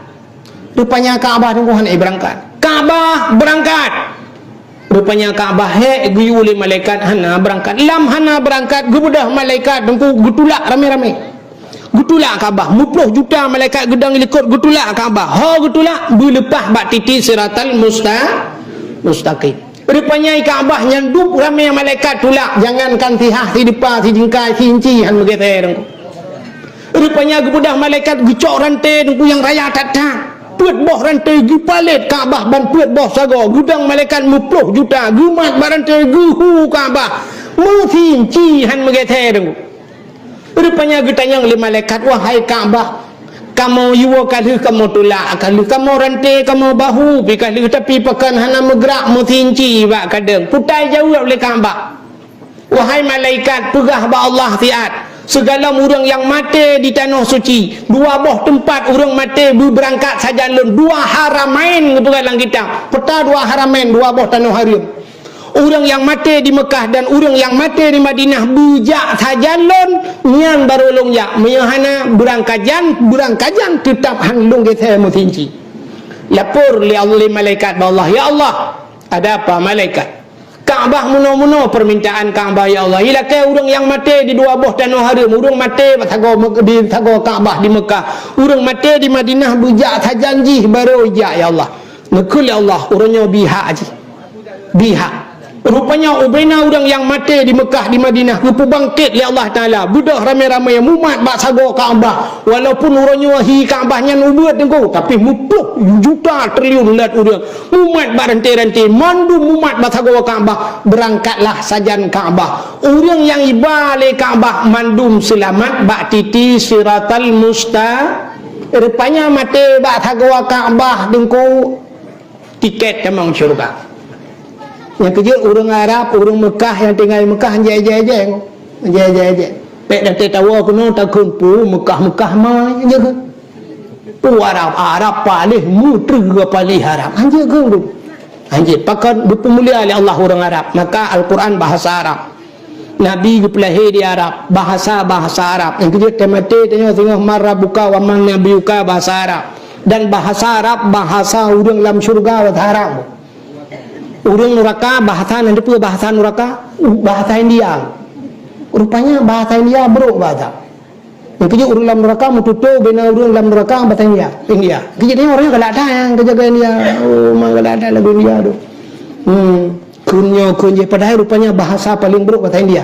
Rupanya Ka'bah teungku hana beurangkat. "Ka'bah, beurangkat!" Rupanya Ka'bah hék geuyue lé malaikat hana beurangkat. Lam hana beurangkat, geubeudôh malaikat teungku geutulak ramé-ramé. Geutulak Ka'bah, muploh juta malaikat geudong likot geutulak Ka'bah. Ho geutulak, beuleupah bak titi siratal musta-, mustaqim. Rupanya i Ka'bah nyan duek ramé malaikat tulak, jangankan sihah, sidepa, sijingkai, siinci han meugeusé teungku. Rupanya geubeudôh malaikat geucok ranté teungku nyang raya that-that. Peuet boh ranté geupalét Ka'bah ban peuet boh sagoe, geudong malaikat muploh juta, geumat bak ranté geuhu Ka'bah. Meusinci han meugeusé teungku. Rupanya geutanyong lé malaikat, "Wahai Ka'bah, kamoe yue ka lheueh kamoe tulak, ka lheueh kamoe ranté, kamoe bahu pi ka lheueh, tapi pakon hana meugrak meusinci bak kadeueng?" Putai jaweueb lé Ka'bah, "Wahai malaikat, peugah bak Allah siat, sigohlom ureueng nyang maté di Tanoh Suci, dua boh teumpat ureueng maté beubeurangkat sajan lôn, dua haramain geupeugah lam kitab." Peue dua haramain? Dua boh tanoh hareuem. Ureueng nyang maté di Meukah dan ureueng nyang maté di Madinah beujak sajan lôn, nyan barô lôn jak. Meunyoe hana, beurangkajan, beurangkajan teutab han lôn geusé meusinci. Lapor lé Allah, lé malaikat bak Allah, "Ya Allah, ada apa malaikat? Ka'bah meunoe-meunoe peumintaan Ka'bah, ya Allah. Ilakèe ureueng nyang maté di dua boh tanoh hareuem, ureueng maté bak sagoe Mek-, di sagoe Ka'bah di Meukah, ureueng maté di Madinah beujak sajan jih barô jak, ya Allah." Neukheun lé Allah, "Uroe nyoe bri hak jih. Bri hak." Rupanya ubena ureuëng nyang maté di Meukah, di Madinah, geupeubangkét lé Allah Taala, beudôh ramé-ramé mumat bak sagoe Ka'bah. Walaupun uroe nyoe hi Ka'bah nyan ubeuet teungku, tapi muploh juta triliun lat ureuëng mumat bak ranté-ranté, mandum mumat bak sagoe Ka'bah. Beurangkatlah sajan Ka'bah. Ureuëng nyang iba lé Ka'bah mandum seulamat bak titi Siratal Musta-, rupanya maté bak sagoe Ka'bah teungku. Tiket tamong syeuruga. Nyang keujeuet ureuëng Arab, ureuëng Meukah nyang tinggai Meukah, jai-jai-jai. Jai-jai-jai. Pék datée tawoe keunoe takheun, "Pu, Meukah-Meukah ma," jai kheun. "Pu, Arab, Arab paléh meuteue paléh Arab." Anjeuet kheun tu. Anjeuet, pakon geupeumulia lé Allah ureuëng Arab. Maka Al-Quran bahasa Arab. Nabi geupeulahé di Arab, bahasa-bahasa Arab. Nyang keujeuet teumaté tanyoe singoh man rabbuka wa man nabiyuka bahasa Arab. Dan bahasa Arab, bahasa ureuëng lam syeuruga bahasa Arab. Ureuëng nuraka bahasa nan teupeue bahasa nuraka? Bahasa India. Rupanya bahasa India brok bahasa. Nyang keujeuet ureuëng lam nuraka meututoe bina ureuëng lam nuraka bahasa India. India. Keujeuet nyoe ureuëng galak that nyang keujaga India. Oh, memang galak that lagu India tu. Hmm. Kheun nyoe kheun jih, padahai rupanya bahasa paling brok bahasa India.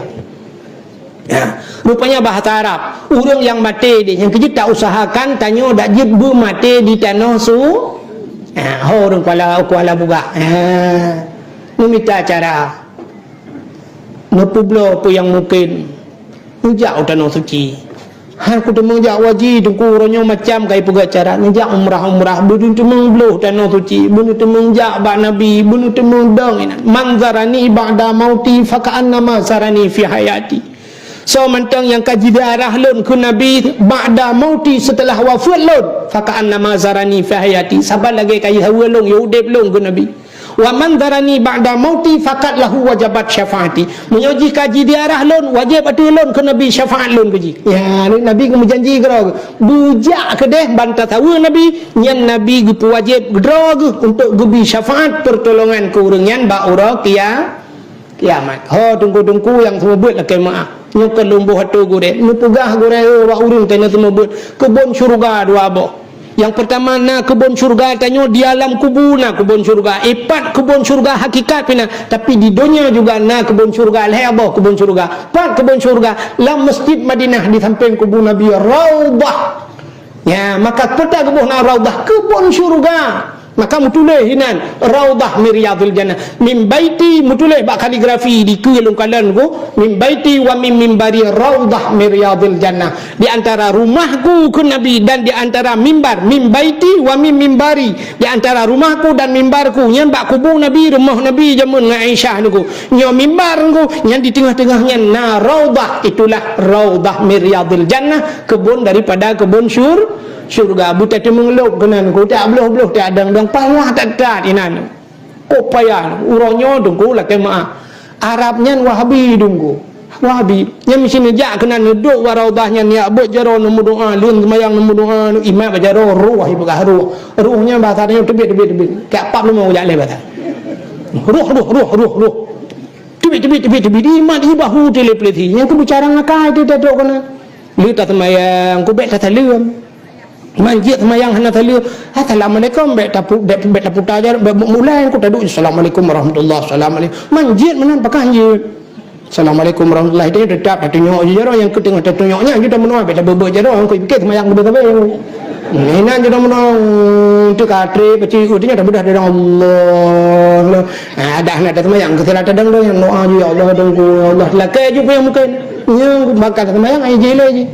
Ya, rupanya bahasa Arab. Ureuëng nyang maté deh, nyang keujeuet ta usahakan tanyoe dak jeuet beumaté di tanoh su-, ya, ho ureuëng Kuala, Kuala Bugak. Ya. Meumita cara. Neupeubloe peue nyang mungken. Neujak u tanoh suci. Han kuteumeung jak haji, teungku, uroe nyoe macam ka ipeugah cara. Neujak umrah-umrah, beuneuteumong bloh tanoh suci, beuneuteumong jak bak Nabi, beuneuteumong dong inan. "Man zarani ba'da mauti faka'annama zarani fi hayati." Soe mantong nyang ka jiziarah lôn keu Nabi ba'da mauti, seuteulah wafeuet lôn, faka'annama zarani fi hayati, saban lagée ka jihawa lôn, ya udeb lôn keu Nabi. "Wa man zarani ba'da mauti faqad lahu wajabat syafaati." Meunyoe jih ka jiziarah lôn, wajéb ateueh lôn keu Nabi syafaat lôn keu jih. Ya, Nabi geumeujanji keudroe, beujak keudeh ban tasaweue Nabi, nyan Nabi geupeuwajéb keudroe geuh untuk geubri syafaat peurtolongan keu ureuëng nyan bak uroe kia-, kiamat. Ho teungku-teungku nyang seumeubeuet lakée meuáh. Nyoe keuh lôn boh ateueh gurée. Neupeugah gurée, eh, bak ureuëng tanyoe seumeubeuet. Keubon syeuruga dua boh. Nyang peurtama na keubon syeuruga tanyoe di alam kubu na keubon syeuruga. Ipat keubon syeuruga hakikat pih na, tapi di donya juga na keubon syeuruga, lhée boh keubon syeuruga. Pat keubon syeuruga? Lam Masjid Madinah di sampéng kubu Nabi, Raudhah. Ya, maka peue ta geuboh na Raudhah, keubon syeuruga. Maka meutuléh inan, "Raudhah min riyadhil jannah." Min baiti, meutuléh bak kaligrafi dikeue lôn kalon ku, "Min baiti wa min mimbari raudhah min riyadhil jannah." Di antara rumahku keu Nabi dan di antara mimbar, "Min baiti wa min mimbari," di antara rumahku dan mimbarku, nyan bak kubu Nabi, rumoh Nabi jameun ngon Aisyah niku. Nyoe mimbar niku, nyan di teungoh-teungoh nyan na raudhah, itulah raudhah min riyadhil jannah, keubon daripada keubon syur-, syeuruga. Beutateumeung lôb keunan ku, tak bloh-bloh, tak dang-dang, payah that-that inan. Kok payah, uroe nyoe teungku lakée meuáh. Arab nyan Wahabi teungku. Wahabi. Nyan meusineujak keunan neuduek wa raudhah nyan, jak beuet jaroe neumeudoá, lheueh seumayang neumeudoá, imat bak jaroe, roh ipeugah roh. Roh nyan bahasa tanyoe teubiet, teubiet, teubiet. Kak pap leumo jak lé bahasa. Roh, roh, roh, roh, roh. Teubiet, teubiet, teubiet, teubiet. Imat ibahu teuh lé peuleusi. Nyang keu bicara ngakai teuh tatrok keunan. Lheueh taseumayang, ku bék tasaleuem. Man jeuet seumayang hana saleuem. Assalamualaikum, bék tapu-, bék, bék taputa jaroe, bék mulai ku taduek, "Assalamualaikum warahmatullah, assalamualaikum." Man jeuet meunan pakon jeuet. "Assalamualaikum warahmatullah." Itu tetap tatunyok je jaroe nyang keu teungoh tatunyok nyan, jeuet meunoe bék tabeuet-beuet jaroe, nyang keu pikir seumayang leubeh sabe. Inan jeuet meunoe, tu ka trép, pasti itu nyan tabeudah dalam Allah. Ah, dah na taseumayang, keu sila tadong dong nyang doa je, "Ya Allah, dong ku, ya Allah." Lakée ju nyang mungken. Nyang bakal seumayang, ai jilai je.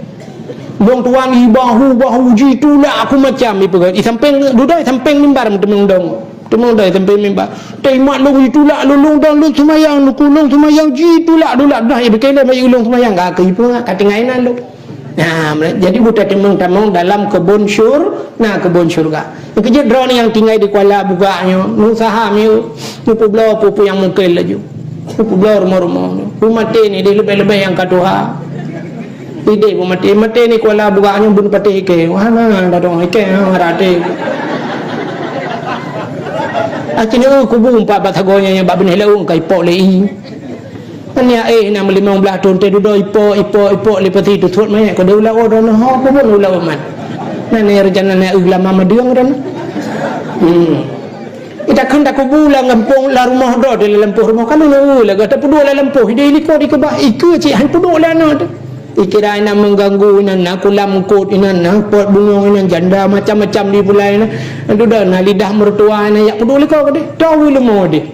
Lôn tuan ibahu-bahu jitulak aku macam ipeugah. Di sampéng dudoe, sampéng mimbar meuteumong dong. Teumong dong sampéng mimbar. Teuimat lôn jitulak lôn, lôn dong lôn seumayang, lôn seumayang jitulak-tulak dah ipeugah lé bayeue lôn seumayang. Ka keu ipeugah ka tinggai nan lôn. Nah, jadi buta teumong tamong dalam keubon syur-, na keubon syeuruga. Keujeuet droeneuh nyang tinggai di Kuala Bugak nyoe, neusaha mieu, neupeubloe peue-peue nyang mungken laju. Neupeubloe rumoh-rumoh nyoe. Beumaté ni deh leubeh-leubeh nyang ka tuha. Idéh beumaté, maté ni Kuala Bugak nyoe beuneupatéh ikée. Wah, na datong ikée, ha, rate. Akhirnya, eh, kubu empat bak sagoe nyan bak binéh leueng ka ipok lé i. Kan ya, eh, na meulimong blaih thon teuh dudoe ipok, ipok, ipok, leupah teusot manyét, ka deuh ulawa droeneuh, ho, kubu ulawa man. Na ni rencana na ulama madeueng droeneuh. Hmm. Takheun takubu lam gampông, lam rumoh droe teuh, lam lampôh rumoh. Ka lôn lôn lagèe tapeuduek lam lampôh, ideh likot dikeubah, ikeue cit han peuduek lé aneuk teuh. Ikira inan meuganggu, inan na kulam eungkôt, inan na pot bungong, inan janda macam-macam di pulai inan. Dudoe na lidah meurutua inan, jak peuduek likot keudeh. Tahu leumo deh.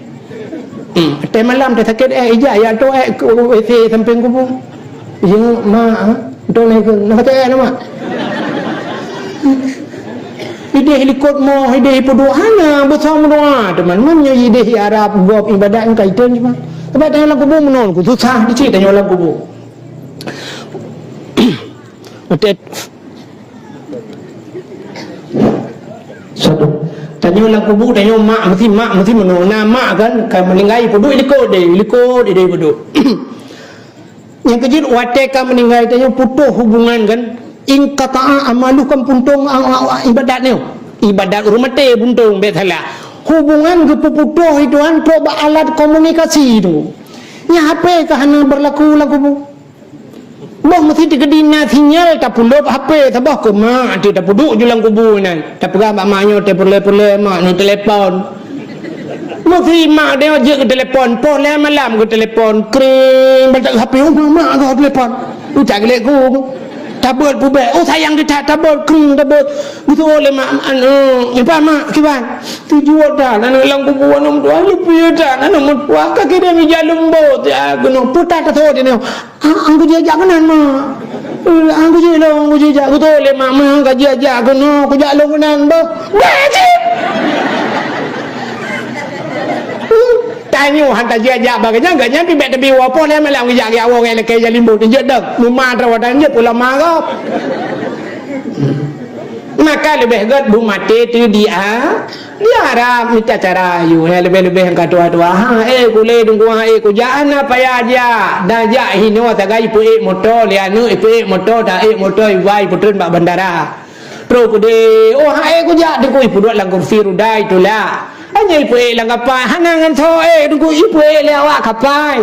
Hmm, teuh malam teuh sakét, eh, ijak, ya, tu, eh, ke W C sampéng kubu. Ya, mak, ah. Beutôi lagèe keu, na kata, eh, na, mak. Ideh likot moh, ideh ipeuduek hana, beusama doa, teman. Man nyoe ideh Arab, gob ibadat ngon kaitan cuma. Sebab tanyoe lam kubu meunan, ku susah di cit tanyoe lam kubu. Utet. Satu. Tanyoe lam kubu, tanyoe mak meusti, mak meusti meunoe. Na mak kan, ka meuninggai, peuduek likot deh, likot deh peuduek. Nyang keujeuet watèe ka meuninggai tanyoe putôh hubungan kan, inqata'a amaluhu kan puntông, a, a, a, ibadat nyoe. Ibadat ureueng maté puntông, bèk salah. Hubungan geupeuputôh itu kan trok bak alat komunikasi tu. Nyan H P ka hana beurlaku lam kubu. Boh meusti teukeudi na sinyal tapeulob H P, saboh keu mak teuh tapeuduek ju lam kubu nyan. Tapeugah bak mak nyoe, teuh peureulèe-peureulèe mak nyoe teulepon. Meusi mak nyoe jeuet geutelepon, poh lhèe malam geutelepon, kring, bantak H P, "Oh, mak, mak, goh telepon." Ucak geulék ku. Tabeuet pubèk, "Oh, sayang teuh that," tabeuet, kring, tabeuet. Geutuwoe lé mak, "Anu, kiban mak, kiban?" "Tujoh that, aneuk lam kubu, aneuk meutuah, leupie that, aneuk meutuah, ka kirém ija leumbot, ya, keunoe." Puta tathô di nyoe. Ah, han kujak keunan, mak. Eh, han kujak lôn, han kujak. Geutuwoe lé mak, mak han kujak keunoe, kujak lôn keunan, bah. Bah, cit! Tanyoe han tajak-jak bak geuhnyan, geuhnyan pih bèk teubiet woe poh lhèe malam geujak-jak woe ngon lakèe jalimbot, jeuet dong. Meuma droe dan jeuet ulama gob. Maka leubeh gèt beumaté teuh di a, di Arab mita cara ayue, eh, leubeh-leubeh nyang ka tuha-tuha. Ha, eh, kulé teungku, ha, eh, kujak hana payah jak. Dan jak hinoe sagai ipeuék moto lé aneuk, ipeuék moto, taék moto iba ipeutreun bak bandara. Trok keudeh, oh, ha, eh, kujak teungku ipeuduek lam kursi ruda itulak. Hana ipeuék lam kapai, hana ngon tho, eh, teungku ipeuék lé awak kapai.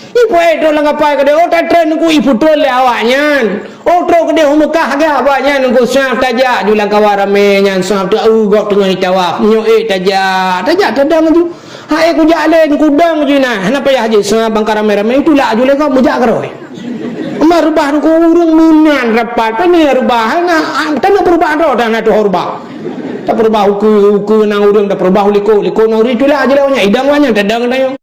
Ipeuék trok lam kapai keudeh, oh, tatreun teungku ipeutrön lé awak nyan. Oh, trok keudeh u Meukah geuh awak nyan, teungku sab tajak ju lam kawan ramé nyan, sab teu, eu, gob teungoh itawaf. Nyoe, eh, tajak, tajak tadong ju. Ha, eh, kujak lé, teungku dong ju na. Hana payah jih, sab bangka ramé-ramé itulak ju lé gob meujak keudroe. Meurubah teungku ureueng meunan rapat, pane rubah, hana, ah, tanyoe peurubah droe, hana tuho rubah. Tapeurubah ukeue, ukeue na ureueng tapeurubah likot, likot na ureueng itulak ju lé awak nyan, idong awak nyan tadong tanyoe.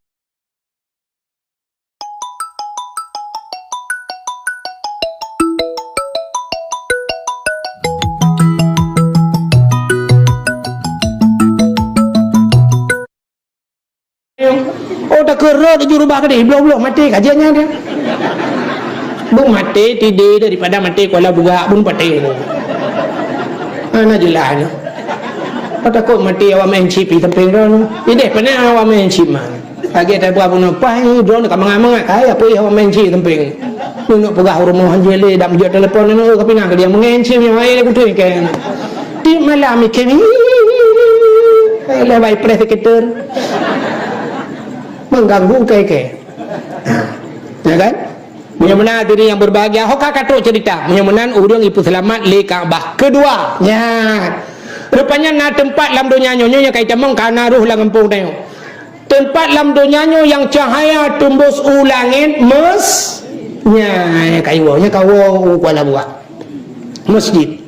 Oh, takheun rot laju rubah keudeh, bloh-bloh maté kajian nyan dia. Beumaté tidé daripada maté kuala bugak, beumaté. Hana jeulaih nyoe. Oh, takot maté awak main chip di sampéng droeneuh. Ideh pane awak main chip man. Lagèe tabuah bunoe, "Pah, droeneuh ka mangat-mangat, kai apa ih awak main chip sampéng." Neunok peugah u rumoh hanjeuet lé, dak meujok telepon neunok, ka pinah keu dia meungen chip nyoe, hai, dah beutôi kèe. Tiep malam ikèe, eh, lé bai preh sekitar. Mengganggu kèe-kèe. Ya kan? Meunyoe meunan hadirin yang berbahagia, ho ka katrok cerita. Meunyoe meunan ureueng ipeuseulamat lé Ka'bah. Keudua, nyan. Rupanya na teumpat lam donya nyoe, nyoe nyang ka itamong ka na roh lam gampông tanyoe. Teumpat lam donya nyoe nyang cahaya teumbus u langét mes-, nyan, ka iwoe, nyan ka woe u Kuala Buah. Masjid.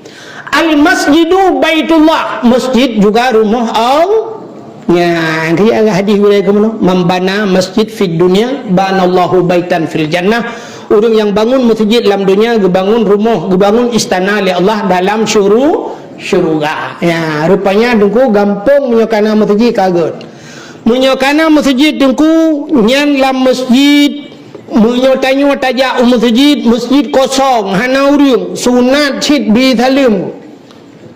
Al-masjidu baitullah, masjid juga rumoh Allah. Nyan, keu hadis gurèe keu meunoe, "Man bana masjid fid dunya, banallahu baitan fil jannah." Ureueng nyang bangun masjid lam donya, geubangun rumoh, geubangun istana lé Allah dalam syuru-, syuruga. Ya, rupanya teungku gampông meunyoe kana masjid ka gèt. Meunyoe kana masjid teungku, nyan lam masjid, meunyoe tanyoe tajak u masjid, masjid kosong, hana ureueng, sunat cit bri saleuem.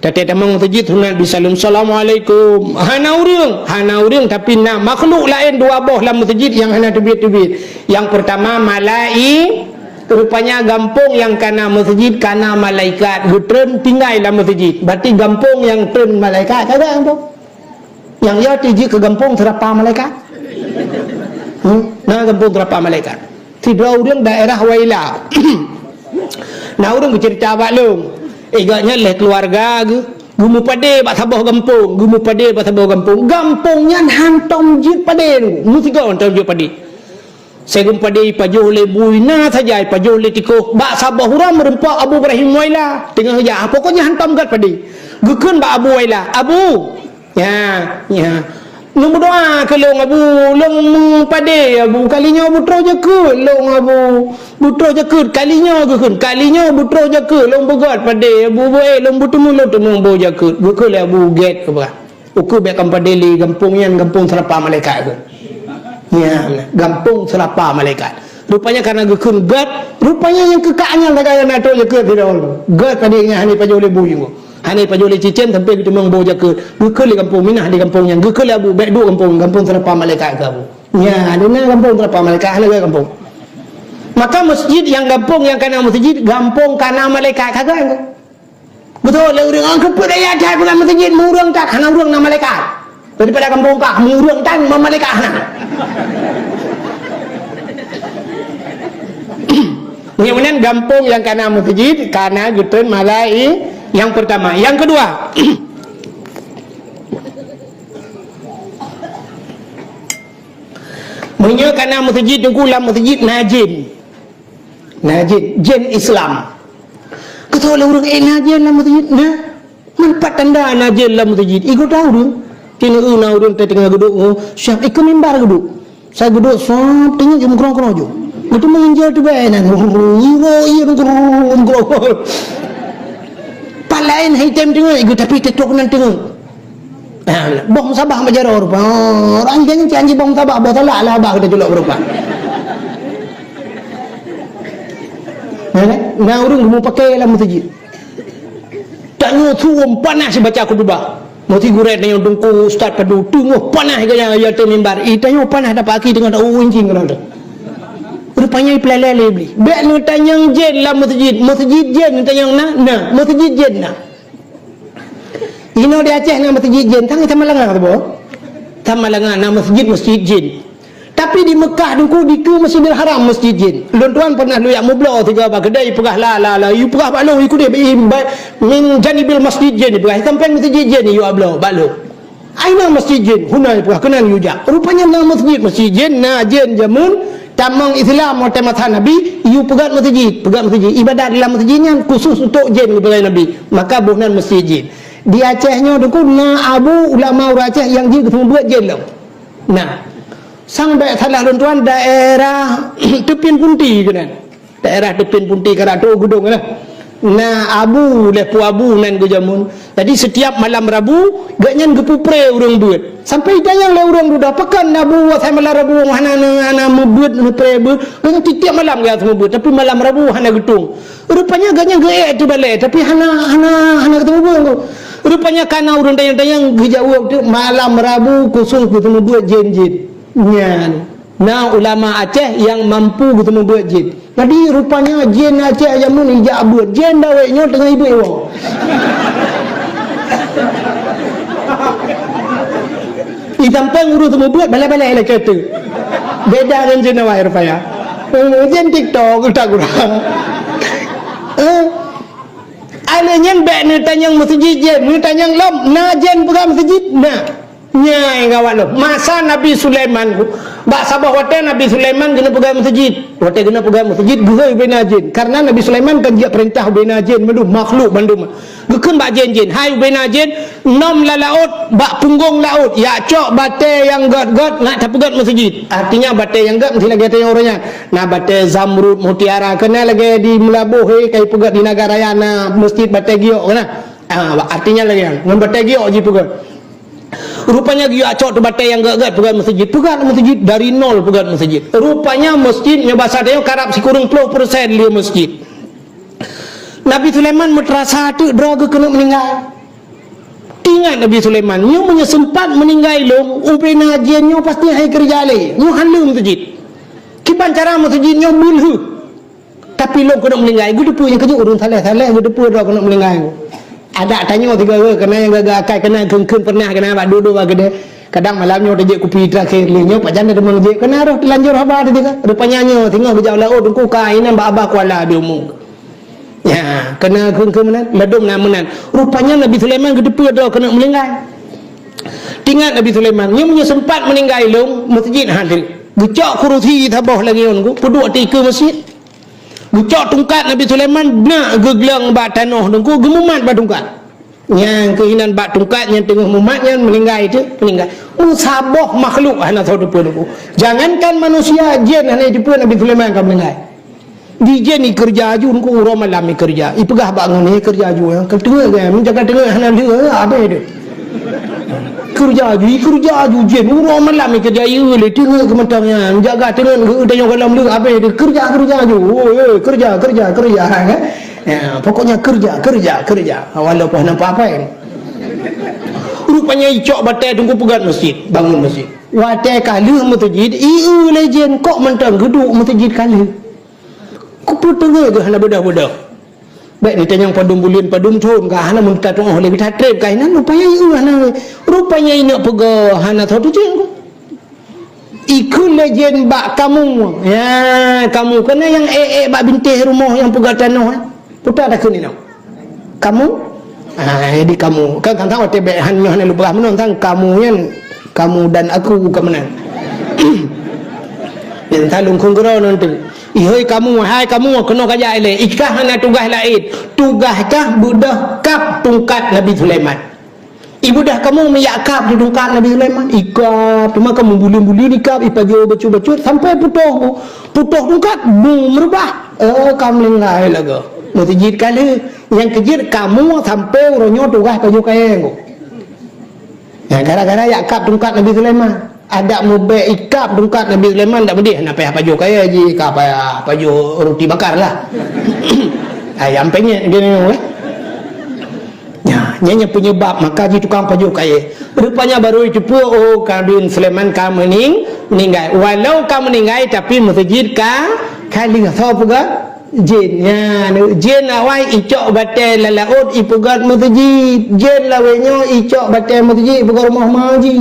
Taté tamong masjid sunat bri saleuem, "Assalamualaikum." Hana ureueng, hana ureueng, tapi na makhluk laén dua boh lam masjid nyang hana teubiet-teubiet. Nyang peurtama malai-, rupanya gampông nyang kana masjid kana malaikat geutreun tinggai lam masjid. Berarti gampông nyang treun malaikat, ka gèt gampông. Nyang ya tijih keu gampông seurapa malaikat. Hmm? Na gampông seurapa malaikat. Sidroe ureueng daerah Waila. Na ureueng geuceurita bak lôn. Eh, gobnyan lé keuluwarga geuh. Geumeupadé bak saboh gampông, geumeupadé bak saboh gampông. Gampông nyan hantom jeuet padé, meusigoe hantom jeuet padé. Sigoe padé ipajoh lé bui na saja, ipajoh lé tikôh. Bak saboh uroe meurumpok Abu Ibrahim Waila teungoh jak. Pokoknya hantom gét padé. Geukheun bak Abu Waila, "Abu, ya, ya. Neumeudoa keu lôn, Abu, lôn meupadé, Abu. Kali nyoe beutroh jakeuet lôn, Abu. Beutroh jakeuet kali nyoe," geukheun. "Kali nyoe beutroh jakeuet lôn beugét padé, Abu, beu ék lôn beuteumé, lôn teumé boh jakeuet." Geukheun lé Abu gét keubah. Ukeue bék kamoe padé lé gampông nyan, gampông seurapa malaikat kheun. Ya, gampông seurapa malaikat. Rupanya karena geukheun gét, rupanya nyang keukak nyan lagèe nyang na trok jakeuet sidroe. Gét padé nyan hana ipajoh lé bui nyoe. Hana ipajoh lé cicém sampoe geuteumeung boh jakeuet. Geukheun lé gampông, minah di gampông nyan. Geukheun lé Abu, bék duek gampông, gampông seurapa malaikat keu Abu. Nya, di na gampông seurapa malaikat, hana gét gampông. Maka masjid nyang gampông nyang kana masjid, gampông kana malaikat ka gét. Beutôi lé ureueng, "Ah, keupeue daya that bukan masjid, meu ureueng that, hana ureueng na malaikat." Daripada gampông kah, meu ureueng that, meu malaikat hana. Mudah-mudahan gampông nyang kana masjid, kana geutreun malai nyang pertama. Yang kedua, meunyoe kana masjid, teungku lam masjid na jén. Na jén, jén Islam. Kata lé ureueng, "Eh, na jén lam masjid?" Na. Man pat tanda na jén lam masjid? Igoe tahu tu. Kena na ureueng teungoh geuduek, oh, siap ikeu mimbar geuduek. Saya geuduek, sop, teungoh jeuet meukeurong-keurong jeuet. Beutôi meunginjil tu bae nan. Iro, iro, meukeurong-keurong. Pat laén hai tem teungoh, igoe tapi tetok nan teungoh. Ha, boh musabah bak jaroe rupa. Oh, orang janji-janji boh musabah, boh salak lah abah kita culok berupa. Nah, nah, ureueng geumeupaké lam masjid. Tanyoe suwom panas baca khutbah. Meusti gurée tanyoe teungku ustaz padum teungoh panas gaya ayat mimbar. Ih, tanyoe panas dapat aki teungoh tak uncing kena tu. Rupanya ipeuleleh lé Iblih. Bék neutanyong jén lam masjid. Masjid jén neutanyong na? Na. Masjid jén na. Inoe di Aceh na masjid jén, tangai Samalanga tu boh. Samalanga na masjid, masjid jén. Tapi di Mekah teungku dikeue Masjidil Haram masjid jén. Lôn tuan pernah lôn jak meubloe sigoe bak keudè, ipeugah la, la, la, ipeugah bak lôn, ikudeh, i, ba, min janibil masjid jén, ipeugah, i sampéng masjid jén, iyue bloe bak lôn. Aina masjid jén, huna ipeugah, keunan yue jak. Rupanya na masjid, masjid jén, na jén jameun, tamong Islam watèe masa Nabi, yue peugöt masjid, peugöt masjid. Ibadat lam masjid nyan khusus untuk jén geupeugöt Nabi. Maka boh nan masjid jén. Di Aceh nyoe teungku na abu ulama ureueng Aceh nyang jeuet geuseumeubeuet jén lom. Nah, sang bék salah lôn tuan, daerah Teupin Punti keunan. Daerah Teupin Punti Karato Geudong lah. Na abu, lé pu abu nan geujameun. Jadi setiap malam Rabu, gobnyan geupeupré ureueng beuet. Sampai itanyong lé ureueng dudoe, "Pakon abu asai malam Rabu hana, hana meubeuet, meupre beuet?" Gobnyan tiep-tiep malam geuh meubeuet, tapi malam Rabu hana geutueng. Rupanya gobnyan geuék teubalée, tapi hana, hana, hana geuteumé beuet. Rupanya kana ureueng tanyong-tanyong geujaweueb tu, malam Rabu khusus geuteumé beuet jén-jén. Nyan. Na ulama Aceh nyang mampu geuseumeubeuet jén. Jadi rupanya jén Aceh jameun ijak beuet. Jén dawét nyoe teungoh ibeuet woe. Di sampéng ureueng seumeubeuet balée-balée lagée tu. Beda ngon jén awai rupanya. Eh, jén TikTok utak kurang. Eh. Alé nyan bék neutanyong meuseujid jén, neutanyong lom, na jén peugah meuseujid? Na. Nyan gawat lom. Masa Nabi Sulaiman, bak saboh watée Nabi Sulaiman geuneuk peugah meuseujid. Watée geuneuk peugah meuseujid, geuhôi ubena jén. Karena Nabi Sulaiman kan jeuet peurintah ubena jén, mandum makhluk mandum. Geukheun bak jén-jén, "Hai ubena jén, nom lam laôt, bak punggong laôt, jak cok batée nyang gét-gét, nak tapeugét meuseujid." Artinya batée nyang gét meusti lagée tanyoe uroe nyan. Na batée zamrud, mutiara, keunan lagée di Meulaboh, he, ka ipeugét di Nagan Raya na meuseujid batée giok keunan. Ah, artinya lagée nyan, ngon batée giok jipeugét. Rupanya geuyue cok tu batée nyang gét-gét peugét meuseujid, peugét meuseujid dari nol peugét meuseujid. Rupanya meuseujid nyoe basa tanyoe karab sikureueng ploh persen lé meuseujid. Nabi Sulaiman meuteurasa teuk droe geuh keuneuk meuninggai. Ingat Nabi Sulaiman, nyoe meunyoe seumpat meuninggai lom, ubena jén nyoe pasti hai keureuja lé. Nyoe han lé meuseujid. Kiban cara meuseujid nyoe beulheueh. Tapi lom keuneuk meuninggai, geuteupeue nyang keujeuet ureueng saleh-saleh, geuteupeue droe keuneuk meuninggai. Adak tanyoe sigoe-goe keunan nyang gagah akai keunan kheun-kheun pernah keunan bak dudoe bak keudè. Kadang malam nyoe tajak kupi terakhir lé nyoe pajan teuma jeuet keunan roh teulanjur haba tadi ka. Rupanya nyoe singoh geujak u laôt teungku ka inan bak abah kuala di umu. Ya, keuneuk keu-, keu meunan, ladôm na meunan. Rupanya Nabi Sulaiman geuteupeue droe keuneuk meuninggai. Teuingat Nabi Sulaiman, nyoe meunyoe seumpat meuninggai lom, meuseujid hana. Geucok kurusi saboh lagèe nyan, peuduek ateueh keue meuseujid. Geucok tungkat Nabi Sulaiman, na geugleueng bak tanoh teungku, geumumat bak tungkat. Nyang keuh inan bak tungkat nyang teungoh mumat nyan meuninggai teuk, meuninggai. Meusaboh makhluk hana soe teupeue teungku. Jangankan manusia, jén hana jiteupeue Nabi Sulaiman ka meuninggai. Di jén ikeureuja aju teungku, uroe malam ikeureuja. Ipeugah bak ngon, "Ikeureuja aju, ya. Keu teungeut, ya. Menjaga teungeut hana lheueh, ya. Abéh deh." Keureuja aju, ikeureuja aju jén. Uroe malam ikeureuja, ieu lé teungeut keu mantong nyan. Jaga teungeut keu tanyoe gohlom lheueh, abéh deh. Keureuja, keureuja aju. Oh, eh, keureuja, keureuja, keureuja, kan? Ya, pokoknya keureuja, keureuja, keureuja. Walaupun hana apa-apa, kan? Rupanya icok batèe teungku peugöt meuseujid, bangun meuseujid. Watèe ka lheueh meuseujid, ieu lé jén, kok mantong geuduek meuseujid ka lheueh. Kupeue teungeut geuh hana beudôh-beudôh. Bèk neutanyong padum buleuen, padum thôn ka hana, meuneuta tu'oh lé geuh that trép ka inan, rupanya ieu hana. Rupanya ineuk peugah hana soe teucéng. Ikheun lé jén bak kamu. Ya, kamu. Keunan nyang ék-ék bak bintéh rumoh nyang peugah tanoh, eh. Puta takheun inoe. Kamu? Ah, jadi kamu. Kan, kan, kan, watèe bèk han nyoe hana lôn peugah meunan, kan kamu nyan, kamu dan aku ka meunan. Nyan, kan lôn kheun keudroe nyan teuh. Ihôi kamu, hai kamu, keunoe kajak ilèe. Ikah hana tugaih laén. Tugaih kah beudôh kap tungkat Nabi Sulaiman. Ibeudôh kamoe meujak kab di tungkat Nabi Sulaiman. Ikab, teuma kamoe buleuen-buleuen ikab, ipajoh bacut-bacut, sampai putôh, putôh tungkat, bu meurubah. Eh, ka meuninggai lagèe. Meuseujid ka lheueh. Nyang keujeuet kamoe sampai uroe nyoe tugaih pajoh kayèe. Nah, gara-gara jak kab tungkat Nabi Sulaiman. Adak meubèk ikab tungkat Nabi Sulaiman, dak meudeh, na payah pajoh kayèe jih, ka payah pajoh ruti bakar lah. Ayam penyet gini, eh. Nyan, nyan nyang penyebab maka jih tukang pajoh kayèe. Rupanya baru jiteupeue, oh, Nabi Sulaiman ka meuning-, meuninggai. Walau ka meuninggai, tapi meuseujid ka, ka lheueh. Soe peugah? Jén. Nyan, jén awai icok batèe lam laôt ipeugöt meuseujid. Jén lawét nyoe icok batèe meuseujid ipeugöt rumoh ma jih.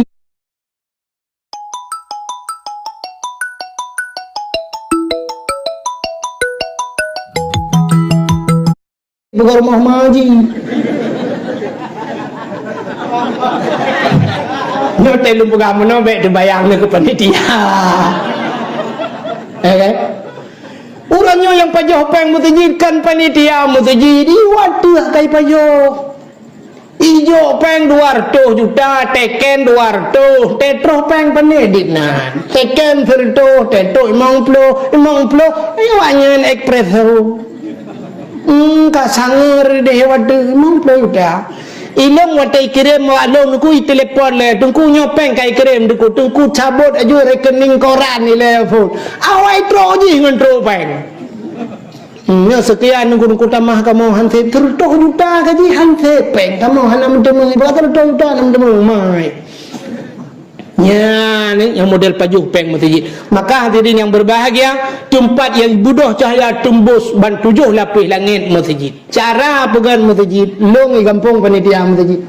Bukan rumah maji. Nyoe teuh lôn peugah meunoe bèk teubayang lé keu panitia. Ya kan? Ureueng nyoe nyang pajoh péng meuseujid kan panitia meuseujid, iwat teuh ka ipajoh. Ijok péng dua reutôh juta, teken dua reutôh, teutroh péng pané dit nan. Teken sireutôh, teutok limong ploh, limong ploh, awak nyan espresso. Hmm, ka sangeue deh watèe limong ploh juta. Ilôn watèe ikirém bak lôn, Teungku itelepon lé, Teungku nyoe péng ka ikirém, Teungku, Teungku cabot aju rekening koran ilèe phôn. Awai trok jih ngon trok péng. Hmm, nyoe seukian Teungku, Teungku tamah kamoe han sép, sireutôh juta ka jih han sép péng, kamoe hana meuteumé, bak sireutôh juta hana meuteumé, mai. Nyan, eh, nyang model pajoh péng meuseujid. Maka hadirin yang berbahagia, teumpat nyang beudôh cahya teumbus ban tujoh lapéh langét meuseujid. Cara peugöt meuseujid, lôn i gampông panitia meuseujid.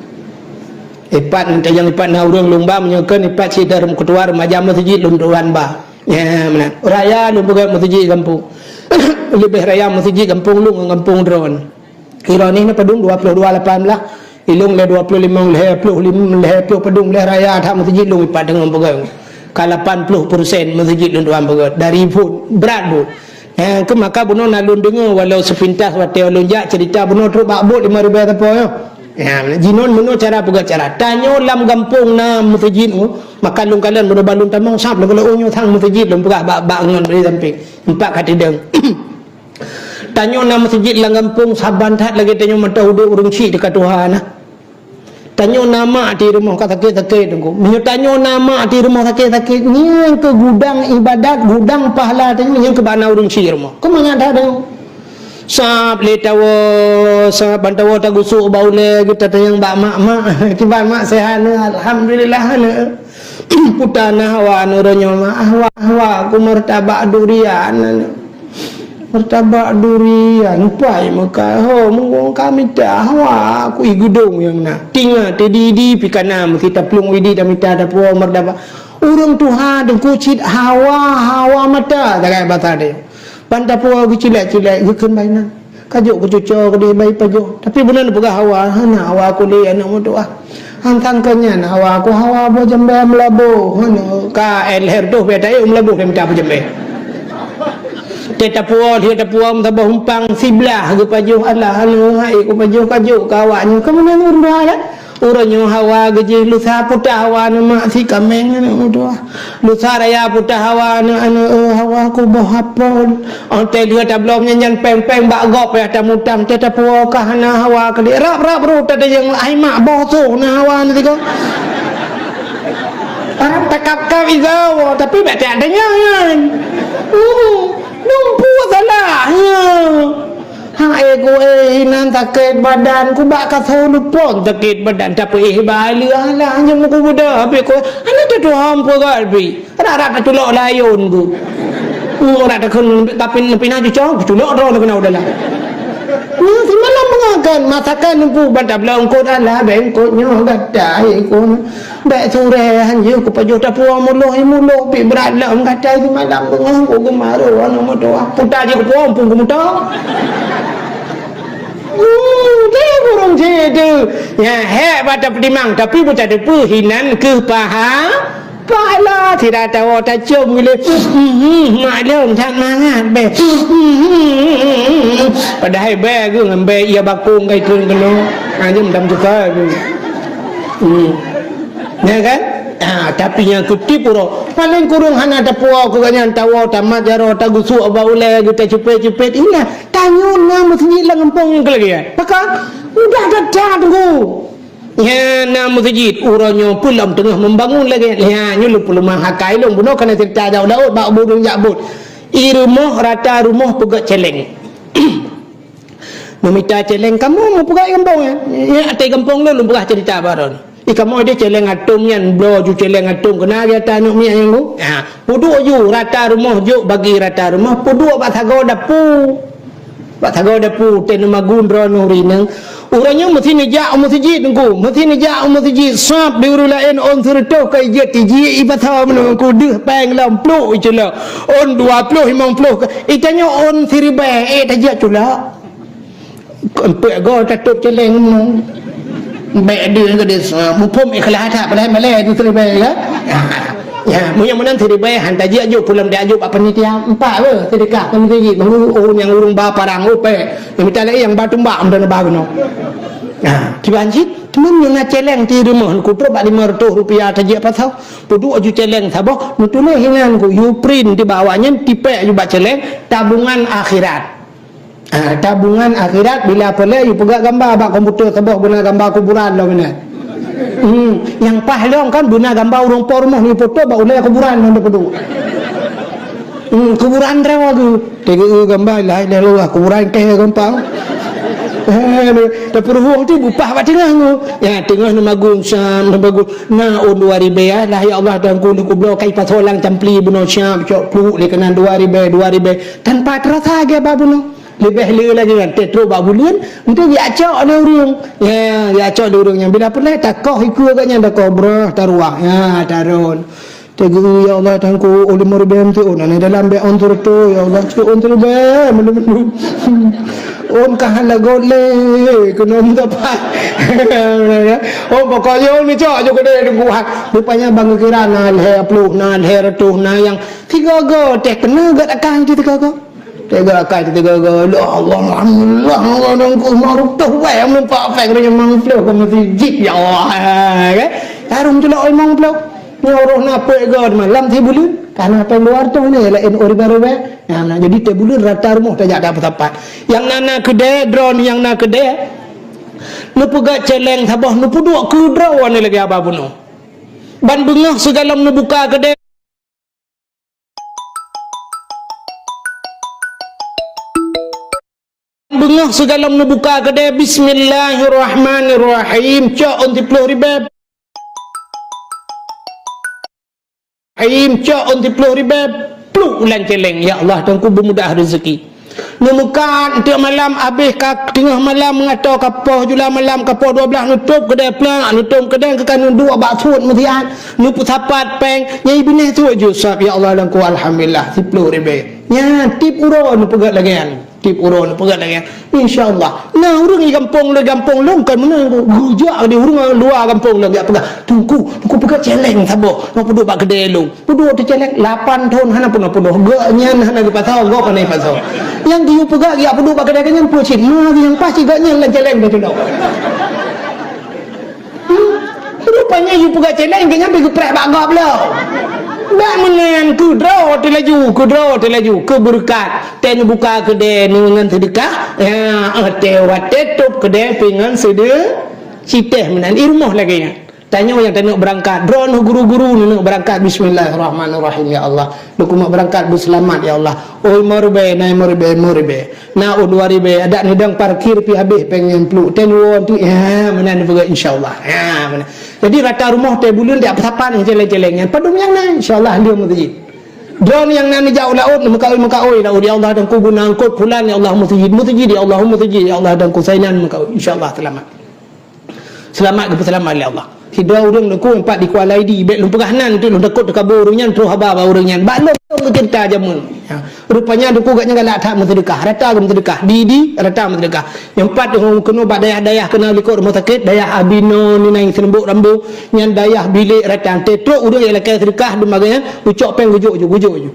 Ipat, nyang ipat na ureueng lôn ba, meunyoe kheun ipat cit dari keutua remaja meuseujid lôn tuan ba. Ya, meunan. Raya lôn peugöt meuseujid gampông. Leubeh raya meuseujid gampông lôn ngon gampông droeneuh. Droeneuh na padum dua ploh dua lapan blah. Ilôn lé dua ploh limong, lhèe ploh lim-, lhèe ploh padum, lhèe raya that meuseujid lôn ipat deungon peugöt. Ka lapan ploh persen meuseujid lôn tuan peugöt. Dari phôn, brat buet. Eh, keu maka bunoe na lôn deungoe walau sepintas watèe lôn jak cerita bunoe trok bak buet lima ribèe sapo nyoe. Ya, jinon meunoe cara peugah cara. Tanyoe lam gampông na meuseujid, oh, maka lôn kalon bunoe ban lôn tamong sab lôn kalon, oh, nyoe sang meuseujid lôn peugah bak, bak ngon bri sampéng. Empat ka tidong. Tanyoe na meuseujid lam gampông saban that lagèe tanyoe mantong udép ureueng chik teuka tuha na. Tanyoe na mak di rumoh ka sakét-sakét teungku. Meunyoe tanyoe na mak di rumoh sakét-sakét, nyan keuh gudang ibadat, gudang pahala tanyoe nyan keuh bak na ureueng chik rumoh. Keumangat that tanyoe. Sab lé tawoe, sab ban tawoe tagusok bak ulèe geutatanyong bak mak, "Mak, kiban mak seuhat?" "Alhamdulillah, aneuk." "Peue na hawa aneuk uroe nyoe, mak?" "Hawa, hawa, aku martabak durian, aneuk." "Martabak durian, pai meuka ho, mungkong ka mita hawa, aku i geudong nyang na." Tingat teudidi pih ka na meusi taplueng idi tamita tapuwoe martabak. Ureueng tuha deungku cit hawa, hawa mata, tagai basa deh. Ban tapuwoe geucilek-cilek, geukheun bak inan. Ka jok keu cucoe keudeh bayi pajoh. Tapi beuna neupeugah hawa, hana hawa kulét aneuk meutuah. Han sangka nyan hawa ku hawa boh jambé meulaboh. Hana ka éh lhèe reutôh bèe taék meulaboh lé mita boh jambé. Teuh tapuwoe, lheueh tapuwoe meusaboh umpang siblah geupajoh alah aneuk hai kupajoh ka jok keu awaknyoe. Ka meunan ureueng dua lah. Uroe nyoe hawa geujih lusa putah hawa aneuk mak si kaméng aneuk meutuah. Lusa raya putah hawa aneuk-aneuk, eh, hawa kuboh apel. Óh teuh lheueh tabloe nyan péng-péng bak gob payah tamutang, teuh tapuwoe ka hana hawa keudeh. Rab-rab roh tadayeueng ai mak boh soh na hawa na sigoe. Barang takab-kab igoe, tapi bèk tajak deungon. Uh, lumpuh salah. Ya. Ha, eh, ku, eh, inan sakét badan, ku bak kasoe lupon sakét badan, tapi, eh, bak lheueh alah, nyoe ku beudôh, habéh ku, aneuk teuh tuha peugah, habéh. Rab-rab taculok layôn ku. Hmm, rab takheun, tapi, tapi na cucoe, kuculok droe na keunoe dalam. Nyoe simalam beungoh kan, masakan ku ban tabloe eungkôt alah, bèk eungkôt nyoe gata, eh, ku. Bèk surée han jeuet kupajoh tapuwoe muloh, eh, muloh, pih brat lom gata simalam beungoh ku geumaru aneuk meutuah. Puta jih kupuwoe, muphom ku muto. Hmm, deh burông cit tu. Nyan hék bak tapeutimang, tapi beuteupeue hinan keuh paha-, pahala. Sira tawoe tacôm geuh lé. Hmm, maklum that mangat bèe. Hmm, padahai bèe geuh ngon bèe ia bakong kai treun keunoe. Ha, jeuem dam tukai tu. Hmm. Ya kan? Ha, tapi nyang kutip uroe, paléng kureueng hana tapuwoe keu gobnyan, tawoe tamat jaroe, tagusok bak ulèe geuh, tacupet-cupet. Inan, tanyoe na meuseujid lam gampông nyang keulagèe. Pakon? Mudah that-that, Teungku. Nyan na meuseujid, uroe nyoe peue lom teungoh meubangun lagèe. Nyan nyoe lôn peuleumah akai lôn bunoe kana ceurita jak u laôt bak ureueng jak bot. I rumoh, rata rumoh peugöt cèlèng. Meumita cèlèng kamoe meupeugah i gampông, eh. Ya, ateueh gampông lôn, lôn peugah ceurita baroe. I kamoe deh cèlèng atôm nyan, bloe ju cèlèng atôm keunan gata aneuk miet nyang bu. Ha, peuduek ju rata rumoh, jok bagi rata rumoh, peuduek bak sagoe dapu. Bak sagoe dapu, teuh neumagun droeneuh rineueng. Uroe nyoe meusti neujak u meuseujid Teungku, meusti neujak u meuseujid, sab di ureueng laén ôn sireutôh ka ijeuet tijik i pasar meunurunku deuh péng lom plôk iculok. Ôn dua ploh, limong ploh ka, i tanyoe ôn siribèe, eh, tajak culok. Eumpeuk goe tatôp cèlèng nyoe. Bèk deuh keu desa, muphom ikhlas that, padahai malèe tu siribèe, ya. Ya, meunyoe meunan siribèe han tajak jok, peue lom tajak jok bak panitia. Empat beuh, sedekah keu meuseujid, bangun, oh, nyang ureueng ba parang, oh, pèk. Nyang mita laén nyang ba tumbak, meunan ba keunoe. Ha, kiban cit, teuma nyoe na cèlèng di rumoh, neukutrok bak limong reutôh rupiah tajak pasar. Peuduek ju cèlèng saboh, neutuléh hinan ku, you print di bawah nyan, tipèk ju bak cèlèng, tabungan akhirat. Ah, tabungan akhirat bila peureulèe yue peugah gamba bak komputer saboh beuna gamba kuburan lom inan. Hmm, nyang paih lom kan beuna gamba ureueng po rumoh yue foto bak ulèe kuburan lom teupeuduk. Hmm, kuburan droe geuh. Teugeue gamba la ilaha illallah kuburan kèe gampang. Eh, tapeuruhueng tu bupah bak teungoh nyoe. Ya, teungoh neumagun siap, neumagun. Na ôn dua ribèe, ya, lah ya Allah Tuhanku, neukubloe kai pasoe lam campli bunoe siap, cok pluek lé keunan dua ribèe, dua ribèe. Tanpa terasa gèt bak bunoe. Leubeh le lagèe nyan, teutrok bak buleuen, enteuk geujak cok lé ureueng. Ya, geujak cok lé ureueng nyan. Bila peureulèe takoh ikeue gobnyan, takoh breuh, taruwah. Ya, tarôn. Teugeue, "Ya Allah, Tuhanku, ôn limong ribèe meuteuk, ôn aneuk dalam bèk ôn sireutôh, ya Allah, cit ôn siribèe, mandum-mandum." Ôn ka hana göt lé, keunoe meusapat. Oh, pokokjih ôn neucok ju keudéh teungku. Rupanya bang geukira na lhèe ploh, na lhèe reutôh, na nyang sigoe-goe teuh keuneuk göt akai teuh sigoe-goe. Teuga akai teuga-ga, "Ya Allah, alhamdulillah, Allah dan ku maruf tuh weh, meumpak pèng limong ploh ka meuseujid, ya Allah." Kan? Harum tulak limong ploh. Nyoe roh na peuet goe malam sibuleuen, kana pèng dua reutôh nyoe laén ureueng ribèe. Nah, nah, jadi tiep buleuen rata rumoh tajak dapeusapat. Nyang na, na keudè, droeneuh nyang na keudè. Neupeugah cèlèng saboh, neupeuduek keu droeneuh lagèe haba bunoe. Ban beungoh sigohlom neubuka keudè. Beungoh sigohlom neubuka keudè, bismillahirrahmanirrahim. Cok ôn siploh ribèe. Rahim, cok ôn siploh ribèe. Pluek lam cèlèng. Ya Allah, Tuhanku, beumudah rezeki. Neumeukat, enteuk malam, abéh ka teungoh malam, meungatô ka poh jula malam, ka poh dua blah, neutôp keudè plak, neutôp keudè, keu ka neuduek bak suet meusiat, neupeusapat pèng, nyang binéh suet ju sab, ya Allah, Tuhanku, alhamdulillah, siploh ribèe. Nyan, tiep uroe neupeugah lagèe nyan. Tiep uroe neupeugah lagèe nyan, insya Allah. Nah, ureueng di gampông lôn, gampông lôn kon meunan. Geujak di ureueng luwa gampông lôn, jak peugah, "Teungku, Teungku peugah céléng saboh, nyang peuduek bak keudè lôn." Peuduek teuh céléng, lapan thon hana peunoh-peunoh. Gobnyan hana geupasoe, gob hana geupasoe. Nyang geuyue peugah geujak peuduek bak keudè gobnyan peue cit? Ma nyang paih cit gobnyan lam céléng teuh tulok. Rupanya yue peugah céléng, keu nyan pih geupreh bak gob lom. Bak meunan keudroe teulaju, keudroe teulaju, keu beureukat. Teuh neubuka keudè ngon seudeukah. Ya, teuh watèe tôp keudè pih ngon seude-, citèh meunan. I rumoh lagèe nyan. Tanyoe nyang taneuk beurangkat, droeneuh guru-guru neuneuk beurangkat, bismillahirrahmanirrahim, ya Allah. Lôn keumeung beurangkat beuseulamat, ya Allah. Oi meuribèe, nai meuribèe, meuribèe. Na u dua ribèe, adak neudong parkir pih habéh péng nyan pluek. Ten won tu, ya, meunan neupeugah, insya Allah. Ya, meunan. Jadi, rata rumoh teuh buleuen di sapan céléng-céléng nyan. Padum nyang na, insya Allah, lheueh meuseujid. Droeneuh nyang na neujak u laôt, meukaôi-meukaôi laôt. Ya Allah, dan kubu na eungkôt pulan, ya Allah, meuseujid. Meuseujid, ya Allah, meuseujid, ya Allah, dan kusainan meukaôi. Insya Allah, seulamat. Seulamat geupeuseulamat lé Allah. Sidroe ureueng Teungku, empat di Kuala Idi, bèk lôn peugah nan, tu lôn takot teukabô ureueng nyan, troh haba bak ureueng nyan. Bak lôn, lôn geuceurita jameun. Ya. Rupanya Teungku gobnyan galak that meuseudeukah, rata geumeuseudeukah. Di, di, rata meuseudeukah. Nyang pat keunoe bak dayah-dayah keunoe likot rumoh sakét, dayah Abinoe, Ninai Seuneubok Rambo, nyan dayah bilék rata. Teutrok ureueng nyang lakèe seudeukah, dum bagèe nyan, geucok péng geujok ju, geujok ju.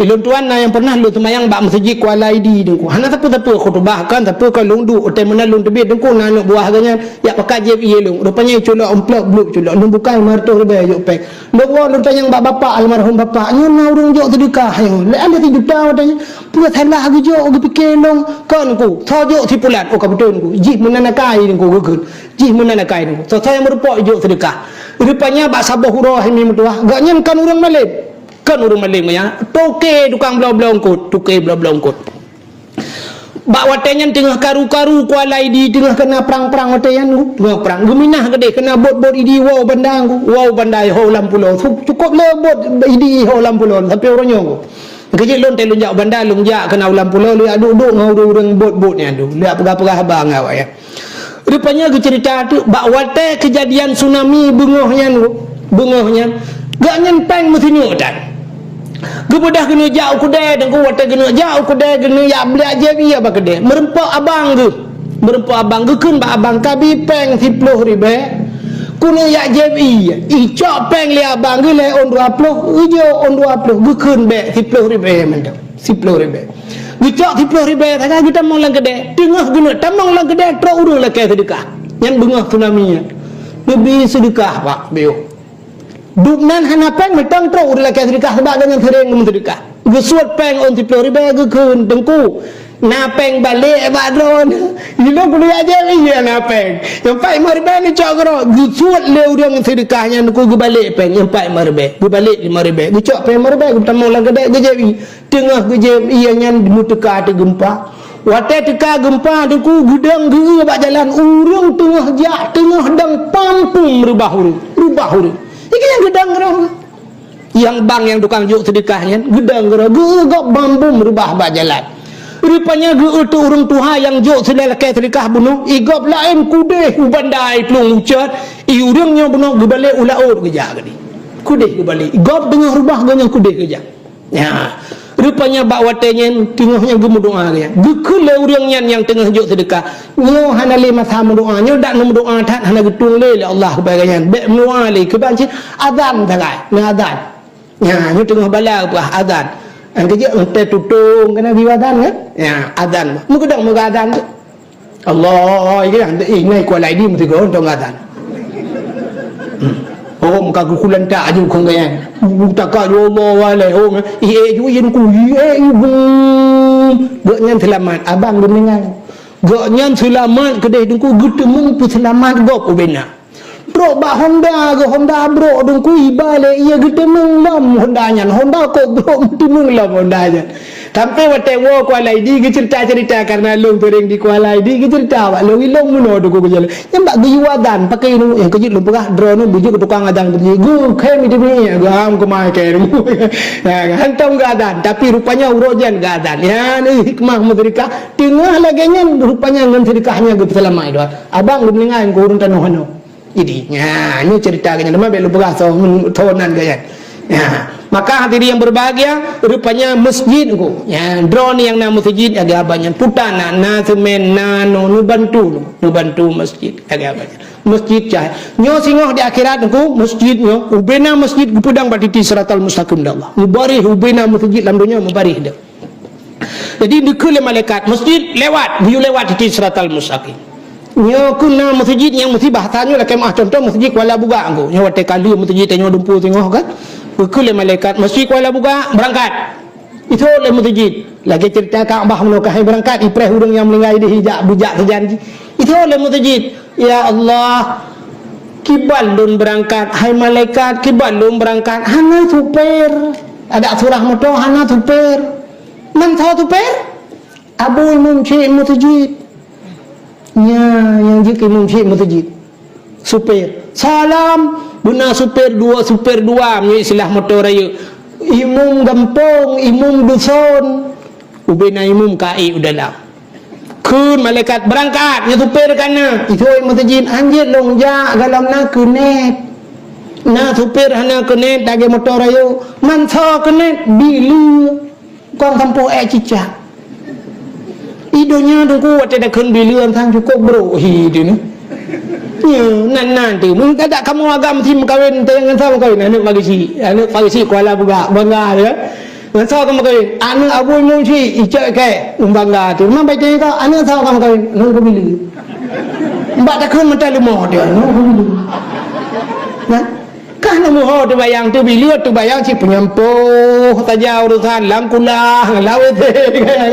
Ilôn tuan na nyang pernah lôn seumayang bak meuseujid Kuala Idi Teungku. Hana sapeue-sapeue khutubah kan, sapeue kan lôn duek, watèe meunan lôn teubiet Teungku na aneuk buah geuh nyan, jak pakat jieb ié lôn. Rupanya culok amplop bluek culok, lôn bukai lima reutôh ribèe jok péng. Lôn woe lôn tanyong bak bapak almarhum bapak, nyoe na ureueng jok seudeukah nyoe. Lé alèh sijuta watèe nyan. Peue salah geujok, geupike lôn, kon Teungku, soe jok si pulan, oh ka beutôi Teungku. Jih meunan akai Teungku geukheun. Jih meunan akai Teungku. Soe-soe nyang meurumpok jok seudeukah. Rupanya bak saboh uroe hai mi meutuah, gobnyan kon ureueng malém. Kon ureueng malém nyan, toke tukang bloe-bloe eungkôt, toke bloe-bloe eungkôt. Bak watèe nyan teungoh karu-karu Kuala Idi, teungoh keuna prang-prang watèe nyan, teungoh prang. Geuminah keudéh keuna bot-bot Idi woe u Banda, woe u Banda ho lam pulo. Cu-, cukôp le bot Idi ho lam pulo, sampoe uroe nyoe. Keujeuet lôn teuh lôn jak u Banda, lôn jak keuna u lam pulo, lôn jak duek-duek ngon ureueng-ureueng bot-bot nyan tu. Lôn jak peugah-peugah haba ngon awak nyan. Rupanya geuceurita teuk bak watèe keujadian tsunami beungoh nyan, beungoh nyan, gobnyan péng meusineuk that. Geubeudôh geuneuk jak u keudè, Teungku, watèe geuneuk jak u keudè, geuneuk jak beuliak jieb ié bak keudè. Meurumpok abang geuh. Meurumpok abang geukheun bak abang, "Kabi péng siploh ribèe. Keuneuk jak jieb ié." Icok péng lé abang geuh lhèe ôn dua ploh, geujok ôn dua ploh, geukheun bèk siploh ribèe mantong. Siploh ribèe. Geucok siploh ribèe sagai geutamong lam keudè. Teungoh geuneuk tamong lam keudè, trok ureueng lakèe seudeukah. Nyan beungoh tsunami nyan. Neubi seudeukah bak beuh. Dum nan hana péng, mantong trok ureueng lakèe seudeukah, sabab gobnyan seuréng meuseudeukah. Geusuet péng ôn siploh ribèe, geukheun, "Teungku, na péng balek bak droeneuh. Ilôn keuneuk jak jieb ié na péng. Nyang pat limong ribèe neucok keudroe." Geusuet lé ureueng seudeukah nyan, Teungku, geubalek péng nyang pat limong ribèe. Geubalek limong ribèe. Geucok péng limong ribèe, geutamong lam keudè, geujieb ié. Teungoh geujieb ié nyan meuteuka ateueh geumpa. Watèe teuka geumpa, Teungku, geudong geu-eu bak jalan, ureueng teungoh jak, teungoh dong pam-pum reubah ureueng, reubah ureueng. Nyan geudong keudroe. Nyang bang nyang tukang jok seudeukah nyan, geudong keudroe, geu-eu gob pam-pum reubah bak jalan. Rupanya geu-eu teuk ureueng tuha nyang jok seulakèe seudeukah bunoe, i gob laén keudéh u Banda i plueng ucot, i ureueng nyoe bunoe geubalek u laôt geujak keudéh. Keudéh geubalek, i gob teungoh reubah, gobnyan keudéh geujak. Nyan, rupanya bak watèe nyan teungoh nyan geumeudoa lé. Geukheun lé ureueng nyan nyang teungoh jok seudeukah, "Nyoe hana lé masa meudoa, nyoe dak neumeudoa that hana geutueng lé, lé Allah keupada gobnyan. Bèk meudoa lé, keuban cit azan sagai, neuazan." Nyan, nyoe teungoh bala peugah azan. Nyang keujeuet watèe tutong keunan geuyue azan kan? Nyan, azan. Meukeudong meuga azan tu. Allah, ya, eh, nai Kuala Idi meusigoe tong azan. Hmm. Oh, muka kukulan tak aju kong gaya. Utaka ju Allah wale. Oh, eh, eh, ju yin ku, eh, eh, bum. Gobnyan seulamat, abang geumeunang. Gobnyan seulamat keudéh Teungku, geuteumeung peuseulamat gob ubena. Trok bak Honda geuh, Honda brok Teungku, iba lé ié geuteumeung lom Honda nyan. Honda kok brok geuteumeung lom Honda nyan. Sampoe watèe woe Kuala Idi geuceurita-ceurita, karena lôn seuréng di Kuala Idi, geuceurita bak lôn, ilôn meunoe Teungku geujalan. Nyan bak geuyue azan, pakai ilôn nyang keujeuet lôn peugah, droeneuh beujeuet keu tukang azan beujeuet. Geukhém di dunia, geuham keumai kèe. Ya, hantom geuazan, tapi rupanya uroe nyan geuazan. Nyan, eh, hikmah meuseudeukah, teungoh lagèe nyan rupanya ngon seudeukah nyan geupeuseulamat droe. Abang geumeuninggai keu ureueng tanoh hanoe. Jadi, nya, nyoe cerita geuh nyan, teuma bèk lôn peugah soe, soe nan geuh nyan. Nya. Maka hadirin yang berbahagia, rupanya masjid ku. Ya, droeneuh nyang na masjid, lagèe haba nyan. Puta na, na semen, na nu, neubantu nu, neubantu masjid, lagèe haba nyan. Masjid cahya. Nyoe singoh di akhirat ku, masjid nyoe, ubena masjid geupeudong bak titi siratal mustaqim di Allah. Mubarih ubena masjid lam dunia, mubarih dia. Jadi, dikheun lé malaikat, "Masjid lewat, geuyue lewat titi siratal mustaqim." Nyoe keuh na masjid nyang musibah, tanyoe lakèe meu'ah contoh masjid Kuala Bugak nyoe. Nyoe watèe ka lheueh masjid tanyoe dumpeue singoh kan. Geukheun lé malaikat, "Masjid Kuala Bugak, beurangkat." Ithôt lé masjid. Lagèe ceurita Ka'bah meunoe ka hai beurangkat, ipreh ureueng nyang meuninggai deuh ijak beujak sajan jih. Ithôt lé masjid. Ya Allah, kiban lôn beurangkat, hai malaikat, kiban lôn beurangkat, hana supir. Adak surah moto hana supir. Man soe supir? Abu imum syik meuseujid. Nya, nyang jeuet keu imum syik meuseujid. Supir. Salam, beuna supir dua, supir dua, meunyoe istilah moto rayeuk. Imum gampông, imum duson. Ubena imum ka ék u dalam. Kheun malaikat, "Beurangkat, nyoe supir ka na." Ithôt meuseujid, "Hanjeuet lôn jak, gohlom na keuneuk." Na supir hana keuneuk, lagèe moto rayeuk. Man soe keuneuk? Bileue. Kon sampôh èk cicak. I donya teungku watèe takheun bileue sang cukôp brôk hi tu ni. Ya, nan, nan tu. Mun ka dak kamoe agam si meukawen, teuh ngon soe meukawen? Aneuk Farisi. Aneuk Farisi Kuala Bugak, bangga dia. Ngon soe ka meukawen? Aneuk Abu Imum Syik, icok kèe, bangga tu. Memang baca kau, aneuk soe ka meukawen? Aneuk Kubileue. Bak takheun mata leumo dia, aneuk Kubileue. Nah, Kah neumuho teubayang, teubileue teubayang cit peunyampôh saja urusan lam kulah, lam W C, kan?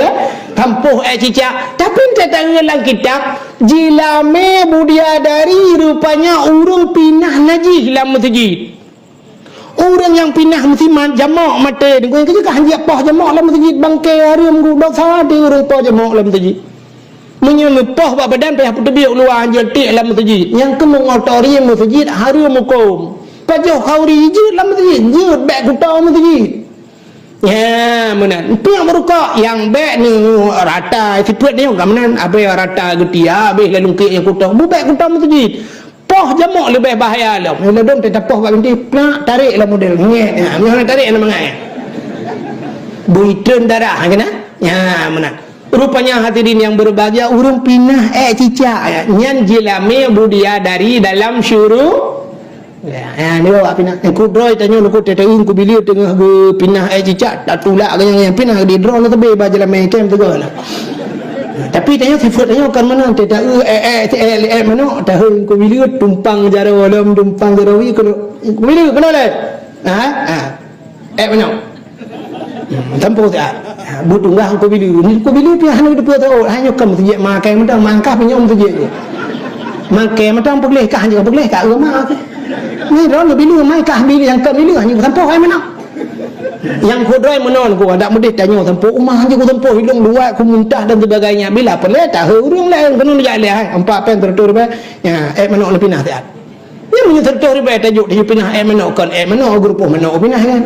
Sampôh èk cicak. Tapi teutanyoe lam kitab, jilamé budiadari rupanya ureueng pinah najih lam meuseujid. Ureueng nyang pinah meusiman jamok maté, deungon keujeuet kah hanjeuet poh jamok lam meuseujid, bangke hareuem geuh, dosa di ureueng poh jamok lam meuseujid. Meunyoe neupoh bak badan payah peuteubiet u luwa, hanjeuet tiek lam meuseujid. Nyang keumeung otori meuseujid hareuem hukôm. Pajoh khauri jeuet lam meuseujid, jeuet bèk kuto meuseujid. Nyan meunan. Piang meurukok nyang bèk neurata sifeuet nyoe ka meunan, abèe rata geutia, abéh lalungkek nyang kuto. Bubèk kuto meuseujid. Poh jamok leubeh bahaya lom. Nyoe ladôm teuka poh bak binti, nak tarek lam model. Ngèt. Ha, nyoe tarek na mangat. Bui treun darah, ha, keunan? Ya, meunan. Rupanya hadirin yang berbahagia, ureueng pinah èk cicak, ya. Nyan jilamé budiadari dalam syuru-, ya, ya, ni bawa pinah. Ku droe tanyoe ku teuteun ku bileue teungoh geupinah èk cicak, tatulak ke nyang, nyang pinah di droe na teubi ba jilamé kem teugah na. Tapi tanyoe sifeuet tanyoe kan meunan, teuteun èk, èk, èk, èk manok, tahun ku bileue tumpang jaroe lom, tumpang jaroe wi keunoe. Ku bileue keunoe lé. Ha? Ha. Èk manok. Hmm, sampôh siat. Ha, beutunggah ku bileue. Ni ku bileue pih hana geuteupeue teuôt. Hana nyoe ka meuseujid makai mantong, mangkah pih nyoe meuseujid. Makai mantong peugleh kah, nyoe peugleh kah, ma kah. Ni droe bileue mai kah bileue nyang ka bileue, hana sampôh èk manok. Nyang ku droe meunan ku adak meudeh tanyoe sampôh uma, hana ku sampôh ilong luwat ku muntah dan sebagainya. Bila peureulèe tahe ureueng laén keuneuk jak lé hai, empat pèng seratus ribèe. Ya, èk manok leupinah siat. Nyan meunyoe seratus ribèe tajok di pinah èk manok, kon èk manok, geurupoh manok pinah kan.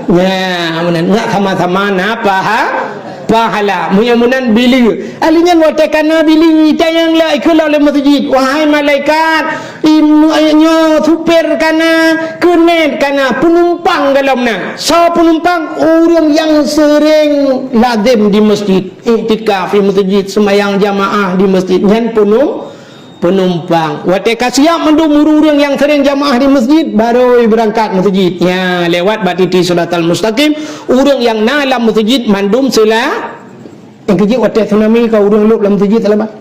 Nyan, meunan, nyak sama-sama na paha-, pahala. Meunyoe meunan bileue. Ahli nyan watèe ka na bileue, itanyong lé, ikheun lom lé meuseujid. Wahai malaikat, im-, nyoe supir ka na, keuneuk ka na, peunumpang gohlom na. Soe peunumpang? Ureueng nyang seuring lazem di meuseujid, iktikaf di meuseujid, seumayang jamaah di meuseujid. Nyan peunum-, Peunumpang. Watèe ka siap mandum ureueng-ureueng nyang seuring jamaah di meuseujid, barô beurangkat meuseujid. Nya, lewat bak titi Siratal Mustaqim, ureueng nyang na lam meuseujid mandum seula-, nyang keujeuet watèe tsunami ka ureueng lôb lam meuseujid seulamat.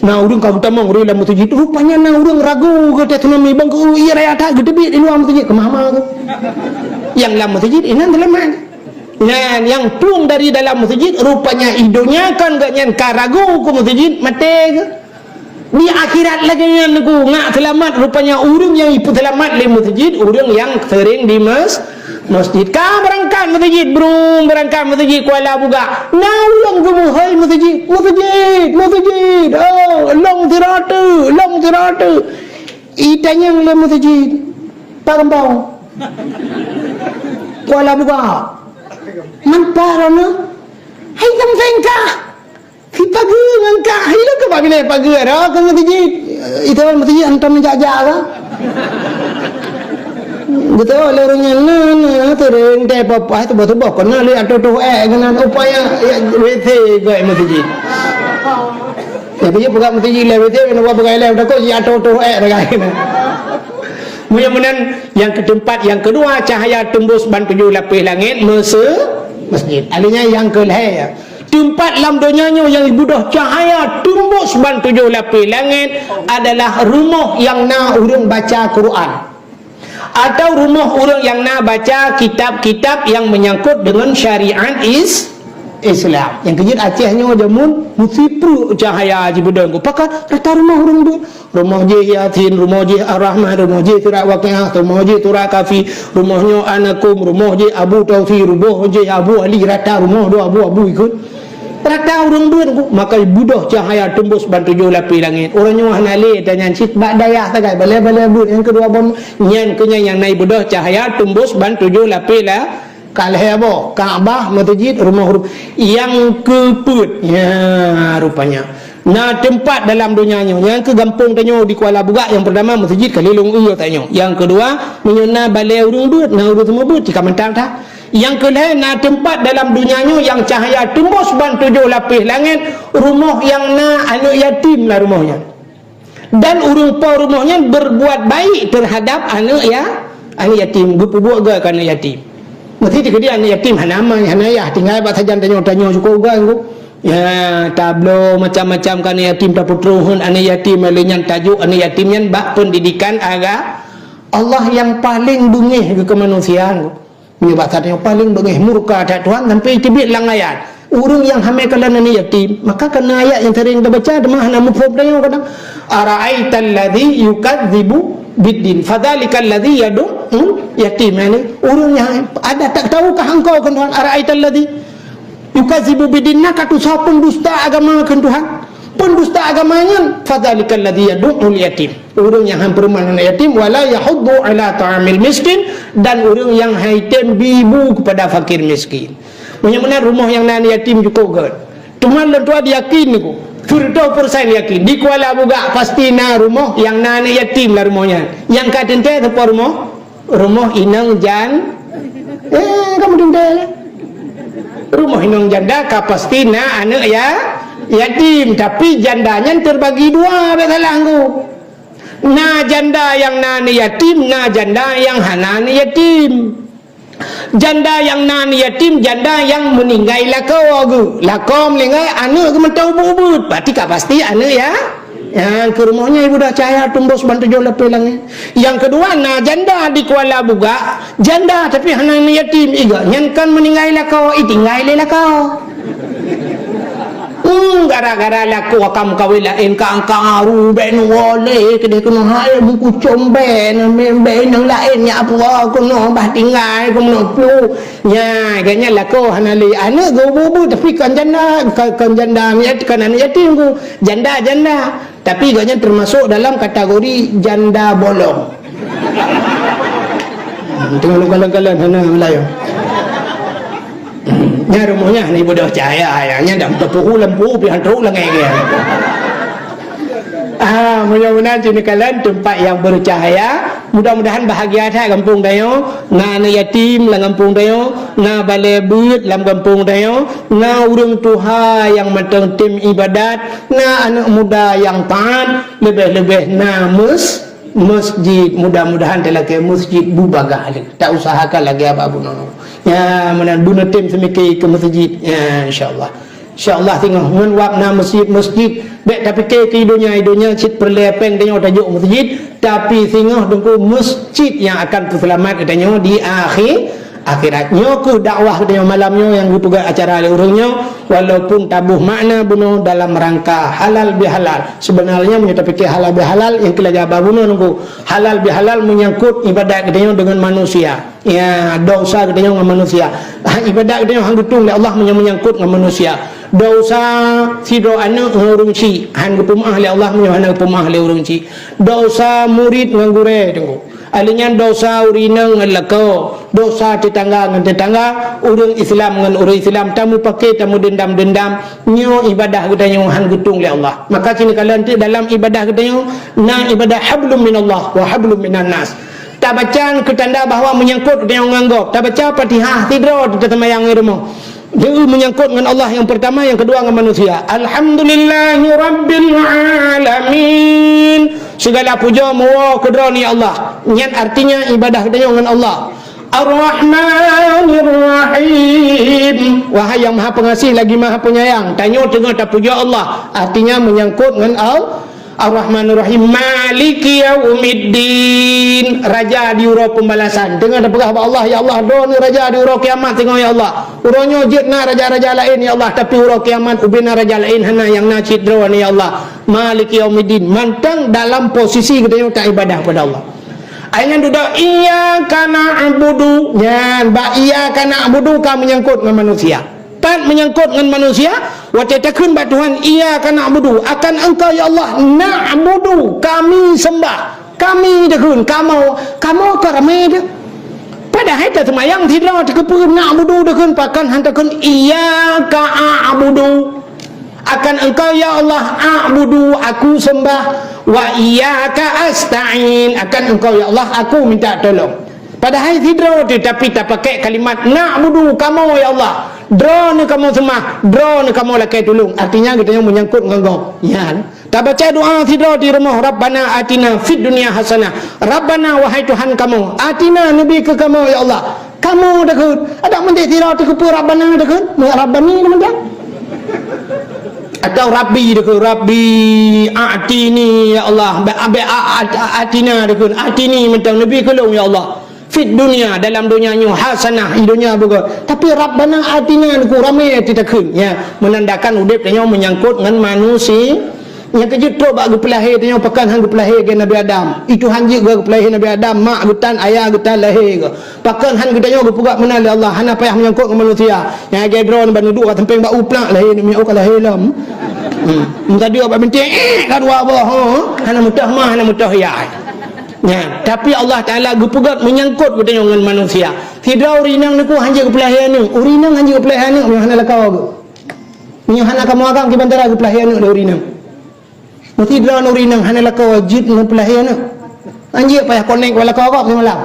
Na ureueng ka geutamong ureueng lam meuseujid, rupanya na ureueng ragu geutée tsunami, bang geu-, ie raya that geuteubiet di luwa meuseujid, keumah-mah geuh. Nyang lam meuseujid inan seulamat. Nyan, nyang plueng dari dalam meuseujid, rupanya i donya kan geuh nyan ka ragu keu meuseujid, maté geuh. Di akhirat lagèe nyan Teungku, nyak seulamat, rupanya ureueng nyang jipeuseulamat lé meuseujid, ureueng nyang seuring di mes-, meuseujid. Ka beurangkat meuseujid, brung, beurangkat meuseujid Kuala Bugak. Na ureueng geumeuhôi meuseujid, "Meuseujid, meuseujid, oh, lôn sidroe teuk, lôn sidroe teuk." Itanyong lé meuseujid, "Pat gampông?" "Kuala Bugak." "Man pat droeneuh?" "Hai, sampoe kah?" "Sipageue ngon kah, ilôn keu bak binéh pageue, roh keu meuseujid." "Itu meuseujid hantom jak-jak kah?" Beutôi lé ureuëng nyan na, na, seuring teuh papa teuboh-teuboh keunan lé ateueh toh ék keunan upaya ya W C gét meuseujid. Jadi peugah meuseujid lé W C, keuneuk peugah lé takot ya ateueh toh ék raya keunan. Meunyoe meunan, nyang keuteumpat nyang keudua cahaya teumbus ban tujoh lapéh langét meuse-, meuseujid. Artinya nyang keulhée, teumpat lam donya nyoe nyang beudôh cahaya teumbus ban tujoh lapéh langét adalah rumoh nyang na ureuëng baca Quran. Atau rumoh ureuëng nyang na baca kitab-kitab nyang menyangkut dengan syariat is-, Islam. Nyang keujeuet Aceh nyoe jameun meusipreuk cahaya jibeudôh. Pakon rata rumoh ureuëng deuek. Rumoh jih Yasin, rumoh jih Ar-Rahman, rumoh jih Surat Waqiah, rumoh jih Surat Kahfi, rumoh nyoe Anakum, rumoh jih Abu Taufi, rumoh jih Abu Ali, rata rumoh dua abu-abu ikot. Rata ureuëng beuet ku, maka beudôh cahaya teumbus ban tujoh lapéh langét. Ureuëng nyoe hana lé tanyan cit bak dayah sagai, balée-balée beuet nyang keudua bom, nyan keuh nyan nyang na beudôh cahaya teumbus ban tujoh lapéh la-, ka lhée boh, Ka'bah, meuseujid, rumoh ru-, nyang keupeuet. Ya, rupanya. Na teumpat dalam donya nyoe, nyang keu gampông tanyoe di Kuala Bugak, nyang peurtama meuseujid ka lhée lôn eu tanyoe. Nyang keudua, meunyoe na balée ureuëng beuet, na ureuëng seumeubeuet, tika mantang that. Nyang keulhée na teumpat dalam donya nyoe nyang cahya teumbus ban tujoh lapéh langét, rumoh nyang na aneuëk yatim lam rumoh nyan. Dan ureuëng po rumoh nyan berbuat baik terhadap aneuëk ya-, aneuëk yatim, geupeubuet gét keu aneuëk yatim. Meusti teukeudi aneuëk yatim hana ma, hana yah, tinggai bak sajan tanyoe, tanyoe syukur gét ngon. Ya, tablo macam-macam keu aneuëk yatim, tapeutrôh aneuëk yatim, lé nyan tajok aneuëk yatim nyan bak pendidikan aga-, Allah nyang paleng beungéh keu keumanusiaan. Meunyoe bak saat nyoe paleng beungéh murka that Tuhan sampai teubiet lam ayat. Ureuëng nyang hamé kalon aneuëk yatim, maka kana ayat nyang sering tabaca teuma hana muphom tanyoe kadang. Ara'aital ladzi yukadzibu biddin, fadzalikal ladzi yad'ul yatim. Yani, ureuëng nyang ada tak tahukah engkau kheun Tuhan, ara'aital ladzi yukadzibu biddin, na ka tusoe peundusta agama kheun Tuhan. Peundusta agama nyan, fadzalikal ladzi yad'ul yatim. Ureuëng nyang han peureuman aneuëk yatim, wala yahuddu ala ta'amil miskin, dan ureuëng nyang han item bi bu keupada fakir miskin. Meunyoe meunan rumoh nyang na aneuëk yatim jukôb gét. Teuma lôn tuan yakin niku, siratoh persen yakin, di Kuala Bugak pasti na rumoh nyang na aneuëk yatim lam rumoh nyan. Nyang ka teuntée teupeue rumoh? Rumoh inong jan-, eh, kamu teuntée lé. Rumoh inong janda ka pasti na aneuëk ya-, yatim, tapi janda nyan terbagi dua, bék salah ngku. Na janda nyang na aneuëk yatim, na janda nyang hana aneuëk yatim. Janda nyang na aneuëk yatim, janda nyang meuninggai lakoe geuh. Lakoe meuninggai, aneuëk geuh mantong ubit-ubit. Berarti ka pasti aneuëk ya-, nyang keu rumoh nyan ibudah cahya teumbus ban tujoh lapéh langét. Nyang keudua, na janda di Kuala Bugak, janda tapi hana aneuëk yatim. Iga nyan kon meuninggai lakoe, itinggai lé lakoe. Hmm, gara-gara lakoe ka meukawen laén, ka angka aru, bék neuwoe lé keudeh keunoe hai, buku com bék, bék inong laén nyak peue keunoe bah tinggai keunoe pluek. Nya, gobnyan lakoe hana lé aneuëk geubu-bu, tapi kon janda, kon, kon janda, kon aneuëk yatim geuh, janda-janda. Tapi gobnyan teumasok dalam kategori janda bolong. Hmm, teungoh lôn kalon-kalon hana meulayeue. Nyan rumoh nyan hana ibudah cahya, ya, nyan dak meuteupeuhu lampu pih han trok langét nyan. Ah, meunyoe meunan cit neukalon teumpat nyang bercahaya, mudah-mudahan bahagia that gampông tanyoe, na aneuëk yatim lam gampông tanyoe, na balée beuet lam gampông tanyoe, na ureuëng tuha nyang mantong tem ibadat, na aneuëk muda nyang taát, leubeh-leubeh na meus-, Masjid, mudah-mudahan talakée masjid bubagaih lé. Tausahakan lagée Abah bunoe. Ya, meunan bunoe tem seumike keu masjid. Ya, insya-Allah. Insya-Allah singoh ngon wab na masjid-masjid. Bék tapike keu donya, donya cit peureulée péng tanyoe tajok masjid, tapi singoh teungku masjid nyang akan peuseulamat geutanyoe di akhé-, akhirat. Nyoe keuh dakwah geutanyoe malam nyoe nyang geupeugah acara lé ureuëng nyoe, walaupun taboh makna bunoe dalam rangka halal bihalal. Sebenarnya meunyoe tapike halal bihalal, nyang keu lagée Abah bunoe teungku, halal bihalal menyangkut ibadat geutanyoe dengan manusia. Ya, dosa geutanyoe ngon manusia. Ha, ibadat geutanyoe han geutung lé Allah meunyoe menyangkut ngon manusia. Dosa sidroe aneuëk ngon ureuëng chik han geupeumeuáh lé Allah meunyoe hana geupeumeuáh lé ureuëng chik. Dosa murit ngon gurée teungku. Ahli nyan dosa ureuëng inong ngon lakoe, dosa tetangga ngon tetangga, ureuëng Islam ngon ureuëng Islam, tamupake, tameudendam-dendam, nyoe ibadah geutanyoe han geutung lé Allah. Maka cit neukalon teuk dalam ibadah geutanyoe na ibadah hablum minallah wa hablum minan nas. Tabaca keu tanda bahwa meunyangkot deungon gob. Tabaca Fatihah sidroe teuh taseumayang di rumoh. Dia meunyangkot ngon Allah nyang peurtama, nyang keudua ngon manusia. Alhamdulillahirabbil alamin. Sigala pujoe meuwoe keu Droeneuh ya Allah. Nyan artinya ibadah geutanyoe ngon Allah. Ar-Rahmanir-Rahim. Wahai nyang Maha Pengasih lagi Maha Penyayang. Tanyoe teungoh tapujoe Allah. Artinya meunyangkot ngon Al-, Ar-Rahmanir-Rahim. Maliki yaumiddin. Raja di uroe pembalasan. Teungoh tapeugah bak Allah, "Ya Allah, Droeneuh raja di uroe kiamat teungoh, ya Allah. Uroe nyoe jeuet na raja-raja laén, ya Allah, tapi uroe kiamat ubé na raja laén, hana, nyang na cit Droeneuh, ya Allah." Maliki yaumiddin. Mantong dalam posisi geutanyoe taibadah kepada Allah. Ai nyan dudoe, "Iyyaka na'budu." Nyan, bak "Iyyaka na'budu" ka meunyangkot ngon manusia. Pat meunyangkot ngon manusia, watée takheun bak Tuhan, "Iyyaka na'budu," akan Engkau ya Allah, "na'budu," kami sembah. Kami takheun, kamoe, kamoe ka ramé teuh. Padahai taseumayang sidroe teuh keupeue, "Na'budu" takheun, pakon han takheun, "Iyyaka a'budu." Akan Engkau ya Allah, a'budu, aku sembah, wa iyyaka asta'in, akan Engkau ya Allah aku minta tolong. Padahai sidroe teuh, tapi tapakai kalimat na'budu, kamoe ya Allah, Droeneuh kamoe sembah, Droeneuh kamoe lakée tulông. Artinya geutanyoe meunyangkot ngon gob. Nyan. Tabaca doa sidroe di rumoh, "Rabbana atina fid dunya hasanah." Rabbana, wahai Tuhan kamoe, atina, neubi keu kamoe ya Allah. Kamoe takheun, adak meunyoe sidroe teuh keupeue Rabbana takheun, Rabbani teuma dah. Atau Rabbi takheun, Rabbi a'tini ya Allah. Be, be, a, a, a, atina takheun, atini mantong, neubi keu lôn ya Allah. Fid dunya, dalam donya nyoe, hasanah, di donya beugöt. Tapi Rabbana atina neuku ramé teuh takheun, ya, menandakan udeb tanyoe meunyangkot ngon manusia. Nyang keujeuet trok bak geupeulahé tanyoe, pakon han geupeulahé lagée Nabi Adam. Itu han jeuet geupeulahé Nabi Adam, mak geutan, ayah geutan lahé geuh. Pakon han geutanyoe geupeugah meunan lé Allah, hana payah meunyangkot ngon manusia. Nyang lagée droeneuh ban neuduek ka sampéng bak u plak lahé, nyoe ka lahé lom. Hmm. Meutadi bak bintéh, eh, ka dua boh, ho. Hana meutoh ma, hana meutoh yah. Nyan, tapi Allah Taala geupeugah meunyangkot geutanyoe ngon manusia. Sidroe ureueng inong neuku han jeuet geupeulahé aneuk, ureueng inong han jeuet geupeulahé aneuk, nyoe hana lakoe geuh. Meunyoe hana kamoe agam, kiban cara geupeulahé aneuk lé ureueng inong. Meusidroe ureueng inong hana lakoe jeuet neupeulahé aneuk. Anjeuk payah konek bak lakoe gob simalam.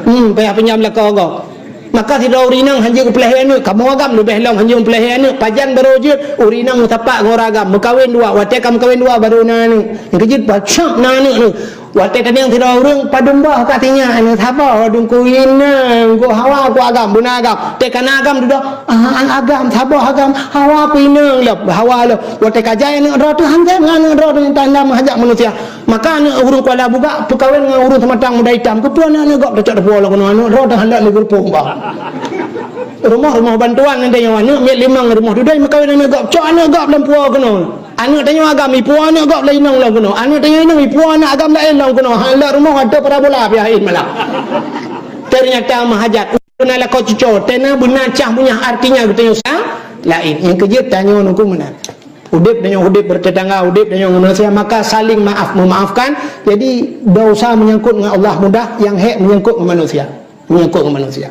Hmm, payah pinjam lakoe gob. Maka sidroe ureueng inong han jeuet geupeulahé aneuk, kamoe agam leubeh lom han jeuet geupeulahé aneuk. Pajan barô jeuet, ureueng inong meusapat ngon ureueng agam, meukawen dua, watée ka meukawen dua barô na aneuk. Nyang keujeuet pacok na aneuk nyoe. Watée tanyong sidroe ureueng, "Padum boh ka sinyak nyoe, saboh?" "Teungku inong, ku hawa ku agam, beuna agam." Teuka na agam dudoe, "Ah, agam, saboh agam, hawa ku inong lom, hawa lom." Watée ka jai aneuk droe teuh, han tem ngon aneuk droe teuh, tanda meuhajat manusia. Maka aneuk ureueng Kuala Bugak peukawen ngon ureueng Seumatang Muda Itam. Keupeue aneuk-aneuk gob tacok teupuwoe lom keunoe, aneuk droe teuh han lom neugeurupoh bah. Rumoh-rumoh bantuan nyan tanyoe, aneuk miet limong rumoh dudai meukawen aneuk gob, cok aneuk gob lam puwoe keunoe. Aneuk tanyoe agam ipuwoe aneuk gob lom inong lom keunoe. Aneuk tanyoe inong ipuwoe aneuk agam laén lom keunoe. Han lom rumoh ateueh parabola piah in malam. Ternyata meuhajat. Beuna lakoe cucoe, tena beuna cah bunyah, artinya geutanyoe sa laén. Nyang keujeuet tanyoe nungku meunan. Udeb tanyoe udeb beutetangga, udeb tanyoe ngon manusia, maka saling maaf memaafkan. Jadi dosa meunyangkot ngon Allah mudah, nyang hék meunyangkot ngon manusia. Meunyangkot ngon manusia.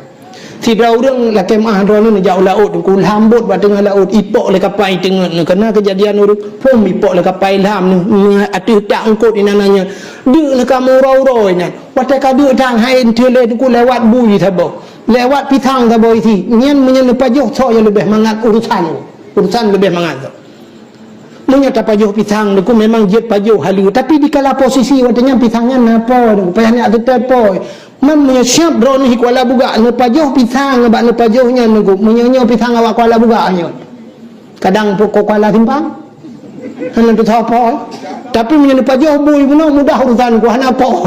Sidroe ureueng lakée meuah droeneuh neujak u laôt, teungku lhambot bak teungoh laôt, ipok lé kapai teungeut nyoe. Keuna keujadian ureueng phom ipok lé kapai lham nyoe, ateueh tak eungkot inan nyan. Deuk lé kamoe uroe-uroe inan. Watée ka deuk that hai enteuk lé teungku lewat bui saboh. Lewat pisang saboh isi. Nyan meunyoe neupajoh soe nyang leubeh mangat urusan. Urusan leubeh mangat. Meunyoe tapajoh pisang, teungku memang jeuet pajoh haleue, tapi dikala posisi watée nyan pisang nyan na po, teungku payah neujak teutet po. Man meunyoe siab droeneuh Kuala Bugak neupajoh pisang, bak neupajoh nyan teungku, meunyoe nyoe pisang awak Kuala Bugak nyoe. Kadang pokok Kuala Simpang. Hana teusoe po. Tapi meunyoe neupajoh bui bunoe mudah urusan ku hana po.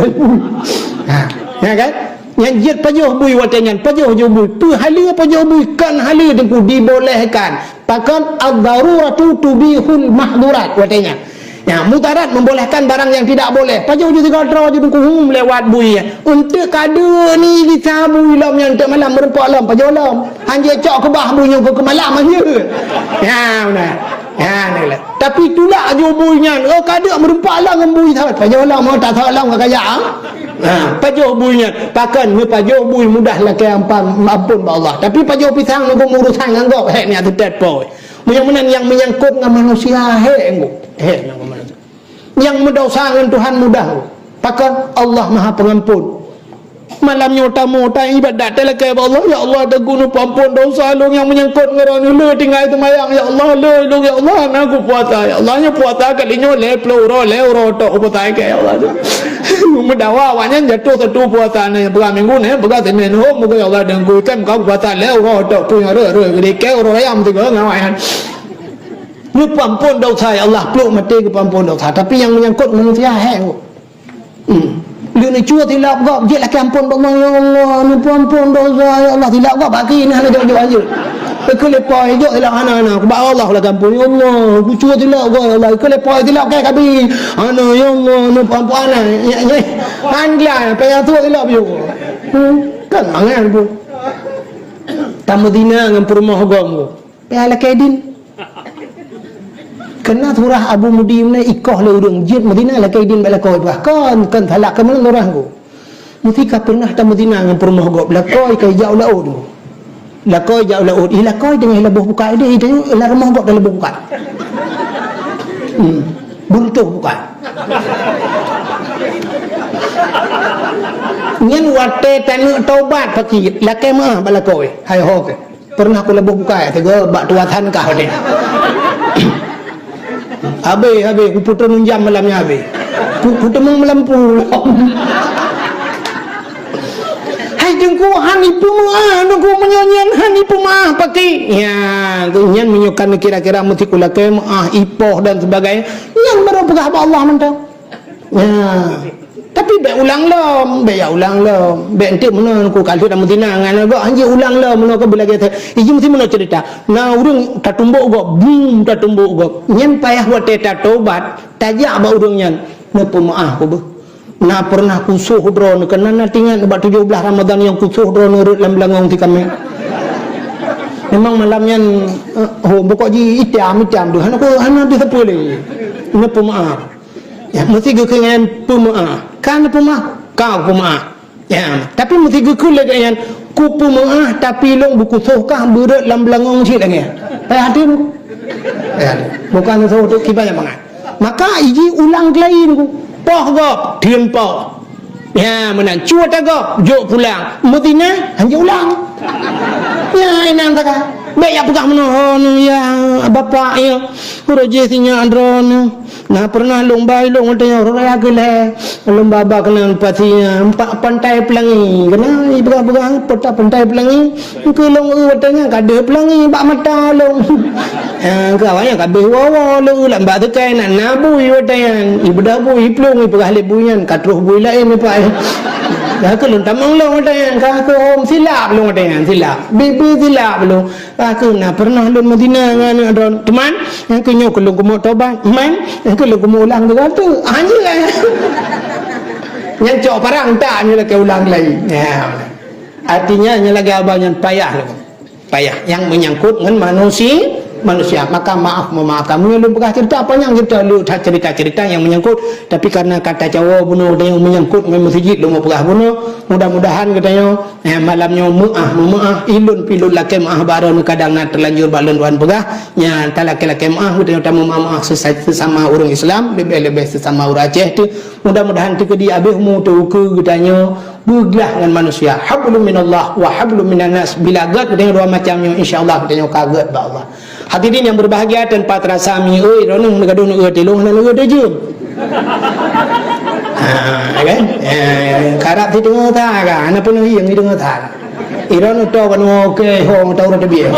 Ha, ya kan? Nyan jeuet pajoh bui watée nyan, pajoh ju bui. Peue haleue pajoh bui? Kon haleue teungku, dibolehkan. Pakon ad-daruratu tubihul mahdurat watée nyan. Ya, mudarat membolehkan barang yang tidak boleh. Pajoh ju sigoe droe ju teungku hum lewat bui. Untuk kadu ni gisa bui lom nyan untuk malam meureumpok lom, pajoh lom. Hanjeuet cok keubah bui nyang keu malam hanjeuet. Ya, beuna. Ya, ni lah. Tapi tulak ju bui nyan, oh, ka deuk meureumpok lom ngon bui that. Pajoh lom, oh, tak that lom ka kaya, ah. Ha, pajoh bui nyan. Pakon neupajoh bui mudah lakée ampan, ampôn bak Allah. Tapi pajoh pisang ngon urusan ngon gob, hék nyan teutet po. Meunyoe meunan nyang meunyangkot ngon manusia, hék ngon. Hék ngon manusia. Nyang meudosa ngon Tuhan mudah. Pakon? Allah Maha Pengampun. Malam nyoe tamu, ta-ibadat, talakée bak Allah, "Ya Allah, Teungku, neupeuampon dosa lôn nyang meunyangkot ngon droeneuh. Le tinggai seumayang, ya Allah, le lôn, ya Allah, hana kupuasa, ya Allah." Nyoe puasa kali nyoe lhée ploh uroe, lhée uroe tok kupuasa keu, ya Allah. Meudawa awaknyan jatuh satu puasa, na nyang peugah minggu, na nyang peugah Senin. Ho, muga ya Allah Teungku, kan ka kupuasa lhée uroe tok, peue nyang reu-reu, geudikée uroe raya meusigoe ngon awaknyan. Neupeuampon dosa, ya Allah, pluek maté geupeuampon dosa. Tapi nyang meunyangkot manusia, hék. Hmm. Lheueh neucue silap gob, jeuet lakée ampon bak Allah, "Ya Allah, neupeuampon dosa, ya Allah." Silap gob bak keuh, hana jok-jok hanjeuet. Keu leupah jok silap hana-hana, bak Allah lakée ampon, "Ya Allah, kucue silap gob, ya Allah." Keu leupah silap keu kabi, "Hana, ya Allah, neupeuampon hana." Nyan, nyan. Han glah, payah tuek silap jok. Hmm. Kan mangat pun. Tameuzina ngon peurumoh gob. Payah lakée idin. Keureuna surah Abu Mudi meunan ikoh lé ureuëng jeuet Madinah lakée idin bak lakoe peugah. Kon, kon salah keu meunan surah nyoe. Meusti ka peureunah tameuzina ngon peurumoh gob, lakoe ka ijak u laôt nyoe. Lakoe ijak u laôt, i lakoe teungoh laboh bukak idéh, i teungoh lam rumoh gob lam laboh bukak. Hmm. Beuruntoh bukak. Nyan watée taneuk taubat pakri, lakée meuáh bak lakoe. Hai ho keuh. Peureunah kulaboh bukak, teungoh bak tuatan kah watée. Habéh, habéh, kupeutrön jam malam nyan habéh. Ku, kuteumeung malam pulang. Hai Teungku, han ipeumeuáh, Teungku, meunyoe nyan han ipeumeuáh pakri. Ya, nyan meunyoe kan kira-kira meusti kulakée meuáh, ipoh dan sebagainya, nyan barô peugah bak Allah mantong. Ya. Tapi bék ulang lom, bék ya ulang lom. Bék enteuk meunan ku ka lheueh tameuzina ngon gob, hanjeuet ulang lom meunan ku beulagée that. Iji meusti meunan ceurita. Na ureuëng tatumbok gob, bum tatumbok gob. Nyan payah watée tatobat, tajak bak ureuëng nyan. Neupeumeuáh ku beuh. Na peureunah kusoh droeneuh, keunan na teuingat bak tujoh blaih Ramadhan nyang kusoh droeneuh rhot lam beulangong si kaméng. Memang malam nyan, eh, ho, bukak ji itam, itam tu. Hana ku, hana disapeue lé. Neupeumeuáh. Ya, meusti geukheun nyan peumeuáh. Ka neupeumeuáh, ka peumeuáh. Ya, tapi meusti geukheun lé geuh nyan, kupeumeuáh, tapi lôn beukusoh kah beurhot lam beulangong cit lagée. Payah hati nyoe. Payah hati. Bukan soe tu kiban nyang mangat. Maka iji ulang keulayi nyoe. Poh gob, theun poh. Ya, meunan. Cue tagob, jok pulang. Meutina, hanjeuet ulang. Ya, inan taka. Bék ya peugah meunoe, "Oh, ya, bapak, ya. Uroe jih sinyak droeneuh." Na peureunah lôn ba ilôn watée nyoe raya keu lhée. Lôn ba ba keunan pasi, eh, empat Pantai Pelangi. Keunan ipeugah-peugah Pantai Pelangi. Keu lôn eu watée nyan ka deuh pelangi bak mata lôn. Eh, keu awaknyan ka deuh woe-woe lôn eu lam bak teukai na, na bui watée nyan. Ibeudôh bui, iplueng, ipeugah lé bui nyan ka troh bui laén ipai. Dah keu lôn tamong lôn watée nyan, ka keu hom silap lôn watée nyan, silap. Bibi silap lôn. Ka keuh na peureunah lôn meuzina ngon aneuk droeneuh. Teuma, nyang keu nyoe keu lôn keumeung tobat. Man, nyang keu lôn keumeung ulang tiga ratus. Ah, nyoe lah. Nyan cok parang tak nyoe lakée ulang lagi. Ya. Artinya, nyoe lagée abang nyan payah lagée. Payah. Nyang menyangkut ngon manusi-, manusia. Maka maaf memaafkan. Meunyoe lôn peugah cerita panjang cerita, lôn that cerita-cerita nyang menyangkut. Tapi karena ka tacawoe bunoe nyang menyangkut ngon meuseujid, lôn peugah bunoe. Mudah-mudahan geutanyoe Eh, malam nyoe meuáh, meuáh, ilôn pih lôn lakée meuáh bak droeneuh kadang na teulanjur bak lôn tuan peugah, nyan talakée-lakée meuáh, geutanyoe tameuáh-meuáh sesa-, sesama ureuëng Islam, leubeh-leubeh sesama ureuëng Aceh teuh. Mudah-mudahan teukeudi abéh umu teuh ukeue geutanyoe beuglah ngon manusia. Hablum minallah wa hablum minan nas. Bila gét geutanyoe dua macam nyoe, insya Allah geutanyoe ka gét bak Allah. Hadirin yang berbahagia, tanpa terasa mi oi, droeneuh neugadôh neueu tilông, hana neueu deujeuen. Ha, kan? Eh, karab si teungoh that, kan? Hana peunuh hieng si teungoh that. Droeneuh toh ban oke, ho, tau rot teubiet.